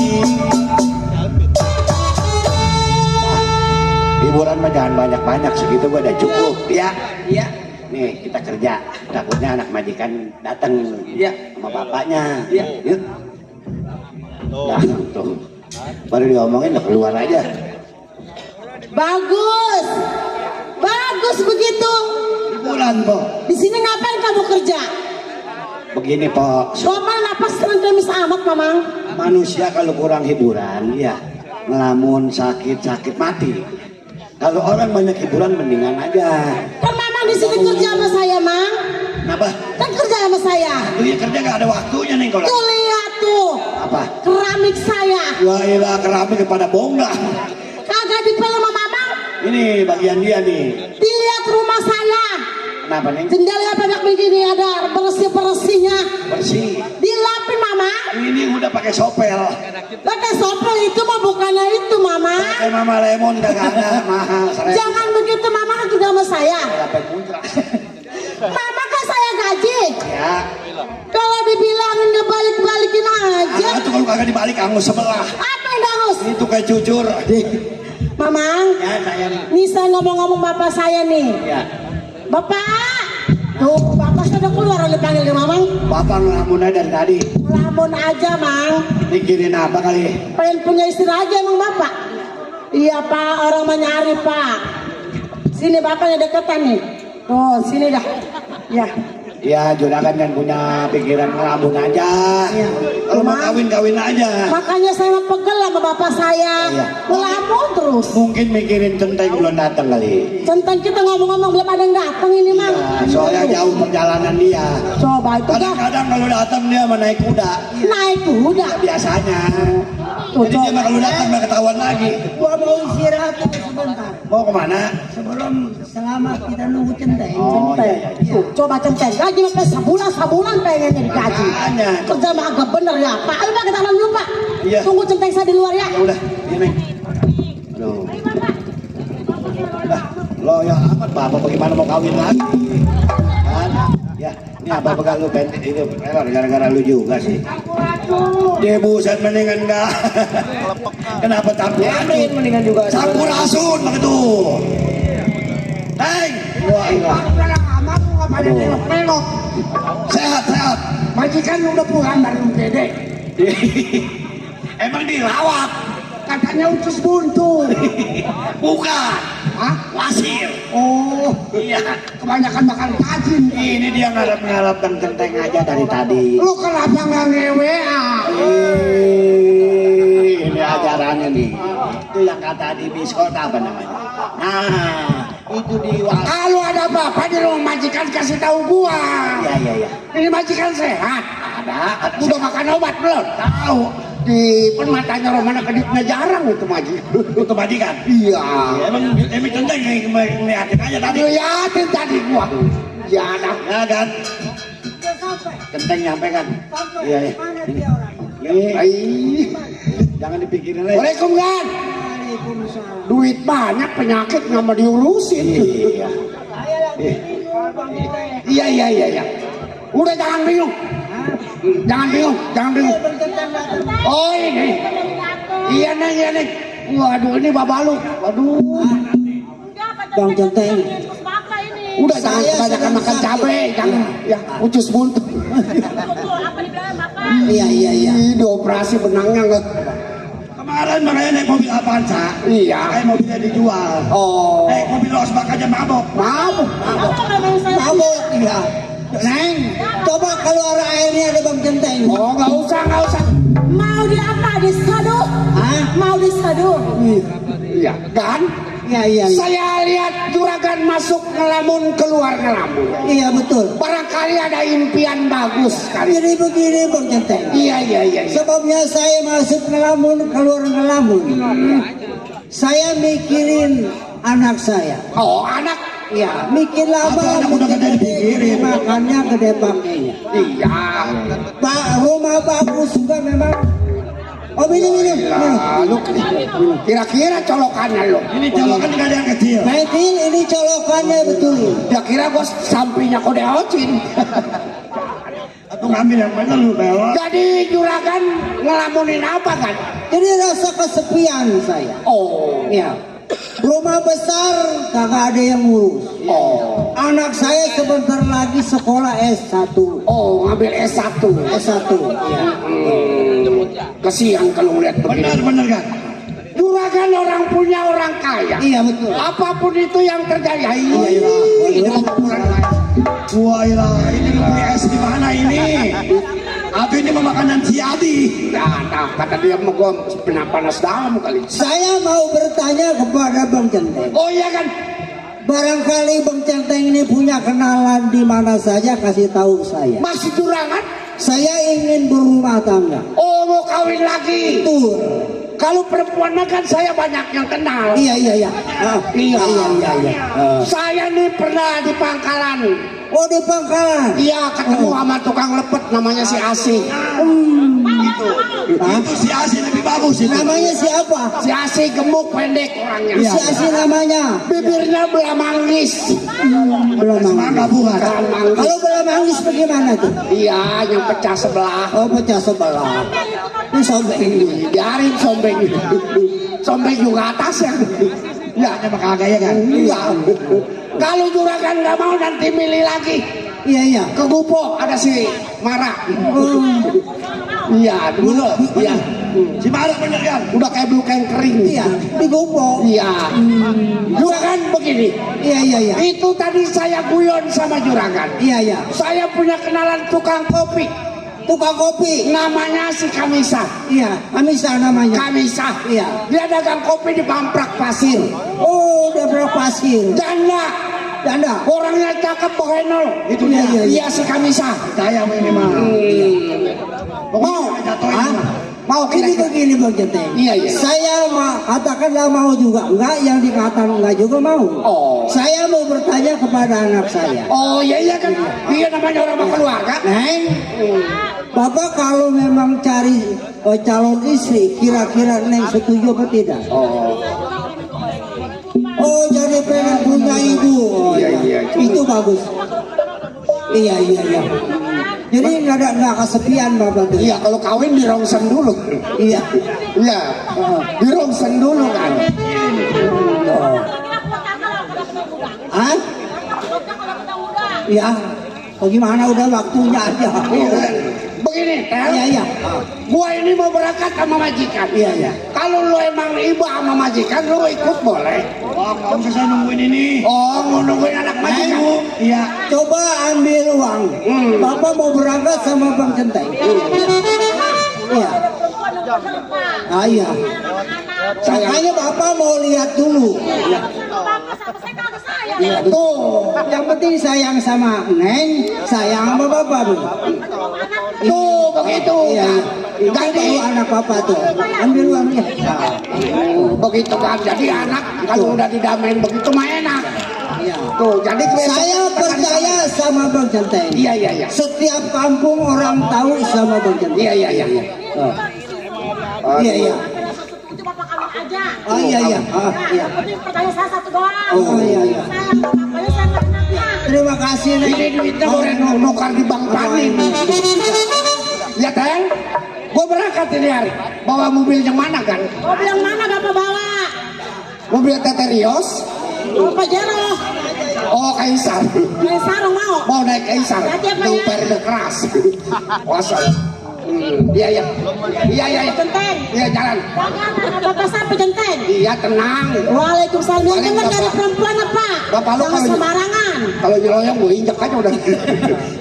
Hiburan mah jangan banyak-banyak, segitu gua udah cukup ya. Iya. Nih kita kerja, takutnya anak majikan datang Iya. sama bapaknya. Iya. Yuk. Nah, tuh. Baru diomongin udah keluar aja. Bagus. Bagus begitu. Hiburan, Po. Di sini ngapain kamu kerja? Begini, Po. Bapak napas kemis amat, Mamang. Manusia kalau kurang hiburan, ya ngelamun, sakit mati. Kalau orang banyak hiburan mendingan aja. Kan Mamang di sini kerja sama saya, Mang. Kenapa? Kan kerja sama saya. Lu ya kerja gak ada waktunya nih kalau. Tuh lihat tuh. Apa? Keramik saya. Wah, ilah keramik kepada bongga. Kagak dipel sama Mamang. Ini bagian dia nih. Dilihat rumah saya. Kenapa nih? Jendela banyak begini ada bersih-bersihnya. Bersih. Dilapin, Mama. Ini udah pakai sopel. Pakai sopel itu mah bukannya itu, Mama. Pakai Mama Lemon kagak ada, mahal. Jangan begitu, Mama kan juga sama saya. Sampai puncak. Mama kan saya gaji. Ya. Kalau dibilangin ngebalik-balikin aja. Ah, itu kalau kagak dibalik kamu sebelah. Apa yang dangus? Itu kayak jujur. Mamang, Ya, saya. nih saya ngomong-ngomong bapak saya nih. Ya. Bapak, tuh bapak sudah keluar oleh panggil ke Mamang. Bapak ngelamun aja dari tadi. Lamun aja, Mang. Mikirin apa kali? Pengen punya istri aja emang bapak. Iya Pak, orang menyari Pak. Sini bapaknya deketan nih. Tuh, sini dah. Ya. Ya, juragan kan punya pikiran ngelamun aja. Iya. Kalau mau Emang? kawin aja. Makanya saya mah pegel sama bapak saya. Iya. Ngelamun terus. Mungkin mikirin centeng belum datang kali. Tentang kita ngomong-ngomong belum ada yang datang ini, Mang. Ya, soalnya jauh perjalanan dia. Coba itu dah. Kadang-kadang kalau datang dia menaik kuda. Naik kuda. Biasanya. Tuh, Jadi dia mah coba. kalau datang mah ketahuan lagi. Gua mau istirahat sebentar. Mau kemana? Sebelum selamat kita nunggu centeng. Oh, Centeng. iya, iya. Tuh, coba centeng. Gaji sampai sebulan pengen jadi gaji. Makanya. Kerja mah agak bener ya, Pak. Ayo Pak kita taman dulu, Pak. Iya. Tunggu centeng saya di luar ya. Ya udah, ini. Aduh. Nah, lo ya amat bapak bagaimana mau kawin lagi? Kan? Ya, ini apa bakal lu bentik itu error gara-gara lu juga sih. Dia buset mendingan enggak. Kenapa campur racun? Mendingan juga. Campur asun begitu. Hei, wah enggak. Pada nengok-nengok. Sehat. Majikan udah pulang dari UGD. Emang dirawat? Katanya utus buntu. Bukan. Hah? Wasir. Oh, Iya. kebanyakan makan kajin. Ini dia ngarap-ngarap dan centeng aja dari tadi. Lu kenapa nggak ngewe? Ini ajarannya nih. Itu yang kata di biskot apa namanya? Nah, itu di Kalau ada apa-apa di rumah majikan kasih tahu gua. Iya. Ini majikan sehat. Ada. Udah makan obat belum? Tahu. Di permatanya Romana kedipnya jarang itu majikan. Itu majikan. Iya. Emang centeng yang ngeliatin aja tadi. Liatin tadi gua. Ya ada. Ya kan? Centeng nyampe kan? Iya. Ini. Jangan dipikirin lagi. Waalaikumsalam. Duit banyak penyakit nggak mau diurusin. Iya. Udah jangan bingung. Jangan bingung. Oh ini. Iya nih. Waduh ini babalu. Waduh. Bang Centeng. Udah jangan kebanyakan makan cabai. Jangan. Ya ucus buntu. Iya. Dioperasi benangnya nggak. Kemarin makanya naik mobil Avanza. Iya. Kayak mobilnya dijual. Oh. Naik mobil Osbak aja mabok. Mabuk. Iya. Neng, coba keluar airnya ada Bang Centeng. Oh, nggak usah. Mau di apa? Disadu? Hah? Mau disadu? Iya, kan? Iya. Saya lihat juragan masuk ngelamun, keluar ngelamun. Iya, betul. Barangkali ada impian bagus kali. Begini, Bang Centeng. Iya. Sebabnya saya masuk ngelamun, keluar ngelamun. Saya mikirin anak saya. Oh, anak. Ya, mikir lama. Apa anak udah gede dipikirin? Makannya gede pakainya. Iya. Pak, rumah bagus juga memang. Oh minum. Lu kira-kira colokannya lu. Ini colokan nggak ada yang kecil. Betul, ini colokannya betul. Ya kira gua sampingnya kode ocin. Atau ngambil yang mana lu bawa? Jadi juragan ngelamunin apa kan? Jadi rasa kesepian saya. Oh, Ya. Rumah besar kagak ada yang ngurus. oh, Anak saya sebentar lagi sekolah S1. oh, ngambil S1. S1. Ya. Kesian kalau lihat begini. Benar kan? Juragan orang punya orang kaya. Iya betul. Apapun itu yang terjadi. Iya. Wah ini lu beli es di mana ini? Atau ini makanan si Adi? Nah, kata dia mau gua panas dalam kali. Saya mau bertanya kepada Bang Centeng. Oh iya kan? Barangkali Bang Centeng ini punya kenalan di mana saja, kasih tahu saya. Masih juragan? Saya ingin berumah tangga. Oh, mau kawin lagi. Betul. Kalau perempuan kan saya banyak yang kenal. Iya. Iya. Ah. Saya nih pernah di Pangkalan. Oh di Pangkalan. Iya, ketemu sama tukang lepet namanya si Asi. Hah? Itu si Asi lebih bagus itu. Namanya siapa? Si Asi gemuk pendek orangnya. Si Asi namanya. Bibirnya belah manggis. Belum Semangka manggis. bukan? Belah manggis. Kalau belum manggis bagaimana tuh? Iya, yang pecah sebelah. Oh pecah sebelah. Ini sobek. Biarin sombeng. Sombeng juga atas ya. Ya, Ada maka gaya kan? iya. Kalau juragan nggak mau nanti milih lagi. Iya. Ke Gupo ada si Mara. Oh. Iya, dulu. Iya. Si Mara bener kan? Udah kayak blukeng kering. Iya. Di Gupo. Iya. Juragan begini. Iya. Itu tadi saya guyon sama juragan. Iya. Saya punya kenalan tukang kopi. Tukang kopi. Namanya si Kamisa. Iya. Kamisa namanya. Kamisa. Iya. Dia dagang kopi di Pamprak Pasir. Oh udah berapa pasir? Janda. Janda. Orangnya cakep bohenol. Itu Iya, dia. iya. Iya si Kamisa. Saya ini mah. Mau? Jatuhin Hah? mah. Mau Ini kira-kira? begini Bang Centeng. Iya. Saya katakanlah mau juga enggak, yang dikatakan enggak juga mau. Oh. Saya mau bertanya kepada anak saya. Oh iya kan. Dia namanya orang berkeluarga. Neng, Bapak kalau memang cari calon istri, kira-kira Neng setuju apa tidak? Oh, jadi pengen punya ibu. Oh, Iya. Itu bagus. Iya. Jadi nggak kesepian Bapak tuh. Iya, kalau kawin di rongsen dulu. Iya. Iya, di rongsen dulu kan. Hah? Iya. Bagaimana udah waktunya aja. Begini, Tel. Iya. Gua ini mau berangkat sama majikan. Iya. Kalau lo emang ibu sama majikan, lo ikut boleh. Wah, nggak usah saya nungguin ini. Oh, mau nungguin anak majikan. Iya. Coba ambil uang. Bapak mau berangkat sama Bang Centeng. Iya. Iya. Makanya Bapak mau lihat dulu. Iya. Tuh, yang penting sayang sama Neng, sayang sama Bapak tuh. Tuh, begitu. Iya. Itu Jadi, baru anak Bapak tuh. Ambil uangnya. begitu kan. Jadi anak kalau udah didamain begitu mah enak. Iya. Tuh, jadi Saya percaya sama Bang Centeng. Iya. Setiap kampung orang tahu sama Bang Centeng. Iya. Iya. Itu bapak kami aja. Oh iya. Iya. Ini pertanyaan saya satu doang. Oh iya. Saya bapaknya saya nggak kenapa. Terima kasih Neng. Ini duitnya boleh nukar di bank panin. Ya, Teng. Gue berangkat ini hari. Bawa mobil yang mana kan? Mobil yang mana bapak bawa? Mobil Teterios. Bapak Jero. Oh, Kaisar. Kayak sarung mau. Mau naik Kaisar. Hati apa Itu ya? perde keras. Puasa. Iya. Genteng. Iya, jalan. Jangan anak bapak sampai genteng. Iya, tenang. Waalaikumsalam. Yang dengar Waalaikumsalam. dari perempuan apa? Bapak lu Jangan kalau- sembarangan. Kalau jeloyong gue injek aja udah.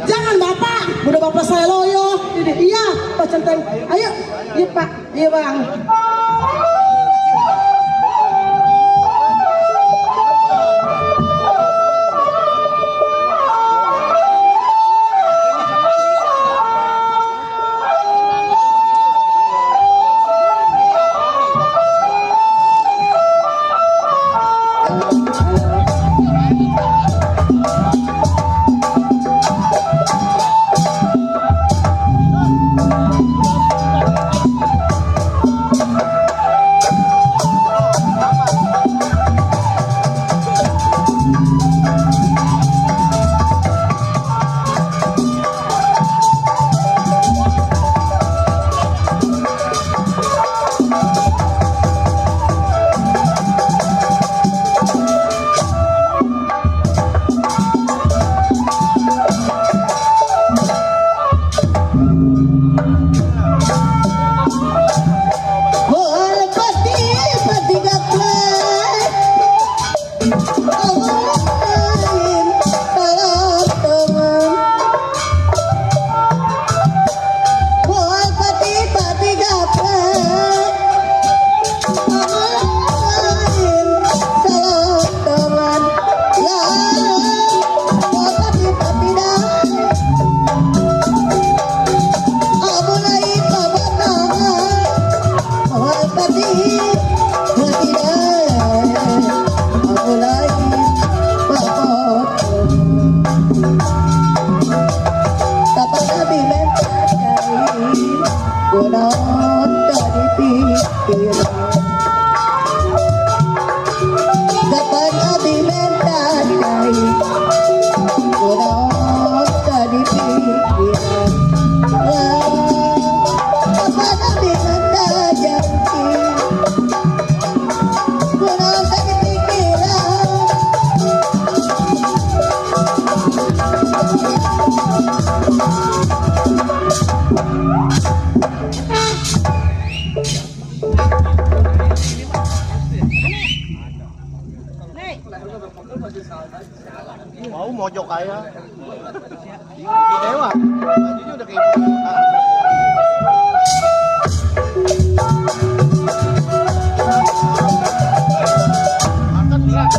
Jangan bapak. Udah bapak saya loyo. Iya, Pak Centeng. Ayo. Iya Pak. Iya Bang. Kunaon tadi pikiran kapan abdi mentan kai kunaon tadi pikiran kapan abdi mentan jangki kunaon tadi pikiran Mau mojok kaya. Di dewa. Bajunya udah kayak makan enggak?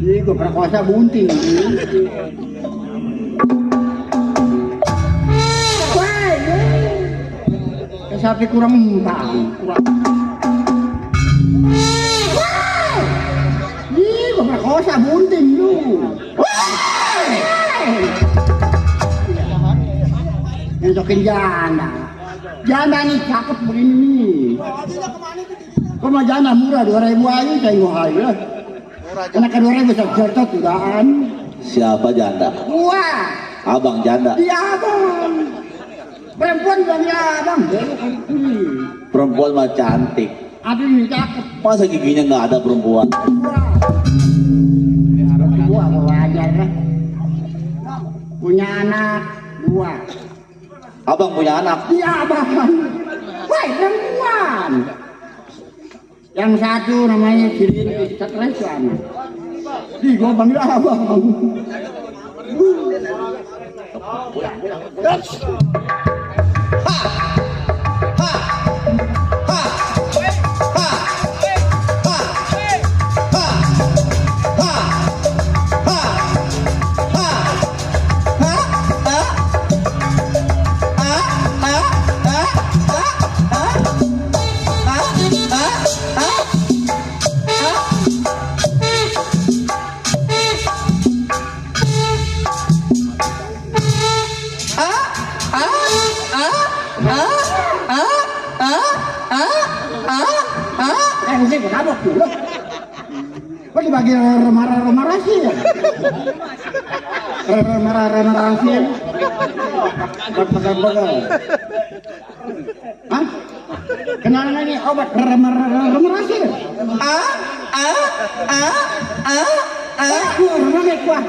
Ini gue perkosa bunting. Wah, sapi kurang empang. Wah, ini gue perkosa bunting lu. Nyocokin janda. Janda nih cakep begini nih. Kok mah janda murah 2.000 aja saya aja. Karena kedua ribu cocok tudaan. Siapa janda? Wah, Abang janda. iya abang. Perempuan bilang ya abang. Perempuan mah cantik. Aduh ini cakep. Masa giginya nggak ada perempuan? Dua wajar lah. Punya anak 2. Abang punya anak? Iya abang. Wah perempuan. Yang satu namanya Cirin stres anak. Ih gua panggil abang. Saya kenapa dulu? Kok dibagi remara-remara sih ya? Remara-remara sih. Bapak-bapak. Hah? Kenalan ini obat remara sih. Kuah.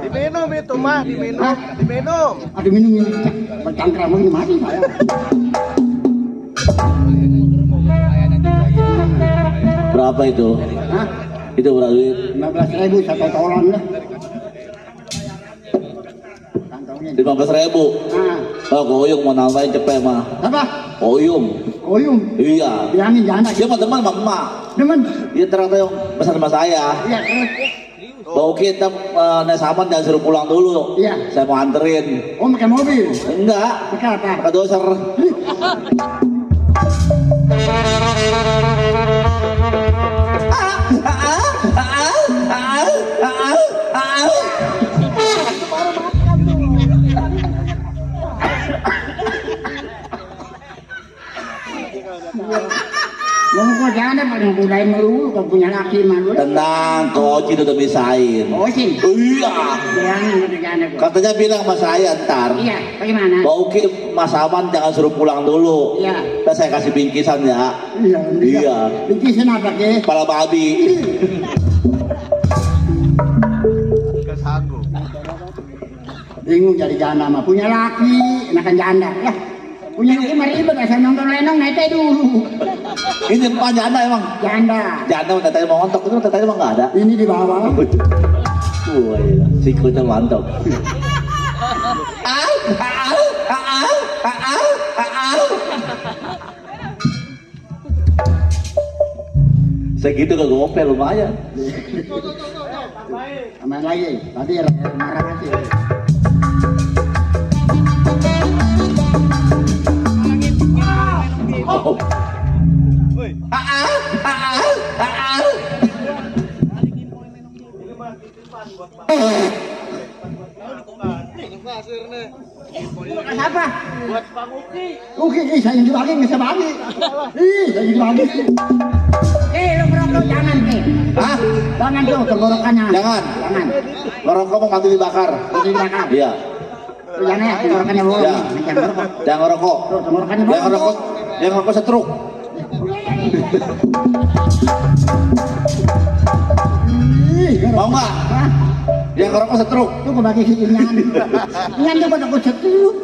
diminum itu mah, diminum, diminum. Aduh minum ini bercangkrang ini mati saya. Berapa itu? Hah? Itu berapa duit? 15.000 satu tolan lah. Kantongnya. 15.000. Nah, Oh, Koyung mau nambahin cepet mah. apa? Koyung. Oyung. Iya. Bilangin janda. Dia mah teman sama emak. Demen. Dia ternyata yang pesan sama saya. Iya, terus. Bau kita naik saman dan suruh pulang dulu. Iya. Saya mau anterin. Oh, pakai mobil. Enggak. Pakai apa? Pakai doser. Mau kok janda paling budaya dulu kan punya laki mah dulu. Tenang, Ko Oci udah bisain. Oh sih. Iya. Jangan udah jangan. Katanya bilang sama saya ntar. Iya, bagaimana? Mbak Uki, Mas Aman jangan suruh pulang dulu. Iya. Ntar saya kasih bingkisan ya. Iya. Iya. Bingkisan apa ke? Kepala babi. Bingung jadi janda mah punya laki, enakan janda. Ya. Punya laki mah ribet asal nonton lenong nete dulu. Ini emang janda emang. Janda. Janda tetenya mau ngontok, itu tetenya emang nggak ada. Ini di bawah. Wah, iya. Sikutnya mantap. Segitu ke gopel lumayan. Main lagi. Tadi marah lagi. Oh. Apa? Buat Bang Uki. Uki, saya yang dibagi, nggak saya bagi. Saya yang dibagi. Lu merokok jangan, Hah? Jangan tuh, tenggorokannya. Jangan. Jangan. Ngerokok mau mati dibakar. Mati dibakar. Iya. Jangan ya, tenggorokannya bolong. Ya. Jangan merokok. Jangan ngerokok. Tuh, tenggorokannya Yang bolong. ngerokok, yang ngerokok setruk. Mau nggak? Hah? Yang ngerokok setruk. Tuh gue bagi si Inyan. Inyan tuh pada gue setruk.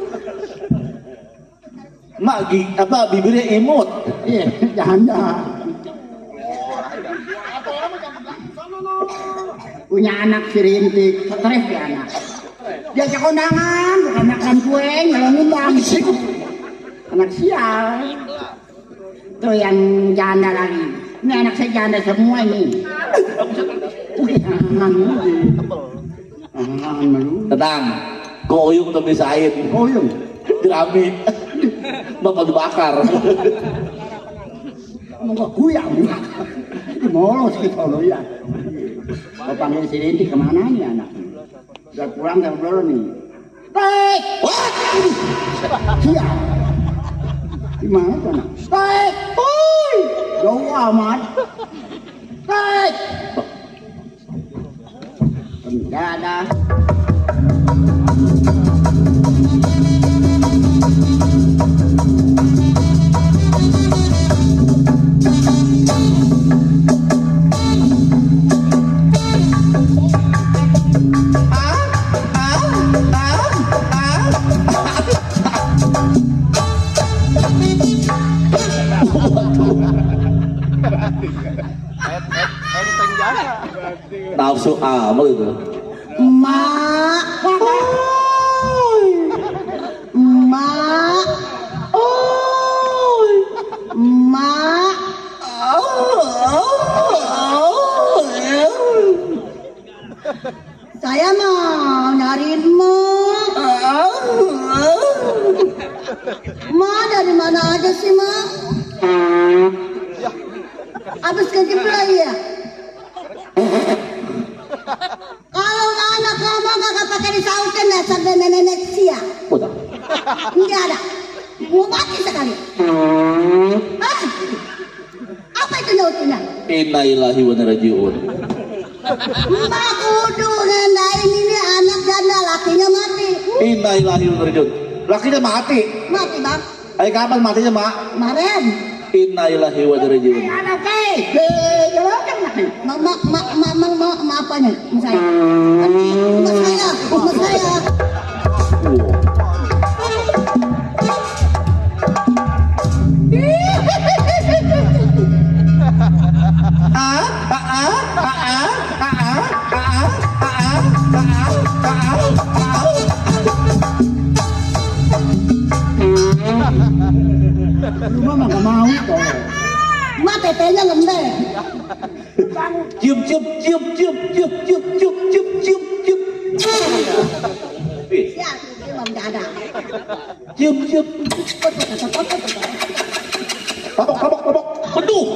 Mak, bibirnya imut. Iya, jangan. Punya anak si Rintik, stres dia anak. Dia ajak kondangan, bukan makan kue, nyelongin bang. Anak sial. Tuh yang janda lagi. Ini anak saya janda semua ini. Tenang, Ko Uyung tuh bisain. Koyung. Jerami. Bakal dibakar. Mau gak kuyang. Ini molos kita lo ya. Mau panggil si Rintik kemana nih anak? Udah pulang sama dulu nih. Baik. Wah! Siap. Gimana tuh anak? Baik. Boy. Jauh amat. Baik. Penjada. Nafsu amal itu. Mak. Mak. Mak. Saya mau nyariin Mak. Mak dari mana aja sih Mak? Abis kejeblay ya? Kalau anak kamu kagak pakai disautin dasar dan nenek sia. Betul. Enggak ada. Mau mati sekali. Ah, apa itu nyautnya? Inna ilahi wa inna rajiun. Mak kudu ngendain ini anak janda lakinya mati. Inna ilahi wa inna rajiun. Lakinya mati. Mati bang. Ayo kapan matinya, Mak? Kemarin. Inna ilahi wa inna rajiun. Anak jelakan laki. Ma apanya? Mas saya. Mas saya. Lu mah nggak mau kok. Ma tetenya lembek. Cium. Ya, memang nggak ada. Cium. Babak. Aduh.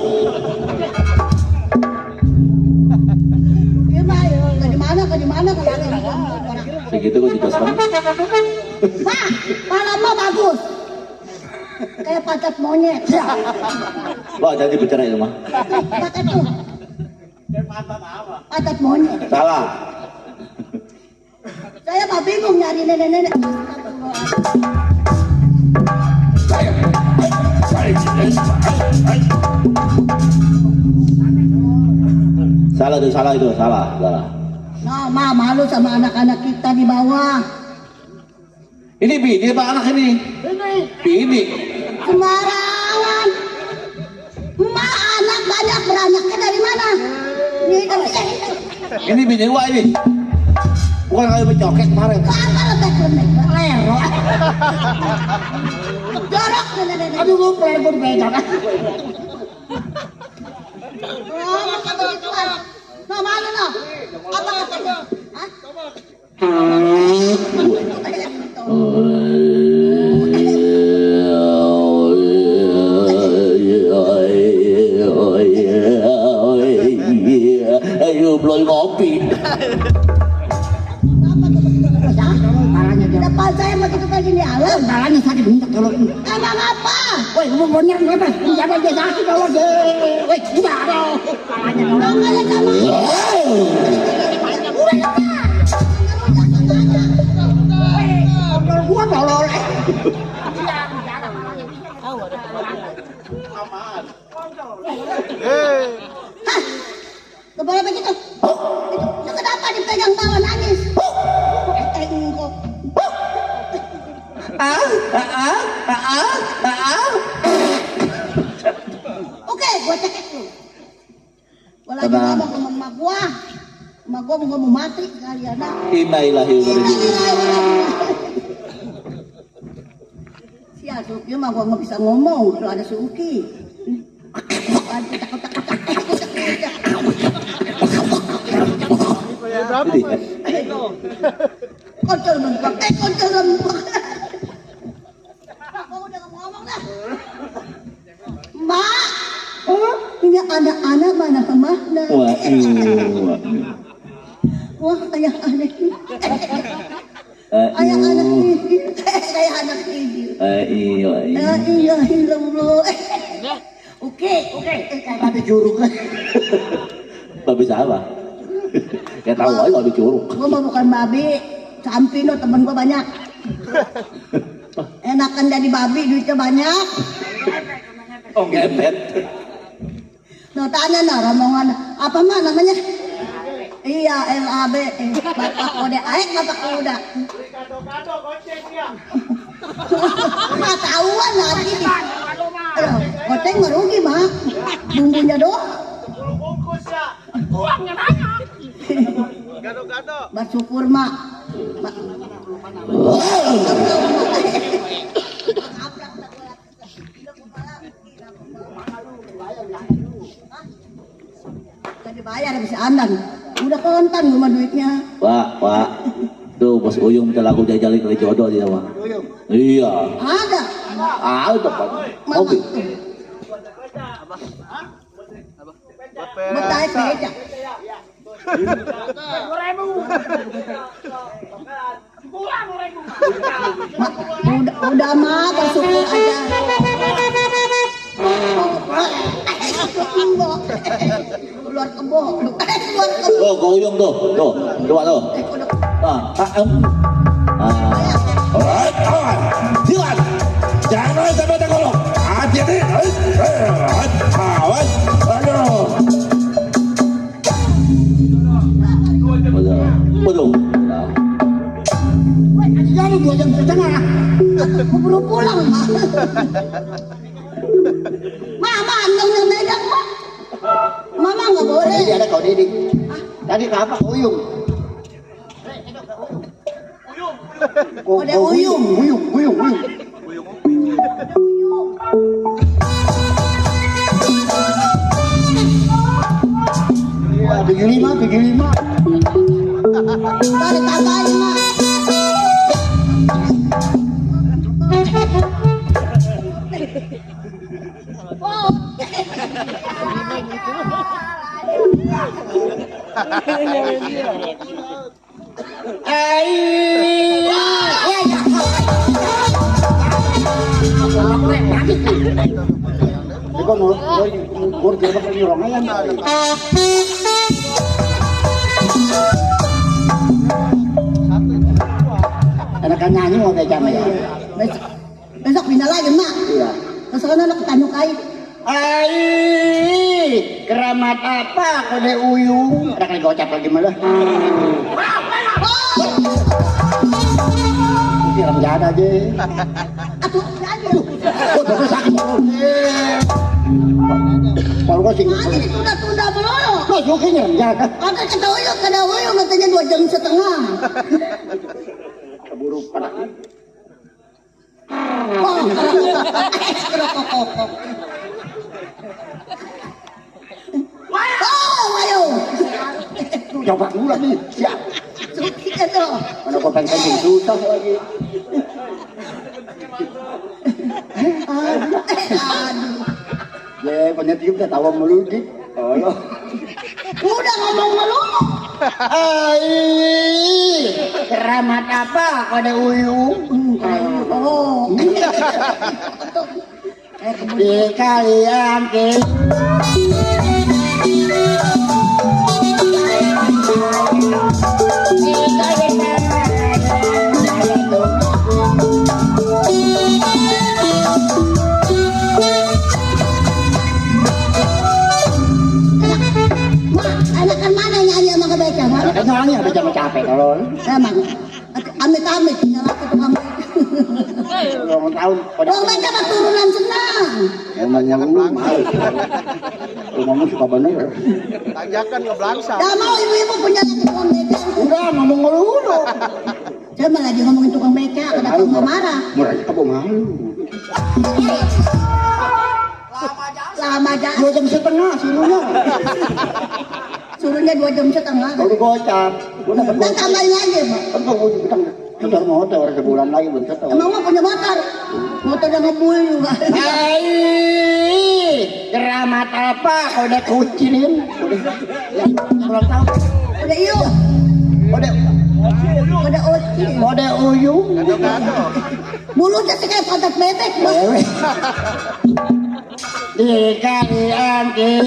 Gimana? Ke mana? Begitu gue juga sama. Pak, malam mah bagus. Kayak pantat monyet. Wah, jadi bicara itu mah. Pantat tuh. Pantat monyet. Salah. Saya mah bingung nyari nenek-nenek. Salah itu, salah itu, salah. Nah, ma malu sama anak-anak kita di bawah. Ini bini apa anak ini? Bini. Sembarangan. Ma anak banyak beranaknya dari mana? Ini bini gua ini. Bukan kayu mencokek kemarin. Kagak lebek-lebek, lero. Jorok nenek-nenek. Aduh, lu pelan beda. Oh, masa begituan. Nah, malu loh. Apa katanya? Hah? Ayo belum ngopi. Depan saya begitu kayak gini alam. Kepalanya sakit minta tolong. Emang apa? Woi, lu bener apa? Jangan dia sakit kalau dia. Woi, udah dong. Kepalanya dong. Namanya sama. Udah gua tolol. Hah? Kepala begitu? Itu kenapa dipegang bawa nangis? Engkau. Oke, gua cekek lu. Gua lagi ngomong sama emak gua. Emak gua mau mati sekali anak. Innalillahi wa inna ilaihi raji'un. Si Asuki mah gua nggak bisa ngomong kalau ada si Uki. Koncol lembek, koncol lembek. Gua udah ngomong dah. Mbak, ini anak-anak mana kemana? Wah, kayak anak ini. Kayak anak ini. Kayak anak ini. Iya, hilanglah. Oke. Tapi curug. Babi siapa? Ya tahu aja babi curug. Gua mah bukan babi, Campino temen gua banyak. Enakan jadi babi, duitnya banyak. Oh ngepet. Nah tanya nah rombongan apa mah namanya? Iya LAB, bapak kode aek bapak kuda. Kado-kado goceng ya. Nggak tahuan lagi. Goceng merugi mah, bumbunya doang. Bungkus ya. Uangnya banyak. Gado-gado. Bersyukur mak. Gak dibayar bisa andan. Udah kontan rumah duitnya. Pak. Tuh bos Uyung minta lagu jajali kali jodoh dia mah. Iya. Ada. Ada Pak. Kopi. Betai beja. 2.000. Udah mah bersyukur aja. Keluar kebo. Tuh Uyung tuh. Coba tuh. Alright, kawan. Silat. Jangan sampai tergolong. Hati-hati. Kawan. Aduh. Betul. Jangan 2 jam setengah. Keburu pulang mah. Mama anteng Medan pak. Mama nggak boleh. Tadi ada kau Didik. Tadi ke apa? Uyung. Kode Uyung. Uyung. Pergi lima. Dari tambahin mah. Oh. Ikaw mo, burger ba kayo orang ayan? Anak nyanyi mo kay kami ya. Besok pinalayan na. Iya. Terus ka na nakatanong kay. Ay, keramat apa kode uyung? Ada kali gocap lagi malah. Kira menjada aja. Aduh, jadi. Oh, terus sakit. Kalau kau sing, Jadi tunda-tunda melulu. kau sukinya menjada. Ada kedawuyung katanya 2 jam setengah. Keburu pada. Oh, ayo. Coba dulu lagi. Siap. Suki ka to. Mana kau pengen kencing susah lagi. Aduh. Ya, penyetiup dah tawa meludi. Allah. Udah ngomong melulu. Ay, keramat apa kode uyung? Oh. Di kalian ke. Anak-anak mana nyanyi sama kebaca? Nyanyi ada jam capek kalau. Emang. Amit-amit, nyala ke tukang beca. Orang tahun pada. Tukang beca mah turunan senang. Emangnya lu mahal. Ngomong suka bener. Tanjakan ke belangsa. Gak mau ibu-ibu punya lagi tukang beca. Udah ngomong ngeluh. Saya mah lagi ngomongin tukang beca, kenapa mau marah? Murah kamu malu. Lama aja. 2 jam setengah suruhnya. Suruhnya 2 jam setengah. Kalau gocap, gua dapat Dan tambahin lagi, Pak. kan kau kita motor sebulan lagi bentar. Emang mah punya motor. Motornya ngebul juga. Hai, keramat apa kau udah kucilin? Ulang tahun. Udah iyo. Udah oci. Kode uyung. Mulutnya sih kayak pantat bebek, Pak. Wewe. Di kalian ke.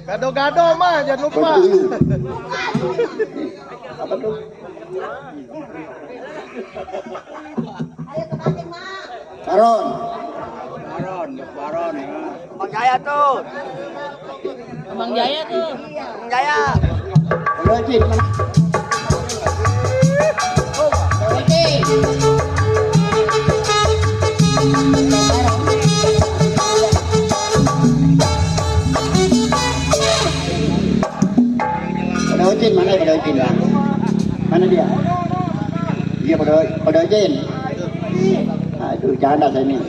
Gado-gado mah, jangan lupa. Apa tuh? Baron. Bang Jaya tuh. Bang Jaya tuh. Bang Jaya. Udah, Cin. Cin, mana pada Cin lah? Mana dia? Dia pada Cin. Aduh, janda saya ini.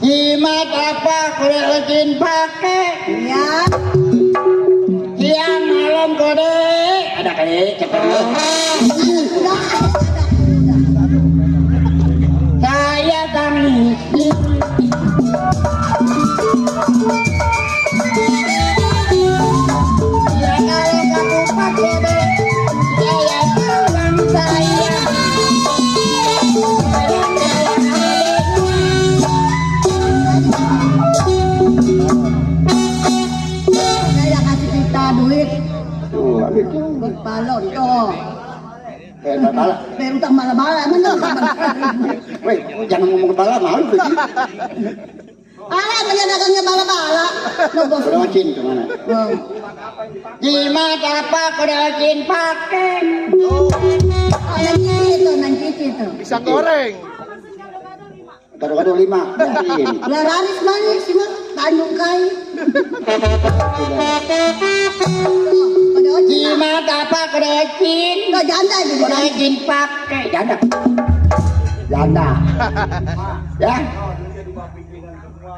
Jimat apa kode Cin pakai? Iya. Siang malam kode. Ada kali cepat. Saya tangisi. Saya kasih kita duit Itu. buat balon tuh. Bala. Biar utang bala-bala, mana? Weh, jangan ngomong kepala malu tuh. Ah, punya dagangnya bala-bala. Nobos. Udah Cin kemana? Oh. Jimat apa kode Cin pakai? Oh, nanti itu. Pisang goreng. Kado-kado 5. Cin. Laris manis sih mah, Tanjung Kai. Pada oci. Jimat apa kode Cin? Enggak janda juga. Kode Cin pakai. Janda. Janda. Ya.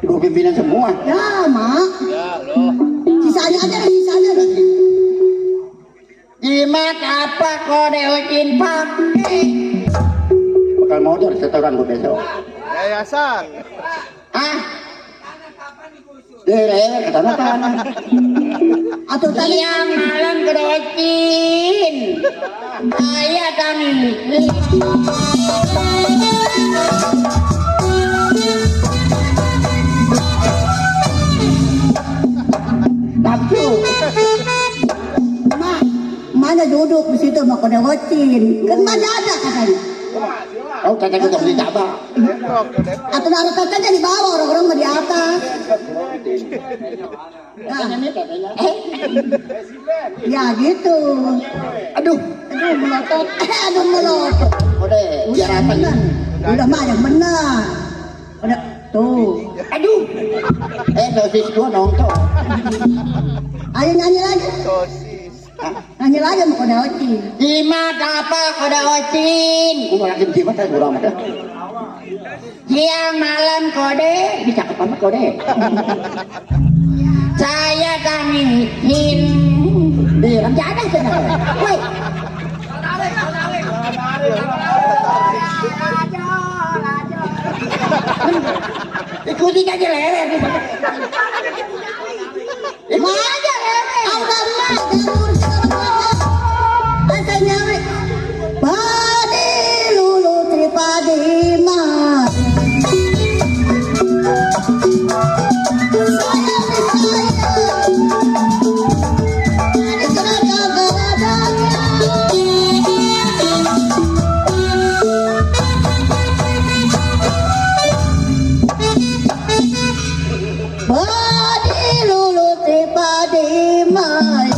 Ibu pimpinan semua. Ya, Mak. Ya, loh. Sisanya aja deh, sisanya deh. Jimat apa kode ojin pakai? Bakal motor setoran gue besok. Yayasan. Ah? Leher kata tanah. Atau tadi Yang malam kode ojin. Ayah kami. Nafsu. Mak, mana duduk di situ mau kode wocin. Kan mana ada katanya. Kau kata kita beli cabang. Atau naruh katanya di bawah, orang-orang mah di atas. Nah, ya gitu. Aduh, Aduh melotot, aduh melotot. kode biar apa nih? Udah mah yang benar. Udah tuh. Aduh. Sosis gua nonton. Ayo nyanyi lagi. Nyanyi lagi mau kode wocin. Jimat apa kode ojin? Gua lagi jimat saya kurang ada. Siang malam kode, ini cakep banget kode. Saya kami hin. Di ada sana. Woi. Ikuti aja leher. Mau aja lewe. Udah mah, jangan urus orang-orang. Saya nyawe. Padi lulu tripadi mas. Padi lulu tripadi mas.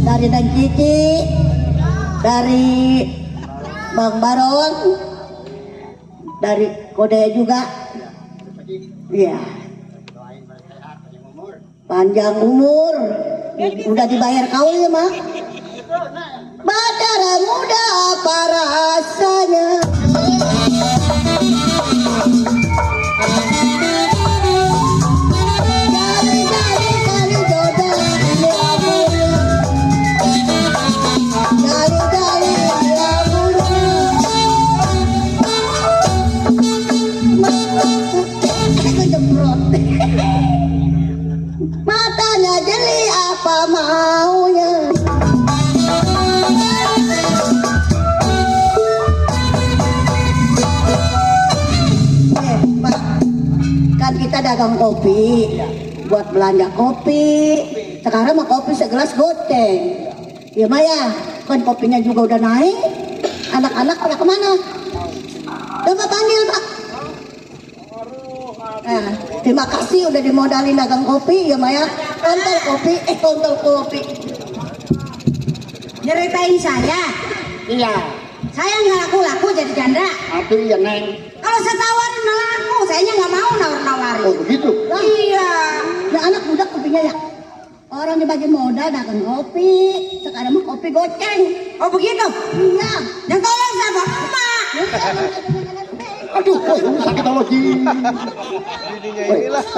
Dari Dan Cici, dari Bang Baron, dari Kode juga, iya. Panjang umur, udah dibayar kau ya mak. Batara muda apa rasanya? Cari jodoh ini abunya. Cari ini abunya. Aku jebrot. Matanya jeli apa maunya? Pak, kan kita dagang kopi, buat belanja kopi. Sekarang mah kopi segelas goceng. Ya Maya, kan kopinya juga udah naik. Anak-anak pada kemana? Coba panggil Pak. Nah, terima kasih udah dimodalin dagang kopi ya Maya. Kontol kopi. Nyeritain saya. Iya. Saya nggak laku-laku jadi janda. Apa ya neng? Kalau saya tawarin malah laku, sayanya nggak mau nawar-nawarin. Oh begitu. Lah, iya. Ya anak muda kopinya ya. Orang dibagi modal dagang kopi. Sekarang mah kopi goceng. Oh begitu? Iya. Yang tolong siapa? Emak. Aduh, sakit lagi.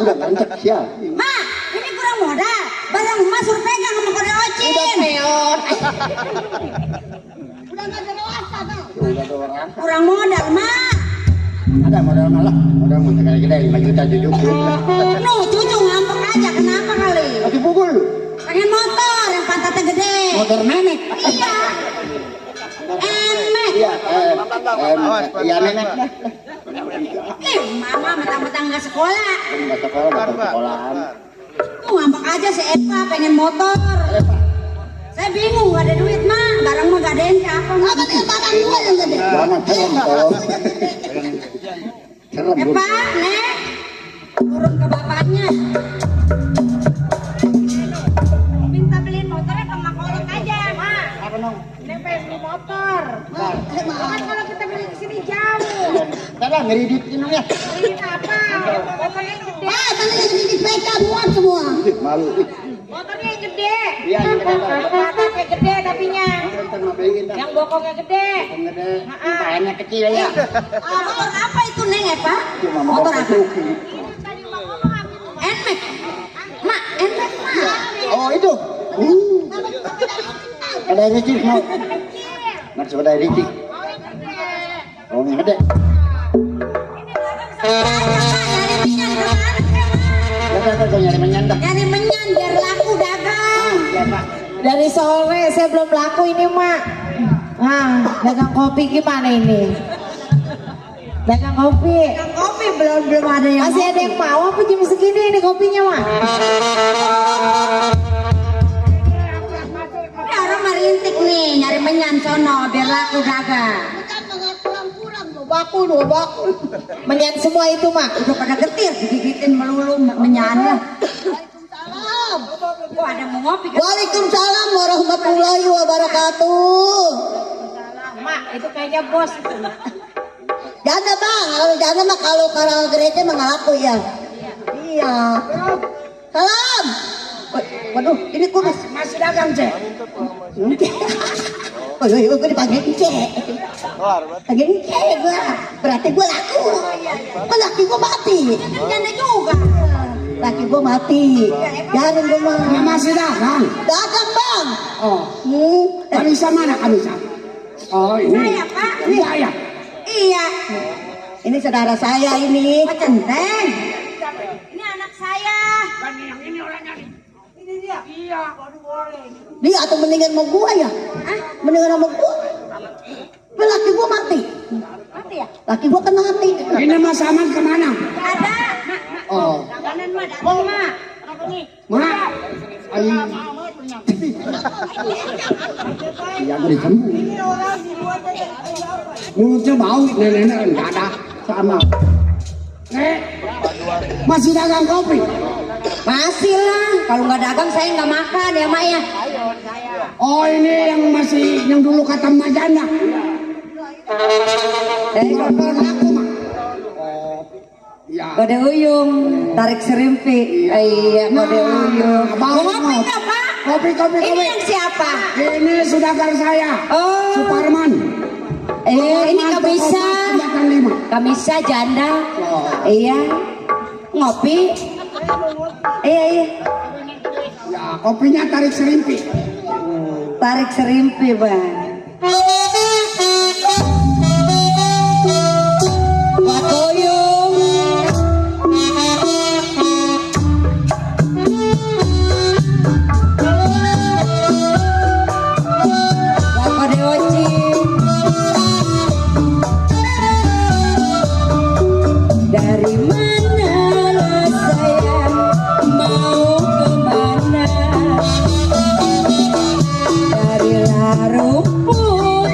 Udah ngancak sial. Ma, ini kurang modal. Barang emas suruh pegang sama kode ocin. Udah peot. Udah nggak ada rasa tau. Udah ada orang. Kurang modal, Ma. Ada modal malah. Modal mau sekali gede 5 juta jujur. Nuh, cucu ngambek aja. Kenapa kali? Lagi pukul. Pengen motor yang pantatnya gede. Motor nenek. Iya. Emek. Iya, iya nenek. Mama mentang-mentang nggak sekolah. Enggak sekolahan. Tuh ngambek aja si Eva pengen motor. Saya bingung nggak ada duit mah. Barang mah gak ada yang apa. Apa nih barang gua yang gede? Jangan serem tolong. Serem. Eva, Nek. Turun ke bapaknya. Neng pengen beli motor. Kan kalau kita beli di sini jauh. Tara ngeridit ini ya. Beli apa? Motornya yang gede. Tadi ngeridit mereka muat semua. Malu. Motornya yang gede. Iya, yang gede. Motornya gede tapinya. Yang bokongnya gede. Kayaknya kecil ya. Motor apa itu Neng ya Pak? Motor apa? Nmax. Mak, Nmax Mak. Oh itu. Ada Ricik mau. Maksud ada Ricik. Oh yang gede. Nyari menyan dah. Nyari menyan biar laku dagang. Ya Pak. Dari sore saya belum laku ini Mak. Dagang kopi gimana ini? Dagang kopi. Dagang kopi belum ada yang masih ada yang mau apa jam segini ini kopinya Mak? Ini orang merintik nih nyari menyan sono biar laku dagang. Bakul. Menyan semua itu Mak? Udah pada getir digigitin melulu menyan lah. Wah ada mau ngopi kan? Waalaikumsalam warahmatullahi wabarakatuh. Mak itu kayaknya bos itu. Janda Bang, kalau janda mah kalau gereja mah nggak laku ya. Iya. Salam. Waduh, ini kudus. Masih dagang cek. Gue dipanggil Cek. Panggil Cek gue. Berarti gue laku. Laki gue mati. Janda juga. Laki gue mati. Jangan gue mah. Ya masih dagang. Dagang Bang. Oh. Kamisa mana kamisa? Oh ini. Saya Pak. Iya ya. Iya. Ini saudara saya ini. Pak Centeng. Ini anak saya. Ini orangnya nih. Ini dia. Iya, baru boleh. Dia atau mendingan sama gua ya? Mendingan sama gua. Laki gua mati. Mati ya? Laki gua kena mati. Ini Mas Aman kemana? Ada. Oh. Langganan mah, dagang mah. Apa nih? Ma. Ayo. Ya beri kamu. Mulutnya bau, nenek enggak ada sama. Masih dagang kopi? Masih lah. Kalau nggak dagang saya nggak makan ya Mak ya. Oh ini yang dulu kata Mak Janda. Belum laku Mak. Oh. Ya. Kode uyung, tarik serimpi. Iya, kode uyung. Mau ngopi nggak Pak? Kopi. Ini yang siapa? Ini saudagar saya. Oh. Suparman. Ini Kamisa. Kamisa janda. Oh. Iya. Ngopi. Iya. Ya, kopinya tarik serimpi. Tarik serimpi Bang. Buat goyong. Buat kode oci. Dari mana sayang mau kemana? Dari rumput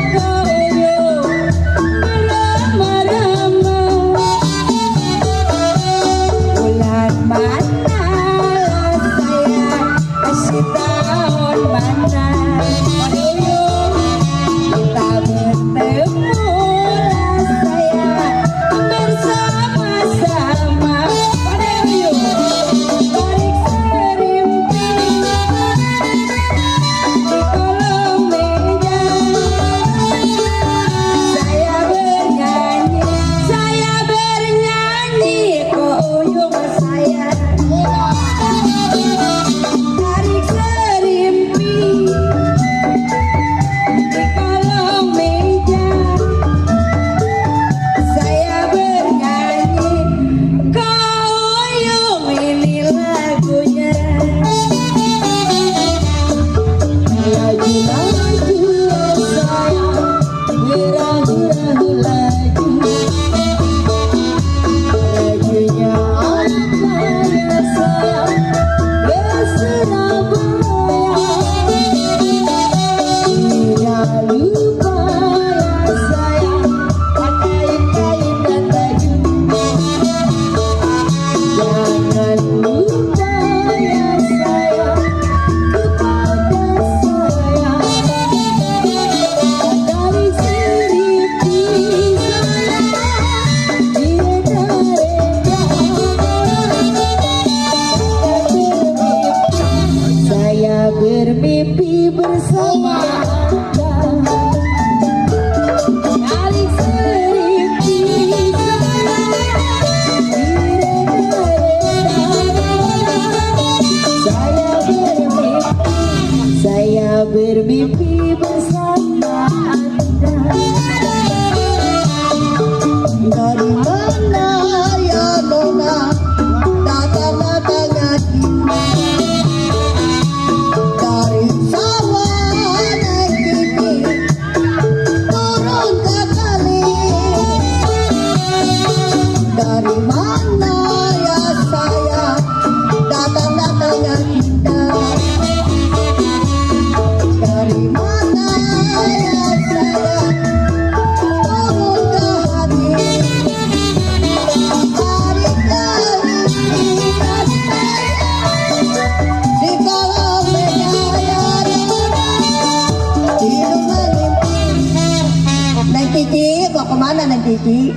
Cici, mau kemana neng Cici?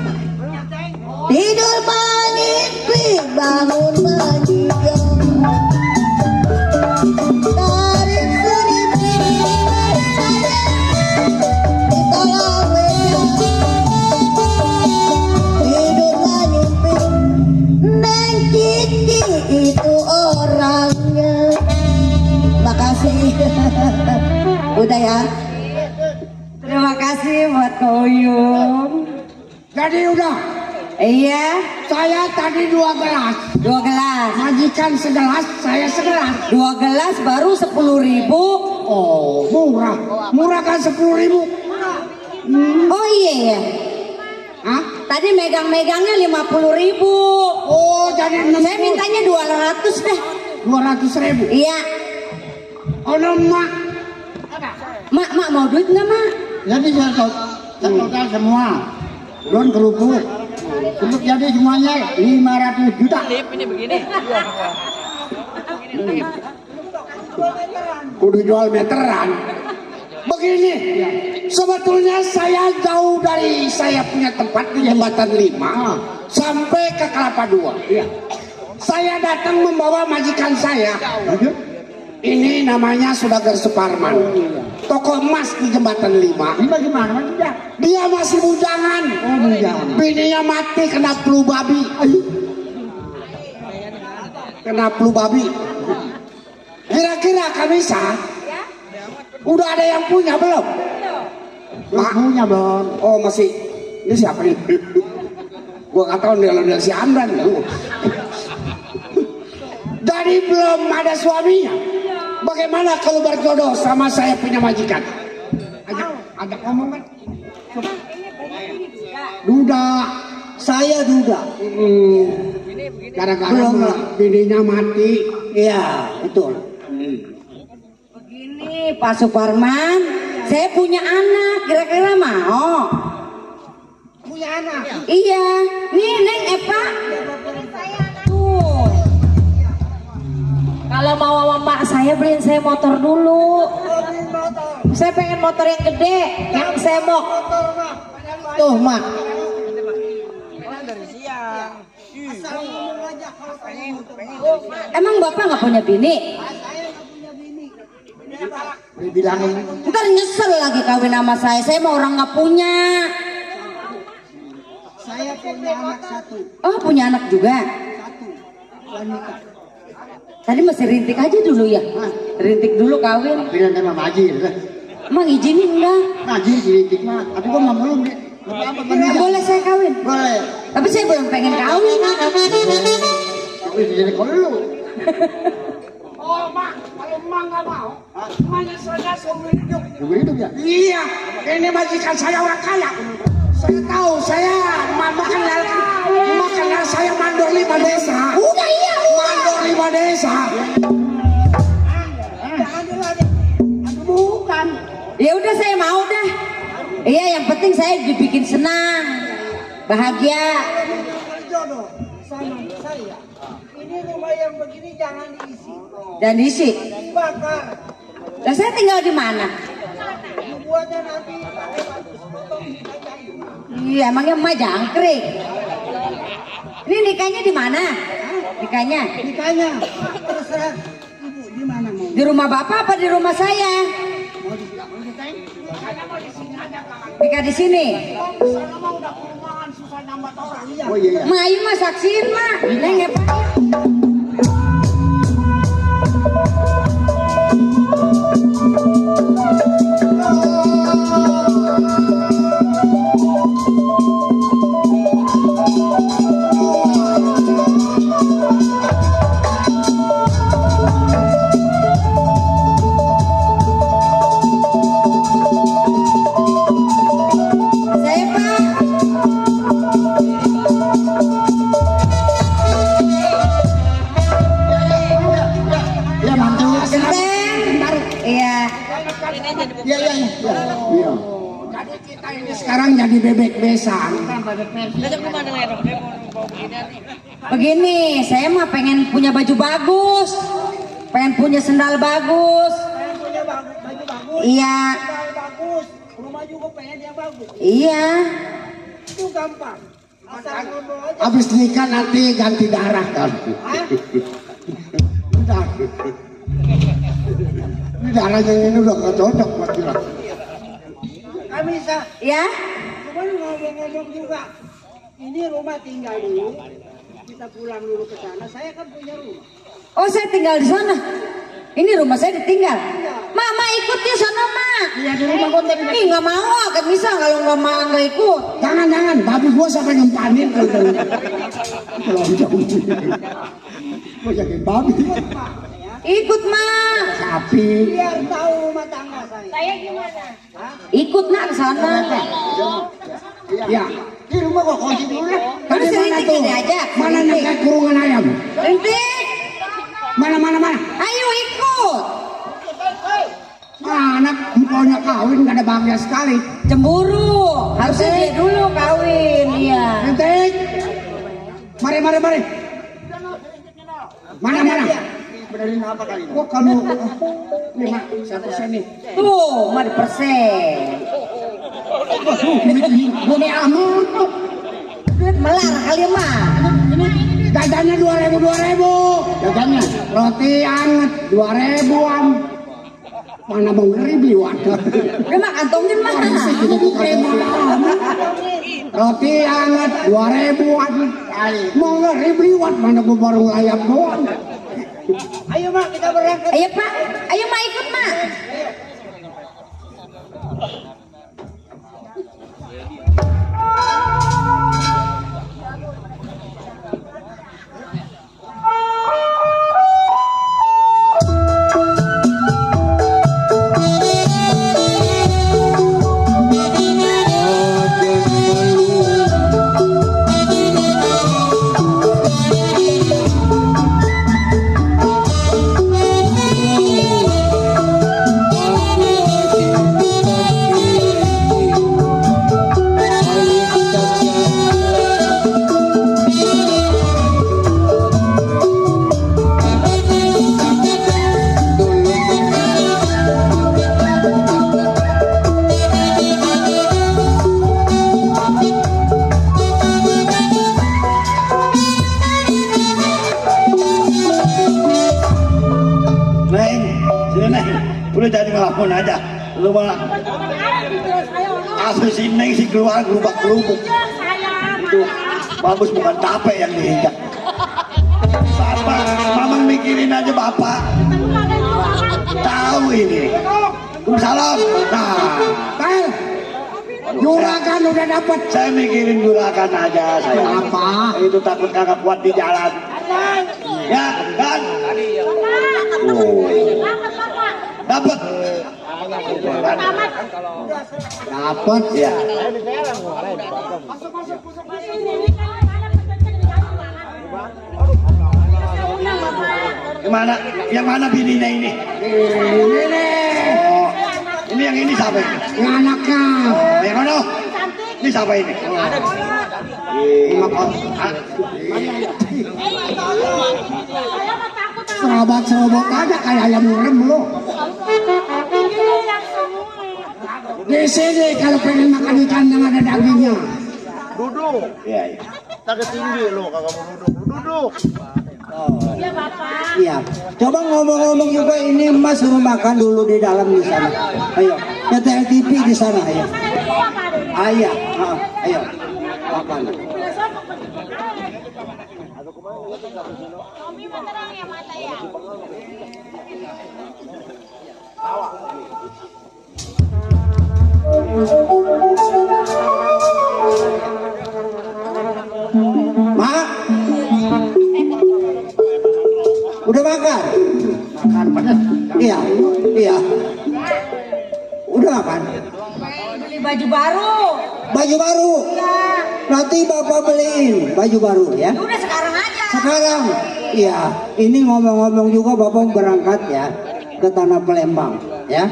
Tidur mengimpi, bangun menjijong. Tarik selimut saya, ditolong bejong. Tidur mengimpi, neng Cici itu orangnya. Makasih. Udah ya. Terima kasih buat Ko Uyung. Jadi udah, Iya, saya tadi 2 gelas. 2 gelas. Majikan segelas, saya segelas. 2 gelas baru 10.000. Oh, murah. Murah kan 10.000. Oh iya ya. Hah? Tadi megang-megangnya 50.000. Oh, jadi 60. Saya mintanya 200 deh. 200.000. Iya. Oh, mak. Mak mau duit nggak mak? Jadi saya total semua. Belum kerupuk. Untuk jadi semuanya 500 juta. Kudu jual meteran. Begini, sebetulnya saya jauh dari saya punya tempat di Jembatan 5 sampai ke Kelapa 2. Saya datang membawa majikan saya. Ini namanya Saudagar Suparman. Toko emas di Jembatan 5. Ini bagaimana? Dia masih bujangan. Oh, bujangan. Bininya mati kena flu babi. Kena flu babi. Kira-kira Kamisa, udah ada yang punya belum? Belum punya, Bang. Oh masih. Ini siapa nih? Gua nggak tahu nih kalau dari si Amran. Dari belum ada suaminya. Bagaimana kalau berjodoh sama saya punya majikan? Ajak ngomong kan? Duda. Saya duda. Gara-gara Belum lah. bininya mati. Iya, betul. Begini Pak Suparman, saya punya anak, kira-kira mau? Punya anak. Iya, nih Neng Eva. Tuh. Kalau mau sama mak saya beliin saya motor dulu. Saya pengen motor yang gede, yang semok. Tuh mak. Emang bapak nggak punya bini? Dibilangin. Ntar nyesel lagi kawin sama saya mau orang nggak punya. Saya punya anak 1. Oh punya anak juga? Wanita. Tadi masih rintik aja dulu ya? Rintik dulu kawin. Bilang sama Majir. Emang izinin enggak? Majir dididik mah. Tapi gua mau belum deh. Boleh saya kawin? Boleh. Tapi saya belum pengen kawin. Tapi jadi kau dulu. Oh mak, kalau mak nggak mau, maknya saya seumur hidup. Seumur hidup ya? Iya, ini majikan saya orang kaya. Saya tahu, saya makanya saya mandor 5 desa. Udah iya. Mandor 5 desa. Bukan. Ya udah saya mau dah. Iya yang penting saya dibikin senang, bahagia. Jodoh sama saya. Ini rumah yang begini jangan diisi. Dan diisi. Dibakar. Lah saya tinggal di mana? Dibuatnya nanti pakai batu sepotong kayu. Iya emangnya emak jangkrik. Ini nikahnya di mana? Nikahnya? Nikahnya terserah ibu di mana mau. Di rumah bapak apa di rumah saya? Nikah di sini. Oh iya. Ma ayo mah saksiin mak. Neng Eva. Saya Pak. Ya mantu. Genteng. Iya. Iya. Iya. Jadi kita ini sekarang jadi bebek besan. Begini, saya mah pengen punya baju bagus, pengen punya sendal bagus. Punya baju bagus. Iya. Bagus. Rumah baju kepengen yang bagus. Iya. Itu gampang. Asal ngomong aja. Habis nikah nanti ganti darah kan. Udah. Ini darahnya ini udah gak cocok buat kita. Kami bisa. Ya. Cuman ngomong-ngomong juga. Ini rumah tinggal dulu. Kita pulang dulu ke sana. Saya kan punya rumah. Oh, saya tinggal di sana. Ini rumah saya ditinggal. Mama ikut di sana, Mak. Iya di rumah konten. Ih, nggak mau, kan bisa kalau nggak ikut. Jangan, babi gua sampai ngempanin kalau lonjong. Gua jadi babi. Ikut, Mak. Sapi. Biar tahu rumah tangga saya. Saya gimana? Ikut, Nak, ke sana. Ya, di rumah gua kunci dulu lah. Terus Tadi mana Rintik tuh? diajak. Mana dekat kurungan ayam? Rintik, Mana? ayo ikut. Anak empolnya kawin gak ada bahagia sekali. Cemburu. Harusnya dia dulu kawin, iya. Rintik. Mari. Mana? Benerin apa kali ini? Gua kamu 5% nih. Tuh, 5%. Bumi amat. Duit melar kali, Mak. Jajannya 2.000. Jajannya roti anget 2.000-an. Mana mau ngeri beli wadah. Udah Mak, kantongin, Mak. Roti anget 2.000-an. Mau ngeri beli wadah, mana gua baru layap doang. Ayo Mak, kita berangkat. Ayo, Pak. Ayo, Mak, ikut, Mak. Udah jadi ngelamun aja. Lu malah asli si Neng si keluar gerubak-gerubuk. Itu bagus bukan tape yang diinjak. Bapak, mamang mikirin aja bapak. Tahu ini. Salam. Nah, Pel, juragan udah dapat. saya mikirin juragan aja. Saya Apa? Itu takut kagak kuat di jalan. Ya kan? Oh. Dapat. Dapat. Ya. Gimana? Yang mana bininya ini? Ini Oh, ini yang ini siapa ini? yang anaknya. Oh, yang mana? Ini siapa ini? Serobot aja kayak ayam ngerem lo. Di sini kalau pengen makan ikan yang ada dagingnya. Duduk. Iya, iya. Takut tinggi lo, kagak mau duduk. Duduk. Iya. Coba ngomong-ngomong juga ini Mas suruh makan dulu di dalam di sana. Ayo, nyetel TV di sana ayo. Ayo, ayo. Makan. Mak, udah makan? Makan pedas. Iya, iya. Udah makan? Beli baju baru. Baju baru? Nanti bapak beliin baju baru ya. Udah sekarang aja. Sekarang? Iya. Ini ngomong-ngomong juga bapak berangkat ya ke tanah Palembang ya.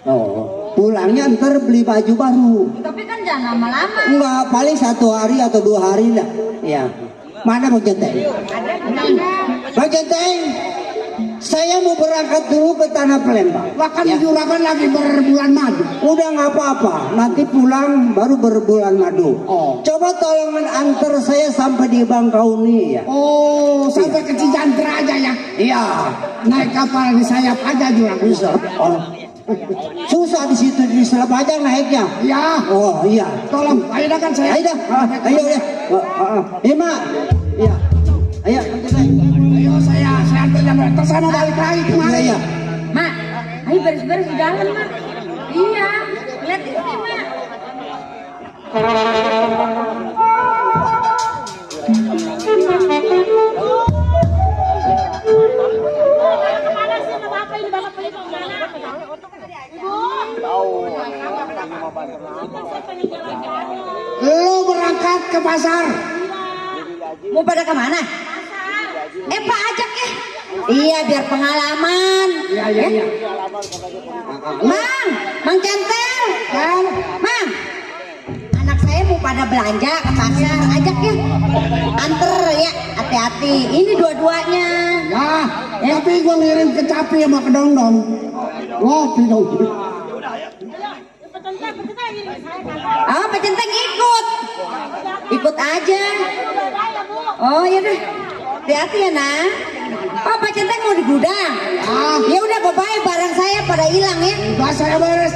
Oh, pulangnya ntar beli baju baru. Tapi kan jangan lama-lama. Enggak, paling 1 hari atau 2 hari lah. Iya. Mana Bang Centeng? Ada. Bang Centeng? Saya mau berangkat dulu ke Tanah Palembang. Bahkan juragan lagi berbulan madu. Udah nggak apa-apa, nanti pulang baru berbulan madu. Oh. Coba tolong antar saya sampai di Bangkauni ya. Oh, sampai ke Cijanter aja ya. Iya. Naik kapal di sayap aja juragan. Bisa. Oh. Susah di situ di Selat Bajang naiknya. Ya. Oh iya. Tolong, ayo dah kan saya. Ayo dah. Ayo deh. Iya mak. Iya. Ayo. Ayo saya antar jam tersana balik lagi kemari. Iya. Mak, ayo beres-beres di dalam, Mak. Iya, lihat ini, Mak. Lu berangkat ke pasar. Mau pada kemana? Pak ajak ya. Iya, biar pengalaman. Iya. Mang Centel. Mang, anak saya mau pada belanja ke pasar, ajak ya. Anter ya, hati-hati. Ini dua-duanya. Ya, tapi gua ngirim ke Capi sama ke Dongdong. Ngopi dong. Pak Centeng ikut aja. Oh iya deh, hati-hati ya nak. Pak Centeng mau di gudang. Ya udah, bye-bye, barang saya pada hilang ya. Udah saya beres.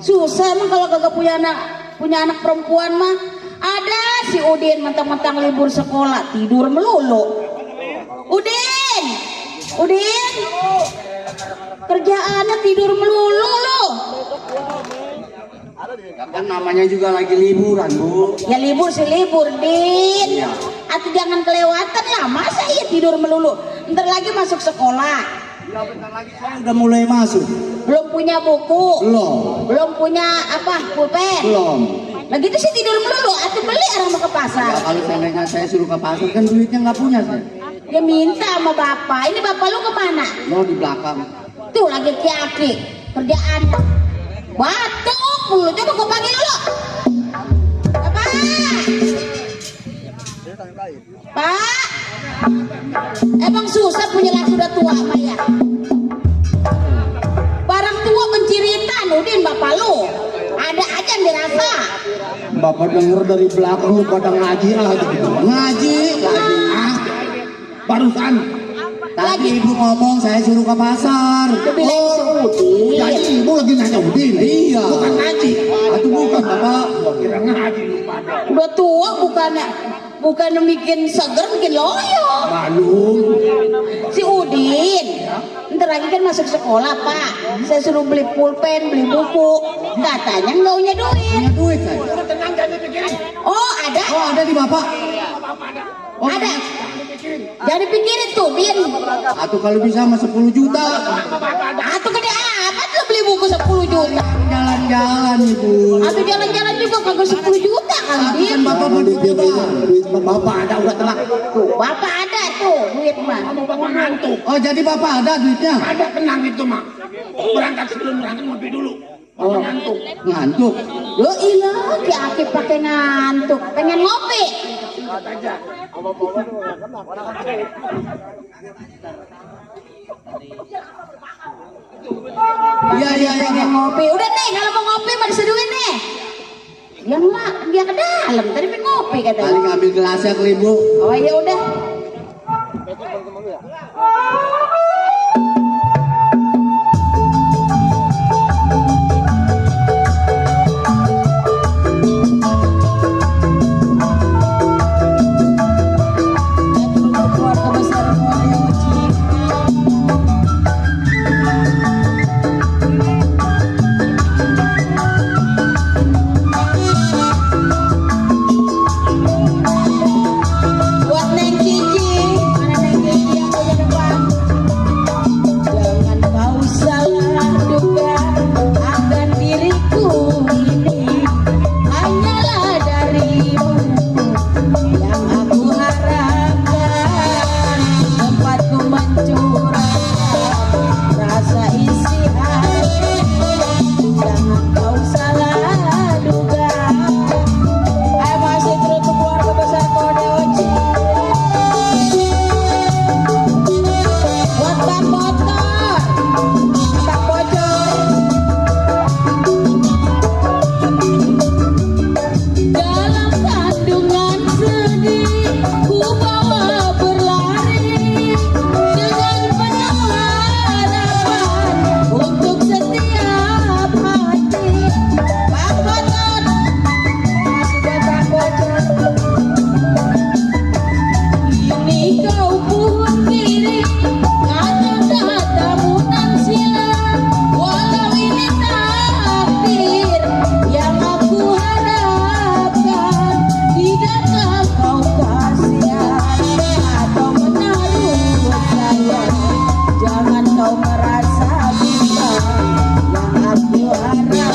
Susah emang kalau kagak punya anak perempuan mah. Ada si Udin mentang-mentang libur sekolah tidur melulu. Udin, kerjaannya tidur melulu lo. Kan namanya juga lagi liburan bu. Ya libur sih libur, Din. Atau jangan kelewatan lah, masa iya tidur melulu. Ntar lagi masuk sekolah. Ya bentar lagi saya udah mulai masuk. Belum punya buku. Belum punya pulpen. Belum. Nah gitu sih tidur melulu, atau beli orang mau ke pasar. Ya, kalau seandainya saya suruh ke pasar kan duitnya nggak punya saya. Ya minta sama bapak. Ini bapak lu kemana? Mau di belakang. Tuh lagi kiaki kerjaan. Batuk mulu, coba gue panggil dulu. Bapak. Pak. Emang susah punya laki udah tua mah ya. Barang tua penciritan, Udin bapak lu. Ada aja yang dirasa. Bapak denger dari belakang lu pada ngaji aja. Ngaji. Barusan. Tadi ibu ngomong saya suruh ke pasar. Udin. Jadi ibu lagi nanya Udin. Iya. Bukan ngaji. Atau bukan bapak. Kira ngaji lu pada. Udah tua bukannya bikin seger, bikin loyo. Malu. Si Udin, ntar lagi kan masuk sekolah pak. Saya suruh beli pulpen, beli buku. Katanya nggak punya duit. Punya duit saya. Oh ada? Oh ada di bapak. Oh, Ada. Jangan dipikirin tuh, Din. Atau kalau bisa sama 10 juta. Atau gede amat lo beli buku 10 juta. Jalan-jalan ibu. Atau jalan-jalan juga kagak 10 juta kali, Din. Kan bapak mau duit bapak ada udah tenang. Tuh, bapak ada tuh duit mah. Oh jadi bapak ada duitnya? Ada tenang itu mah. Berangkat sebelum berangkat ngopi dulu. Oh, ngantuk. Lo ilah, ki Aki pakai ngantuk, pengen ngopi. Iya. Pengen ngopi. Udah nih, kalau mau ngopi mah diseduhin nih. Ya enggak, dia ke dalam. Tadi pengen ngopi katanya. Kali ngambil gelasnya ke ibu. Oh ya udah. Keluarga besar Borneo buat Neng Kiki, mana Neng Kiki yang punya depan? Jangan kau salah duga akan diriku ini hanyalah darimu yang aku harapkan, tempatku mencurahkan rasa isi hati. Jangan kau salah duga. Ayo masih terus ke keluarga besar Kode Oci. Buat bak motor, bak bocor. Dalam kandungan sedih, ku bawa berlari dengan penuh harapan untuk setiap hati. Bak motor, masih buat bak bocor. Ini kau pun kiri kata-katamu nan silam, walau ini takdir yang aku harapkan. Tidakkah kau kasihan atau menaruh sayang? Jangan kau merasa bimbang yang aku harapkan.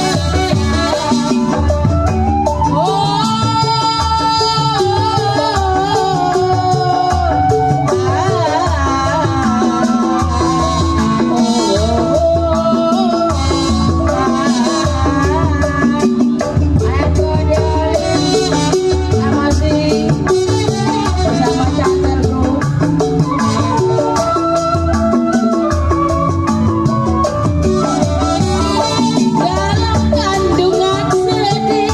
Masih bersama Chandra Group. Dalam kandungan sedih,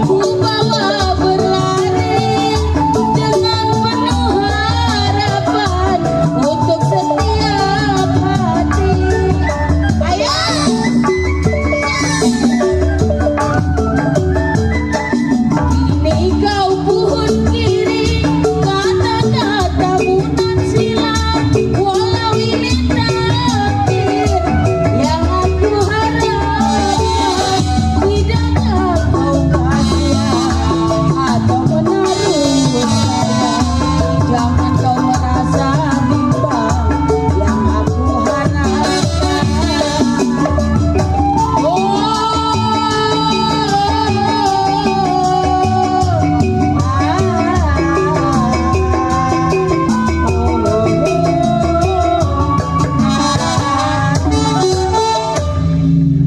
ku bawa berlari dengan penuh harapan untuk setiap hati. Ayo! Kini kau pun kiri kata-katamu nan silam, walau ini takdir yang aku harapkan. Tidakkah kau kasihan atau menaruh sayang? Jangan kau merasa bimbang yang aku harapkan.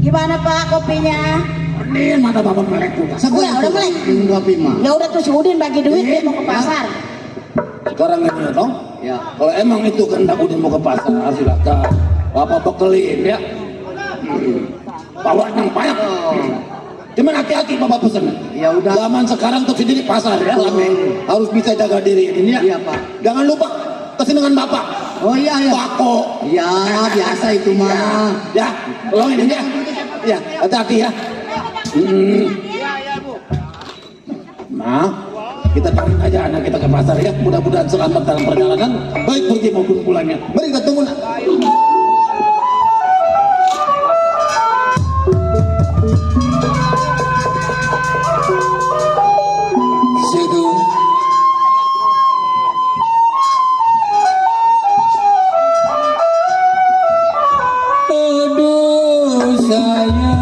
Gimana Pak kopinya? Ini mata bapak melek udah. Udah melek. Dua pima. Ya udah tuh si Udin bagi duit dia mau ke pasar. Sekarang ini dong. Ya. Kalau emang itu kehendak udah mau ke pasar, silakan. Bapak bekelin ya. Bawa yang banyak. Cuman hati-hati bapak pesen. Ya udah. Zaman sekarang tuh sendiri pasar ya. Harus bisa jaga diri ini ya. Iya, Pak. Jangan lupa kesini dengan bapak. Oh iya ya. Bako. Ya biasa itu mah. Ya, tolong ini ya. Ya, hati-hati ya. Nah, kita tarik aja anak kita ke pasar ya. Mudah-mudahan selamat dalam perjalanan, baik pergi maupun pulangnya. Mari kita tunggu. Situ. Aduh sayang.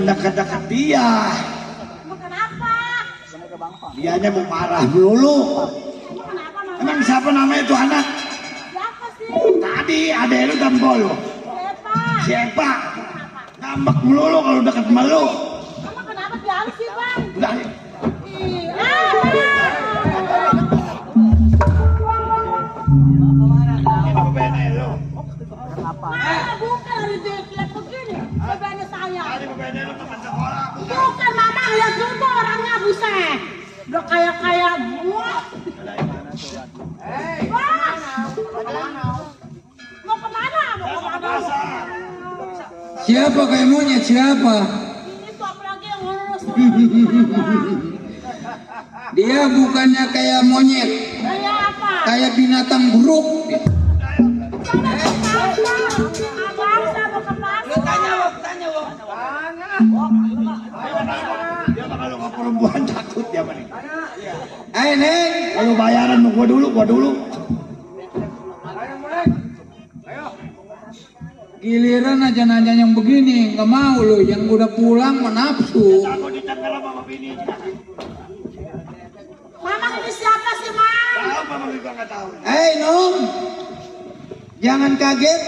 dekat-dekat dia. Kenapa? Dianya mau marah melulu. Emang siapa namanya itu anak? Siapa sih? Tadi ada lu gambol. Siapa? Ngambek melulu kalau dekat sama lu. Emang kenapa dia harus sih, Bang? Udah. Bukan dari lihat begini, bebannya saya. Bukan mama lihat juga orangnya buset. Udah kayak gua. Mau kemana? Siapa kayak monyet siapa? Ini tuh apalagi yang ngurus. Dia bukannya kayak monyet, Kayak apa? kayak binatang buruk. Abang saya mau ke pasar. Dia kalau ke perempuan takut dia paling. Neng, Kalau bayaran mau gua dulu. giliran aja nanya yang begini, nggak mau lo, yang udah pulang menafsu. Aku ditempel sama bini. Mama ini siapa sih, Mang? Tahu mama juga nggak tahu. Nong, jangan kaget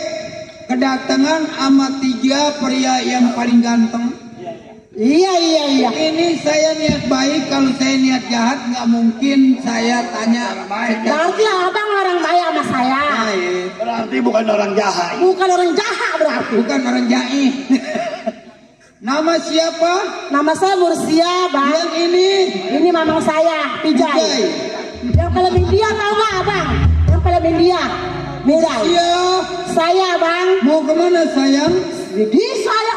kedatangan sama 3 pria yang paling ganteng. Iya. Ini saya niat baik, kalau saya niat jahat nggak mungkin saya tanya. Berarti abang orang baik sama saya. Berarti bukan orang jahat. Bukan orang jahat berarti. Bukan orang jaih. Nama siapa? Nama saya Mursia, Bang. Yang ini Ini mamang saya, Pijay. Pijay. Yang paling India tahu nggak, Abang? Yang paling India. Pijay. Iya. Saya, Bang. Mau kemana sayang? Di saya.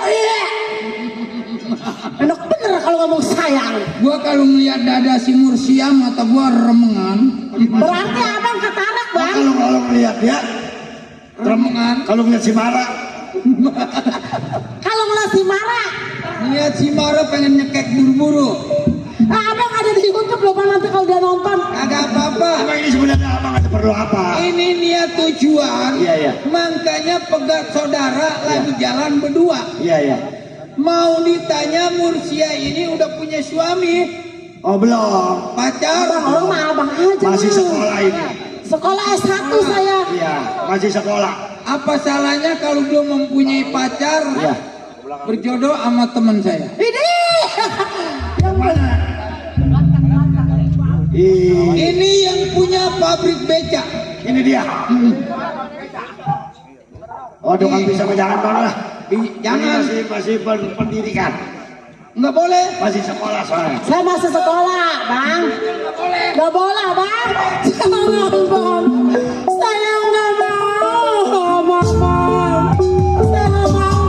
Enak bener kalau ngomong sayang. Gua kalau ngeliat dada si Mursia mata gua remengan. Berarti abang ketarak, Bang. Kalau ngeliat dia, Remengan. kalau ngeliat si Mara, Kalau ngeliat si Mara, Lihat si Mara pengen nyekek buru-buru. abang ada di YouTube loh, Bang, nanti kalau dia nonton. Kagak apa-apa. emang ini sebenarnya abang ada perlu apa? Ini niat tujuan. Iya. Makanya pegat saudara lagi jalan berdua. Iya. Mau ditanya Mursia ini udah punya suami? Oh belum. Pacar? Abang mah abang aja. Masih mah. sekolah ini. Sekolah S1 saya. Iya, masih sekolah. Apa salahnya kalau belum mempunyai pacar? Iya. Berjodoh sama teman saya. Ini. Yang Mana? Ini yang punya pabrik becak. Ini dia. Oh, dengan bisa jangan dong lah. Jangan. Ini masih pendidikan. Nggak boleh. Masih sekolah soalnya. Saya masih sekolah, Bang. Nggak boleh, Bang. Jangan, Bang. Saya nggak mau, Bang. Saya nggak mau,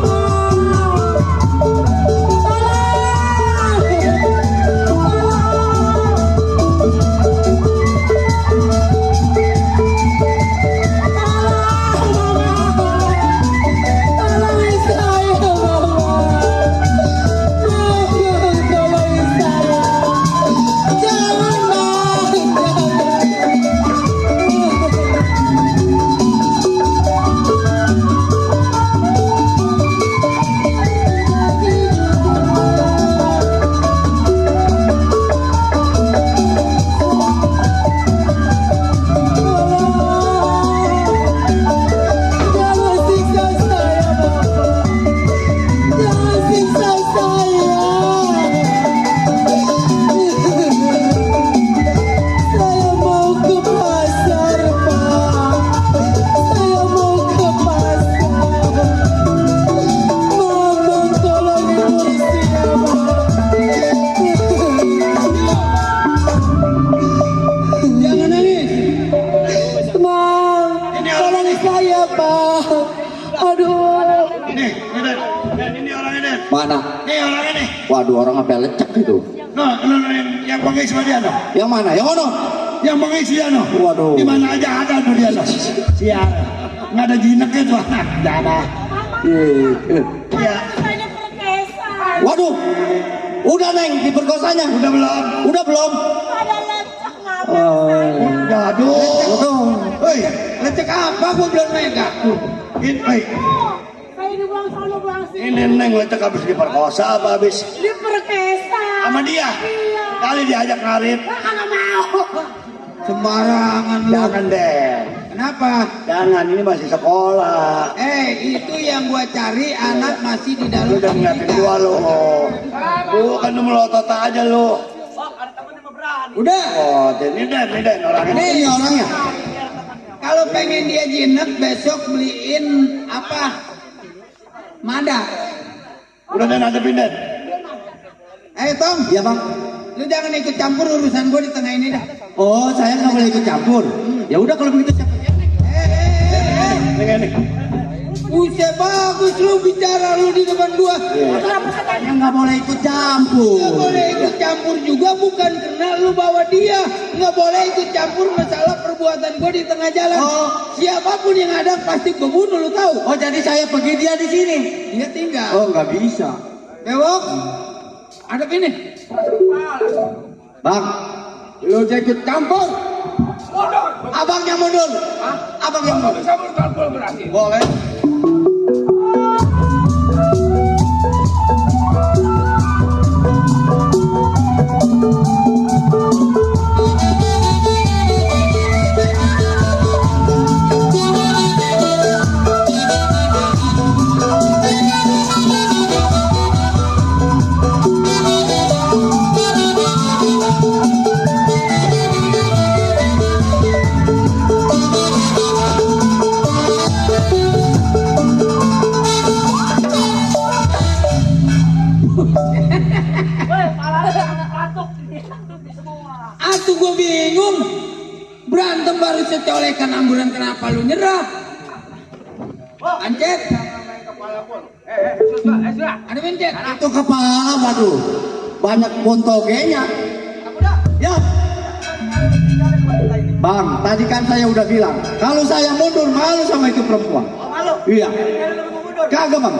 Mana? Nih orangnya nih. Waduh, orang apa lecek itu? Nah, yang pengis sama dia no. Yang mana? Yang mana? Yang pengis dia no. Waduh. Di mana aja ada tuh dia no. Sial. Nggak ada jinak itu anak. Nggak ada. Iya. Saya perkesa. Waduh. Udah Neng diperkosanya? Udah belum? Udah belum? Ada lecek nggak? Aduh. Hei, Lecek apa? Gua belum megang. ini, Saya dibuang sana buang sini. ini Neng lecek habis diperkosa apa habis Diperkesa. sama dia? Iya. Kali diajak ngarit. Nggak mau. Sembarangan lu. Jangan deh. Kenapa? Jangan, ini masih sekolah. Itu yang gua cari anak masih di dalam Lu udah ngeliatin gua lo. Bukan lu melotot aja lu. Udah. Oh, ini Den orangnya. Ini orangnya. Kalau pengen dia jinak besok beliin apa? Mada. Udah Den hadapin Den. Tom. Iya Bang. Lu jangan ikut campur urusan gua di tengah ini dah. Oh, saya nggak boleh ikut campur. Ya udah kalau begitu siapa? Nih. Buset bagus lu bicara lu di depan gua. Saya nggak boleh ikut campur. Nggak boleh ikut campur juga bukan karena lu bawa dia. Nggak boleh ikut campur masalah perbuatan gua di tengah jalan. Oh. Siapapun yang ada pasti gua bunuh, lu tahu. Oh, jadi saya pergi dia di sini. Dia tinggal. Oh, nggak bisa. Bewok. Ada ini. Bang, Lu jangan ikut campur. abang yang mundur. Abang yang mundur. Boleh. Atuh gua bingung. Berantem baru secolekan ambulan kenapa lu nyerah? Ancet. Ada mencet. Itu kepala, waduh. Banyak bontogenya. Ya. Bang, tadi kan saya udah bilang, kalau saya mundur malu sama itu perempuan. Malu? Iya. Kagak Bang.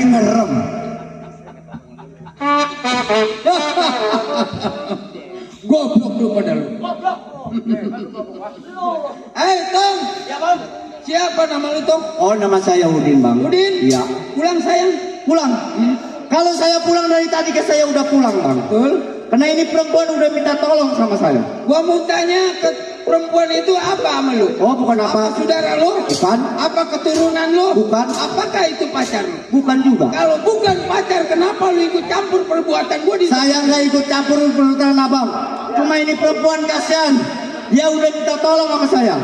lagi ngerem. Goblok lu pada lu. Tong. Ya bang. Siapa nama lu, Tong? Oh, nama saya Udin, Bang. Udin? Iya. Pulang sayang. Pulang. Kalau saya pulang dari tadi ke saya udah pulang, Bang. Betul. Karena ini perempuan udah minta tolong sama saya. Gua mau tanya ke perempuan itu apa sama lu? Oh, bukan apa. Saudara lu? Bukan. Apa keturunan lu? Bukan. Apakah itu pacar lu? Bukan juga. Kalau bukan pacar, kenapa lu ikut campur perbuatan gua di Saya nggak ikut campur urusan abang. Cuma ini perempuan kasihan. Dia udah minta tolong sama saya.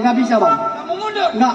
Nggak bisa, Bang. Kamu mundur. Nggak.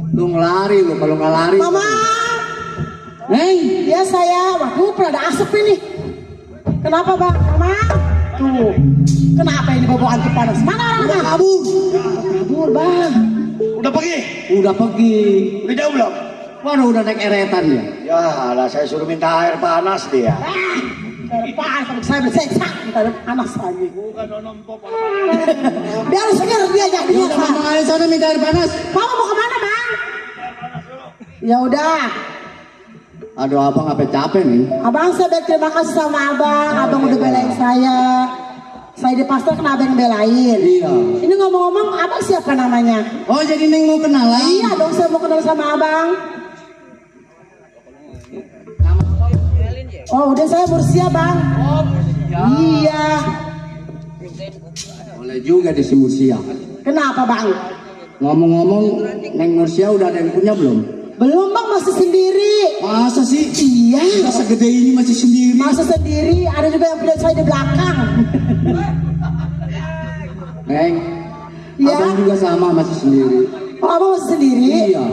Lu ngelari lu, kalau nggak lari. Mama. Ya saya, waduh pernah ada asap ini. Kenapa bang? Mama. Tuh. Kenapa ini bawa anti panas? Mana orang Kabur. kabur bang? Udah pergi? Udah pergi. Udah jauh belum? Waduh, udah naik eretan dia. Ya lah, saya suruh minta air panas dia. Panas, saya berseksa. Kita ada panas lagi. Biar segar dia jadi. Ya udah, Mama ayo sana minta air panas. Mama mau kemana bang? Ya udah. Aduh, abang apa capek nih? Abang saya berterima kasih sama abang. Abang udah belain saya. Saya di pasar kena abang belain. Iya. Ini ngomong-ngomong, abang siapa namanya? Oh, jadi Neng mau kenalan? Iya dong, saya mau kenal sama abang. Oh, udah saya Mursia bang. Iya. Boleh juga di Mursia. Kenapa bang? Ngomong-ngomong, Neng Mursia udah ada yang punya belum? Belum bang, masih sendiri. Masa sih? Iya. Kita segede ini masih sendiri. Masih sendiri. Ada juga yang punya saya di belakang. Neng, Iya. abang juga sama masih sendiri. Oh, abang masih sendiri? Iya.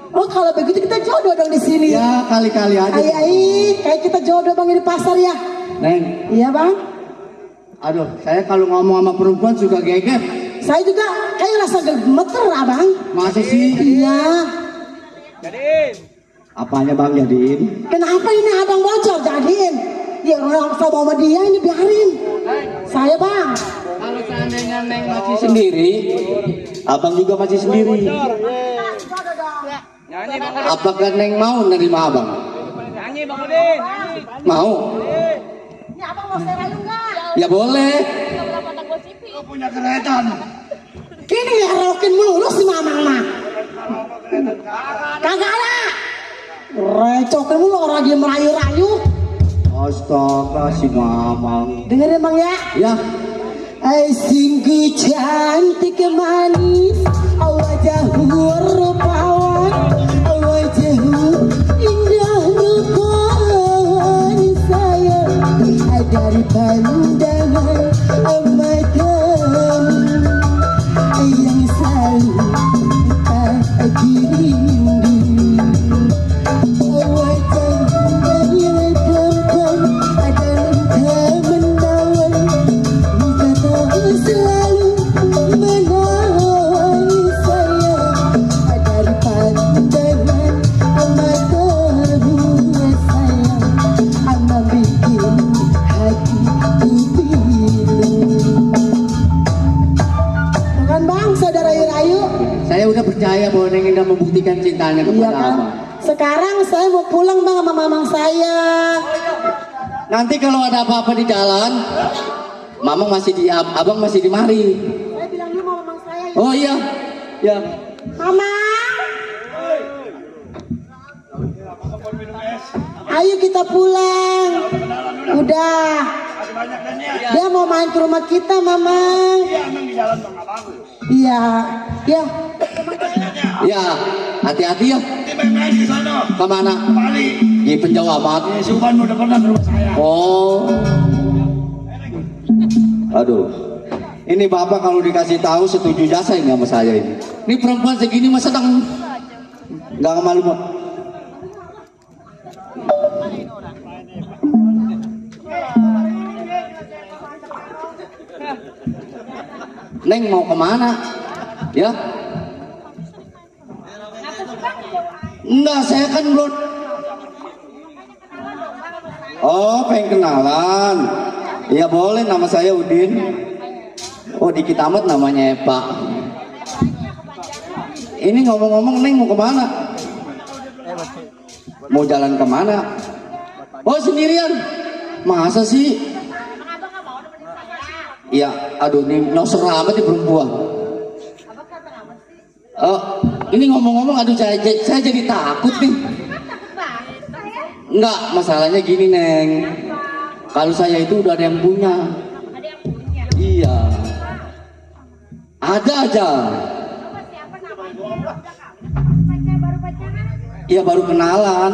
Oh, kalau begitu kita jodoh dong di sini. Ya kali-kali aja. Ai, kayak kita jodoh bang di pasar ya. Neng, Iya bang. aduh, saya kalau ngomong sama perempuan suka geget. Saya juga kayak rasa gemeter abang. Masa sih? Iya. Apanya bang jadiin? Kenapa ini abang bocor jadiin? Ya orang saya mau sama dia ini biarin. Saya bang. Kalau seandainya Neng masih sendiri, abang juga masih sendiri. Apakah Neng mau nerima abang? Mau? Ini abang mau saya rayu nggak? Ya boleh. Kau punya keretan. Ini ya rokin melulu si mamang mah. Kagak ada. Recokin mulu orang dia merayu-rayu. Astaga si mamang. Dengerin bang ya. Ya. Sungguh cantik manis wajahmu rupawan, wajahmu indah rupawan sayang dari pandangan matamu yang selalu tak rindu. Wajahmu yang tampan dan tak menawan, selalu menawan sayang dari pandangan matamu sayang, amat bikin hatiku pilu. Bukan bang, saudara rayu-rayu. Saya udah percaya bahwa Neng Indah membuktikan cintanya Iya kepada kan? abang. Sekarang saya mau pulang bang sama mamang saya. Nanti kalau ada apa-apa di jalan, mamang masih di abang masih di mari. Saya bilang dulu sama mamang saya ya. Oh iya. Ya. Mama. Ayo kita pulang. Udah. Dia mau main ke rumah kita, Mamang. Iya, ya. Ya, hati-hati ya. Kemana? Di penjawaban. Oh. Aduh. Ini bapak kalau dikasih tahu setuju jasa ini sama saya ini. Ini perempuan segini masa nggak malu. Neng mau kemana? Ya? Enggak, saya kan belum. Oh, pengen kenalan. Ya boleh, nama saya Udin. Oh, dikit amat namanya Pak. Ini ngomong-ngomong, Neng mau kemana? Mau jalan kemana? Oh, sendirian. Masa sih? Ya, aduh, ini noser amat nih perempuan. Oh, ini ngomong-ngomong, aduh, saya jadi takut nih. Enggak, masalahnya gini, Neng. Kalau saya itu udah ada yang punya. Iya. Ada aja. Iya, baru kenalan.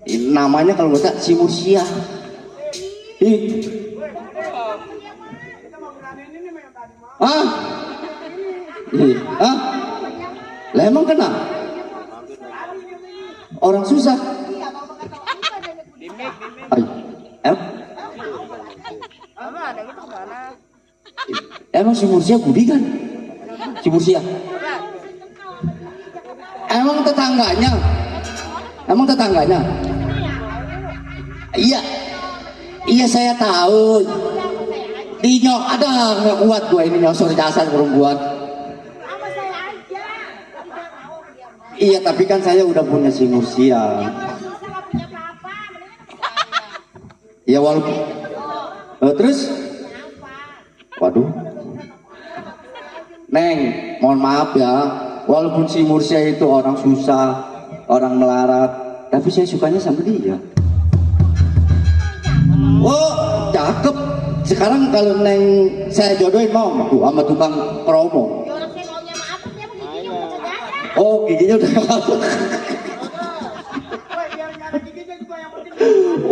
Namanya kalau nggak salah si Mursia. Ah? Ah? Lah emang kenal? Orang susah. Emang si Mursia Budi kan? Si Mursia. Emang tetangganya? Emang tetangganya? Iya. Iya saya tahu. Dinyok ada nggak kuat gua ini nyosor jasa perempuan. Iya tapi kan saya udah punya si Mursia. Ya walaupun terus waduh Neng mohon maaf ya, walaupun si Mursia itu orang susah, orang melarat, tapi saya sukanya sama dia. Oh cakep. Sekarang kalau Neng saya jodohin mau tuh sama tukang promo. Oh giginya udah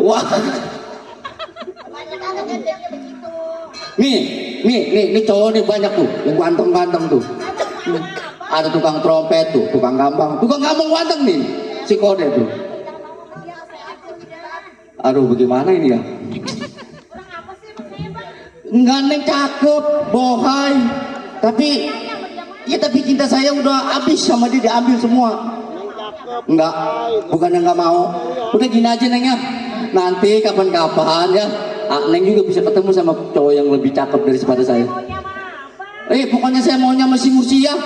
wah. Nih cowok nih banyak tuh, yang ganteng-ganteng tuh. Ada tukang trompet tuh, tukang gambang ganteng nih, si Kode tuh. Aduh, bagaimana ini ya? Enggak Neng cakep, bohai. Tapi cinta saya udah habis sama dia, diambil semua. Enggak, bukannya enggak mau. Udah gini aja Neng ya. Nanti kapan-kapan ya, Neng juga bisa ketemu sama cowok yang lebih cakep daripada saya. Pokoknya saya maunya masih Mursia.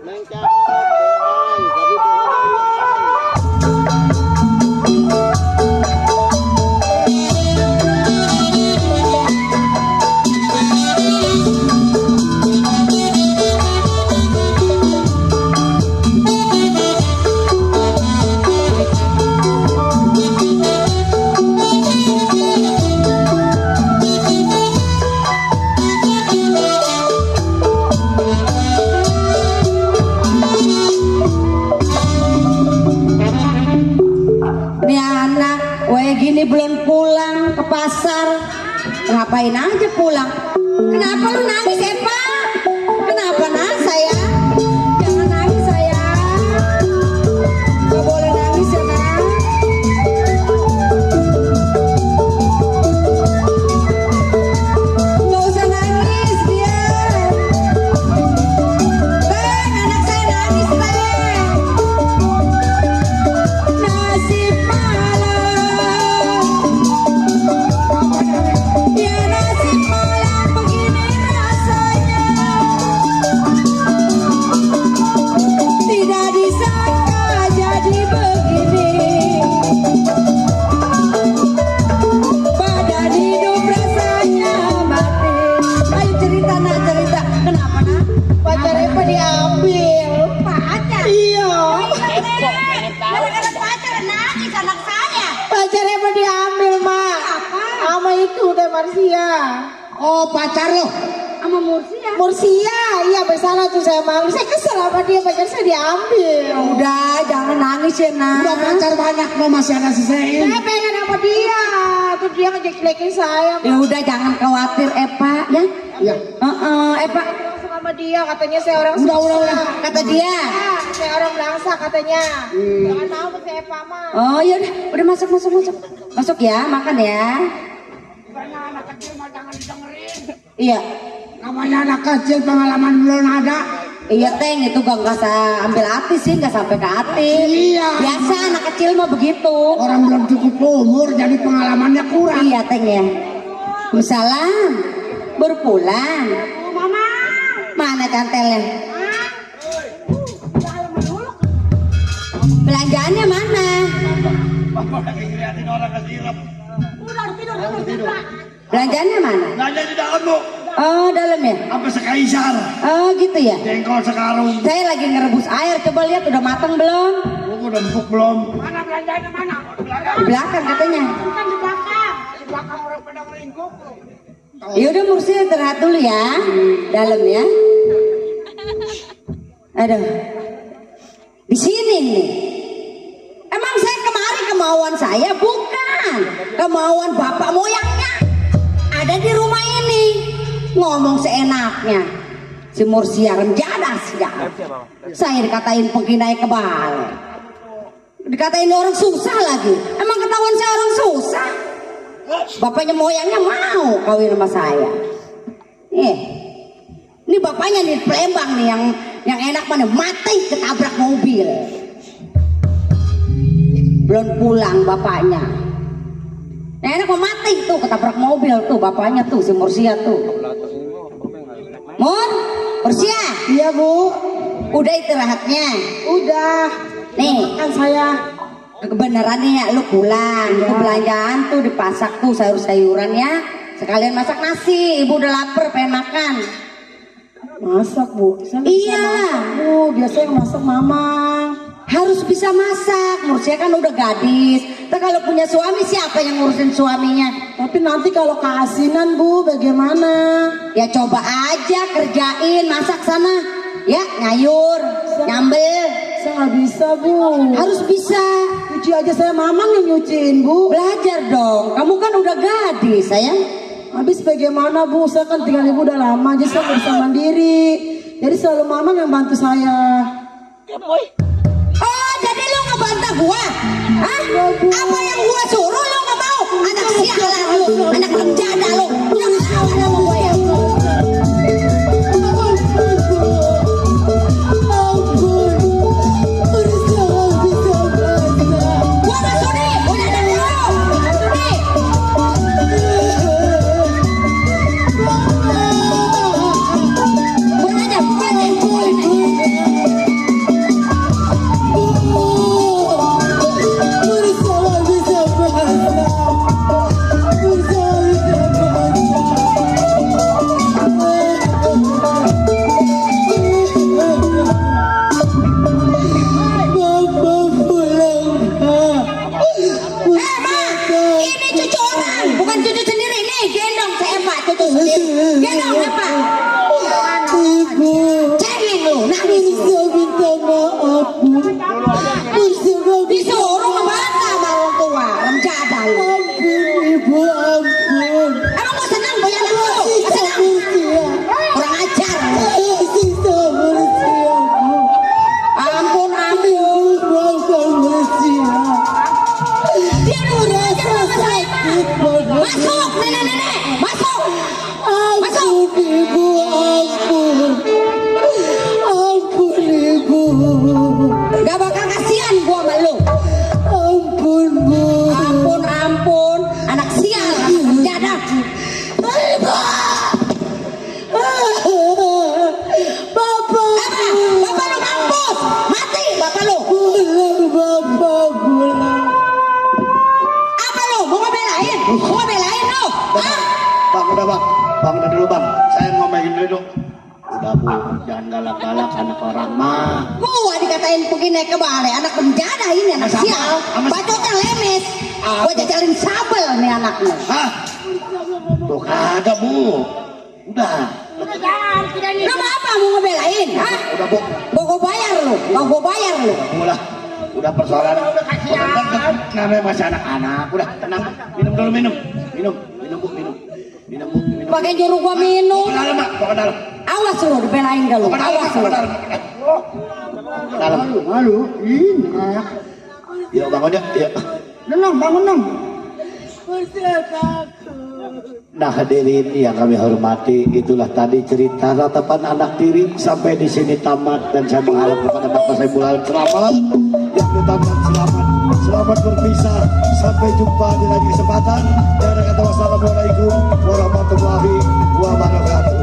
Neng cakep, bohai, tapi gini belum pulang ke pasar, ngapain aja pulang? Kenapa lu nangis Eva? Kenapa sayang? Jangan nangis sayang, gak boleh nangis ya nak. Gak usah nangis dia. Bang, anak saya nangis bang. Nasib ya nasib malam begini rasanya. saya Marsia. Oh pacar lo. Sama Mursia, iya bersalah tuh saya malu. Saya kesel sama dia, pacar saya diambil. Udah, jangan nangis ya nak. Udah pacar banyak lo masih ada sisain. Saya pengen sama dia, tuh dia ngejek-jelekin saya. Ya udah jangan khawatir Epa ya. Iya. Epa Sama dia, katanya saya orang Udah. kata dia. Ya, saya orang belangsa katanya. Jangan mau ke saya paman. Oh ya udah masuk. Masuk ya, makan ya. Anak kecil mah jangan didengerin. Iya. Namanya anak kecil pengalaman belum ada. Iya Teng, itu gak usah ambil hati sih, gak sampai ke hati. Iya. Biasa anak kecil mah begitu. Orang belum cukup umur jadi pengalamannya kurang. Iya Teng ya. Salam, baru pulang. Mama. Mana cantelnya? Belanjaannya mana? Belanjaannya mana? Nanya di dalam bu, Oh dalam ya? sampai sekaisar. Oh gitu ya? Jengkol sekarung. Saya lagi ngerebus air, coba lihat udah matang belum? Buku udah empuk belum? Mana belanjanya mana? Di belakang katanya. Bukan di belakang. Di belakang orang pada melingkup. Ya udah Mursi istirahat dulu ya, dalam ya. Aduh, di sini nih. Emang saya kemari kemauan saya bukan kemauan bapak moyangnya. Ada di rumah ini ngomong seenaknya. Si Mursia remjadas ya. Saya dikatain penghinai kebal. Dikatain orang susah lagi. Emang ketahuan saya orang susah. Bapaknya moyangnya mau kawin sama saya. Ini bapaknya di Palembang nih yang enak mana mati ketabrak mobil. Belum pulang bapaknya. Nah, enak mau mati tuh ketabrak mobil tuh bapaknya tuh si Mursia tuh. Mursia. Iya bu. Udah istirahatnya. Udah. Nih Kan saya. kebenarannya ya lu pulang tuh belanjaan tuh dipasak tuh sayur-sayuran ya. Sekalian masak nasi. Ibu udah lapar pengen makan. Masak bu. Saya nggak bisa Iya. masak, bu. Biasanya yang masak mama. Harus bisa masak. Mursia kan udah gadis. Tapi kalau punya suami siapa yang ngurusin suaminya? Tapi nanti kalau keasinan bu, bagaimana? Ya coba aja kerjain masak sana. Ya nyayur, nyambel. Saya nggak bisa bu. Harus bisa. Cuci aja saya mamang yang nyuciin bu. Belajar dong. Kamu kan udah gadis sayang. Habis bagaimana bu? Saya kan tinggal ibu udah lama, jadi saya nggak bisa mandiri. Jadi selalu mamang yang bantu saya. Oh jadi lu ngebantah gua? Hah? Apa yang gua suruh lu nggak mau? Anak sialan lu, anak penjada lu. Yang salah sama gua ya. Gua nggak sudi, udah dari lu. Nggak sudi. Pulang aja, pulang aja. Ini cucu orang, bukan cucu sendiri. Nih, gendong saya Pak, cucu sendiri. Gendong apa? Cengeng lu, nangis. Minta maaf bu. Disuruh ngebantah sama orang tua, remjada lu. Ampun ibu, ampun. Emang gua senang punya anak lu? Gua senang. Kurang ajar. Sisa Mursia bu. Ampun, ampun. Maafkan Mursia. Dia udah ajar sama saya. Masuk, nenek-nenek, masuk. Masuk. Ampun ibu, ampun. Ampun ibu. Gak bakal kasihan gua sama lu. Ampun bu. Ampun, ampun. Anak sial, anak penjada. Bapak Apa? Bapak lu mampus. Mati bapak lu. pulang, bapak pulang. Apa lu? Mau ngebelain? Mau ngebelain lu? Hah? Bang, udah bang. Bang, udah dulu bang. Saya ngomongin dulu. Udah bu, jangan galak-galak anak orang mah. Gua dikatain begini kebalik. Anak penjada ini, anak Sama- sial. sama- Bacotnya lemes. Gua jajalin sabel nih anaknya. Hah? Tuh kagak Bu. Udah. Lu mau apa mau ngebelain? Hah? Udah Bu. Gua bayar lu, gua bayar lu. Udah persoalan. Namanya masih anak-anak. Udah tenang. Minum dulu minum. Minum Bu. Pakai nyuruh gua minum. Ke dalam Mak. Ke dalam. Awas lu dibelain gak lu? Ke dalam. Awas Ke lu. dalam. Ke dalam. Malu, enak. Yuk bangun yuk. Yuk. Nenang, bangun nang. Nah hadirin yang kami hormati, itulah tadi cerita ratapan anak tiri sampai di sini tamat, dan saya mengharap kepada Bapak Saiful Alam selamat, yang ditambat selamat berpisah, sampai jumpa di lain kesempatan. Dan kata wassalamualaikum warahmatullahi wabarakatuh.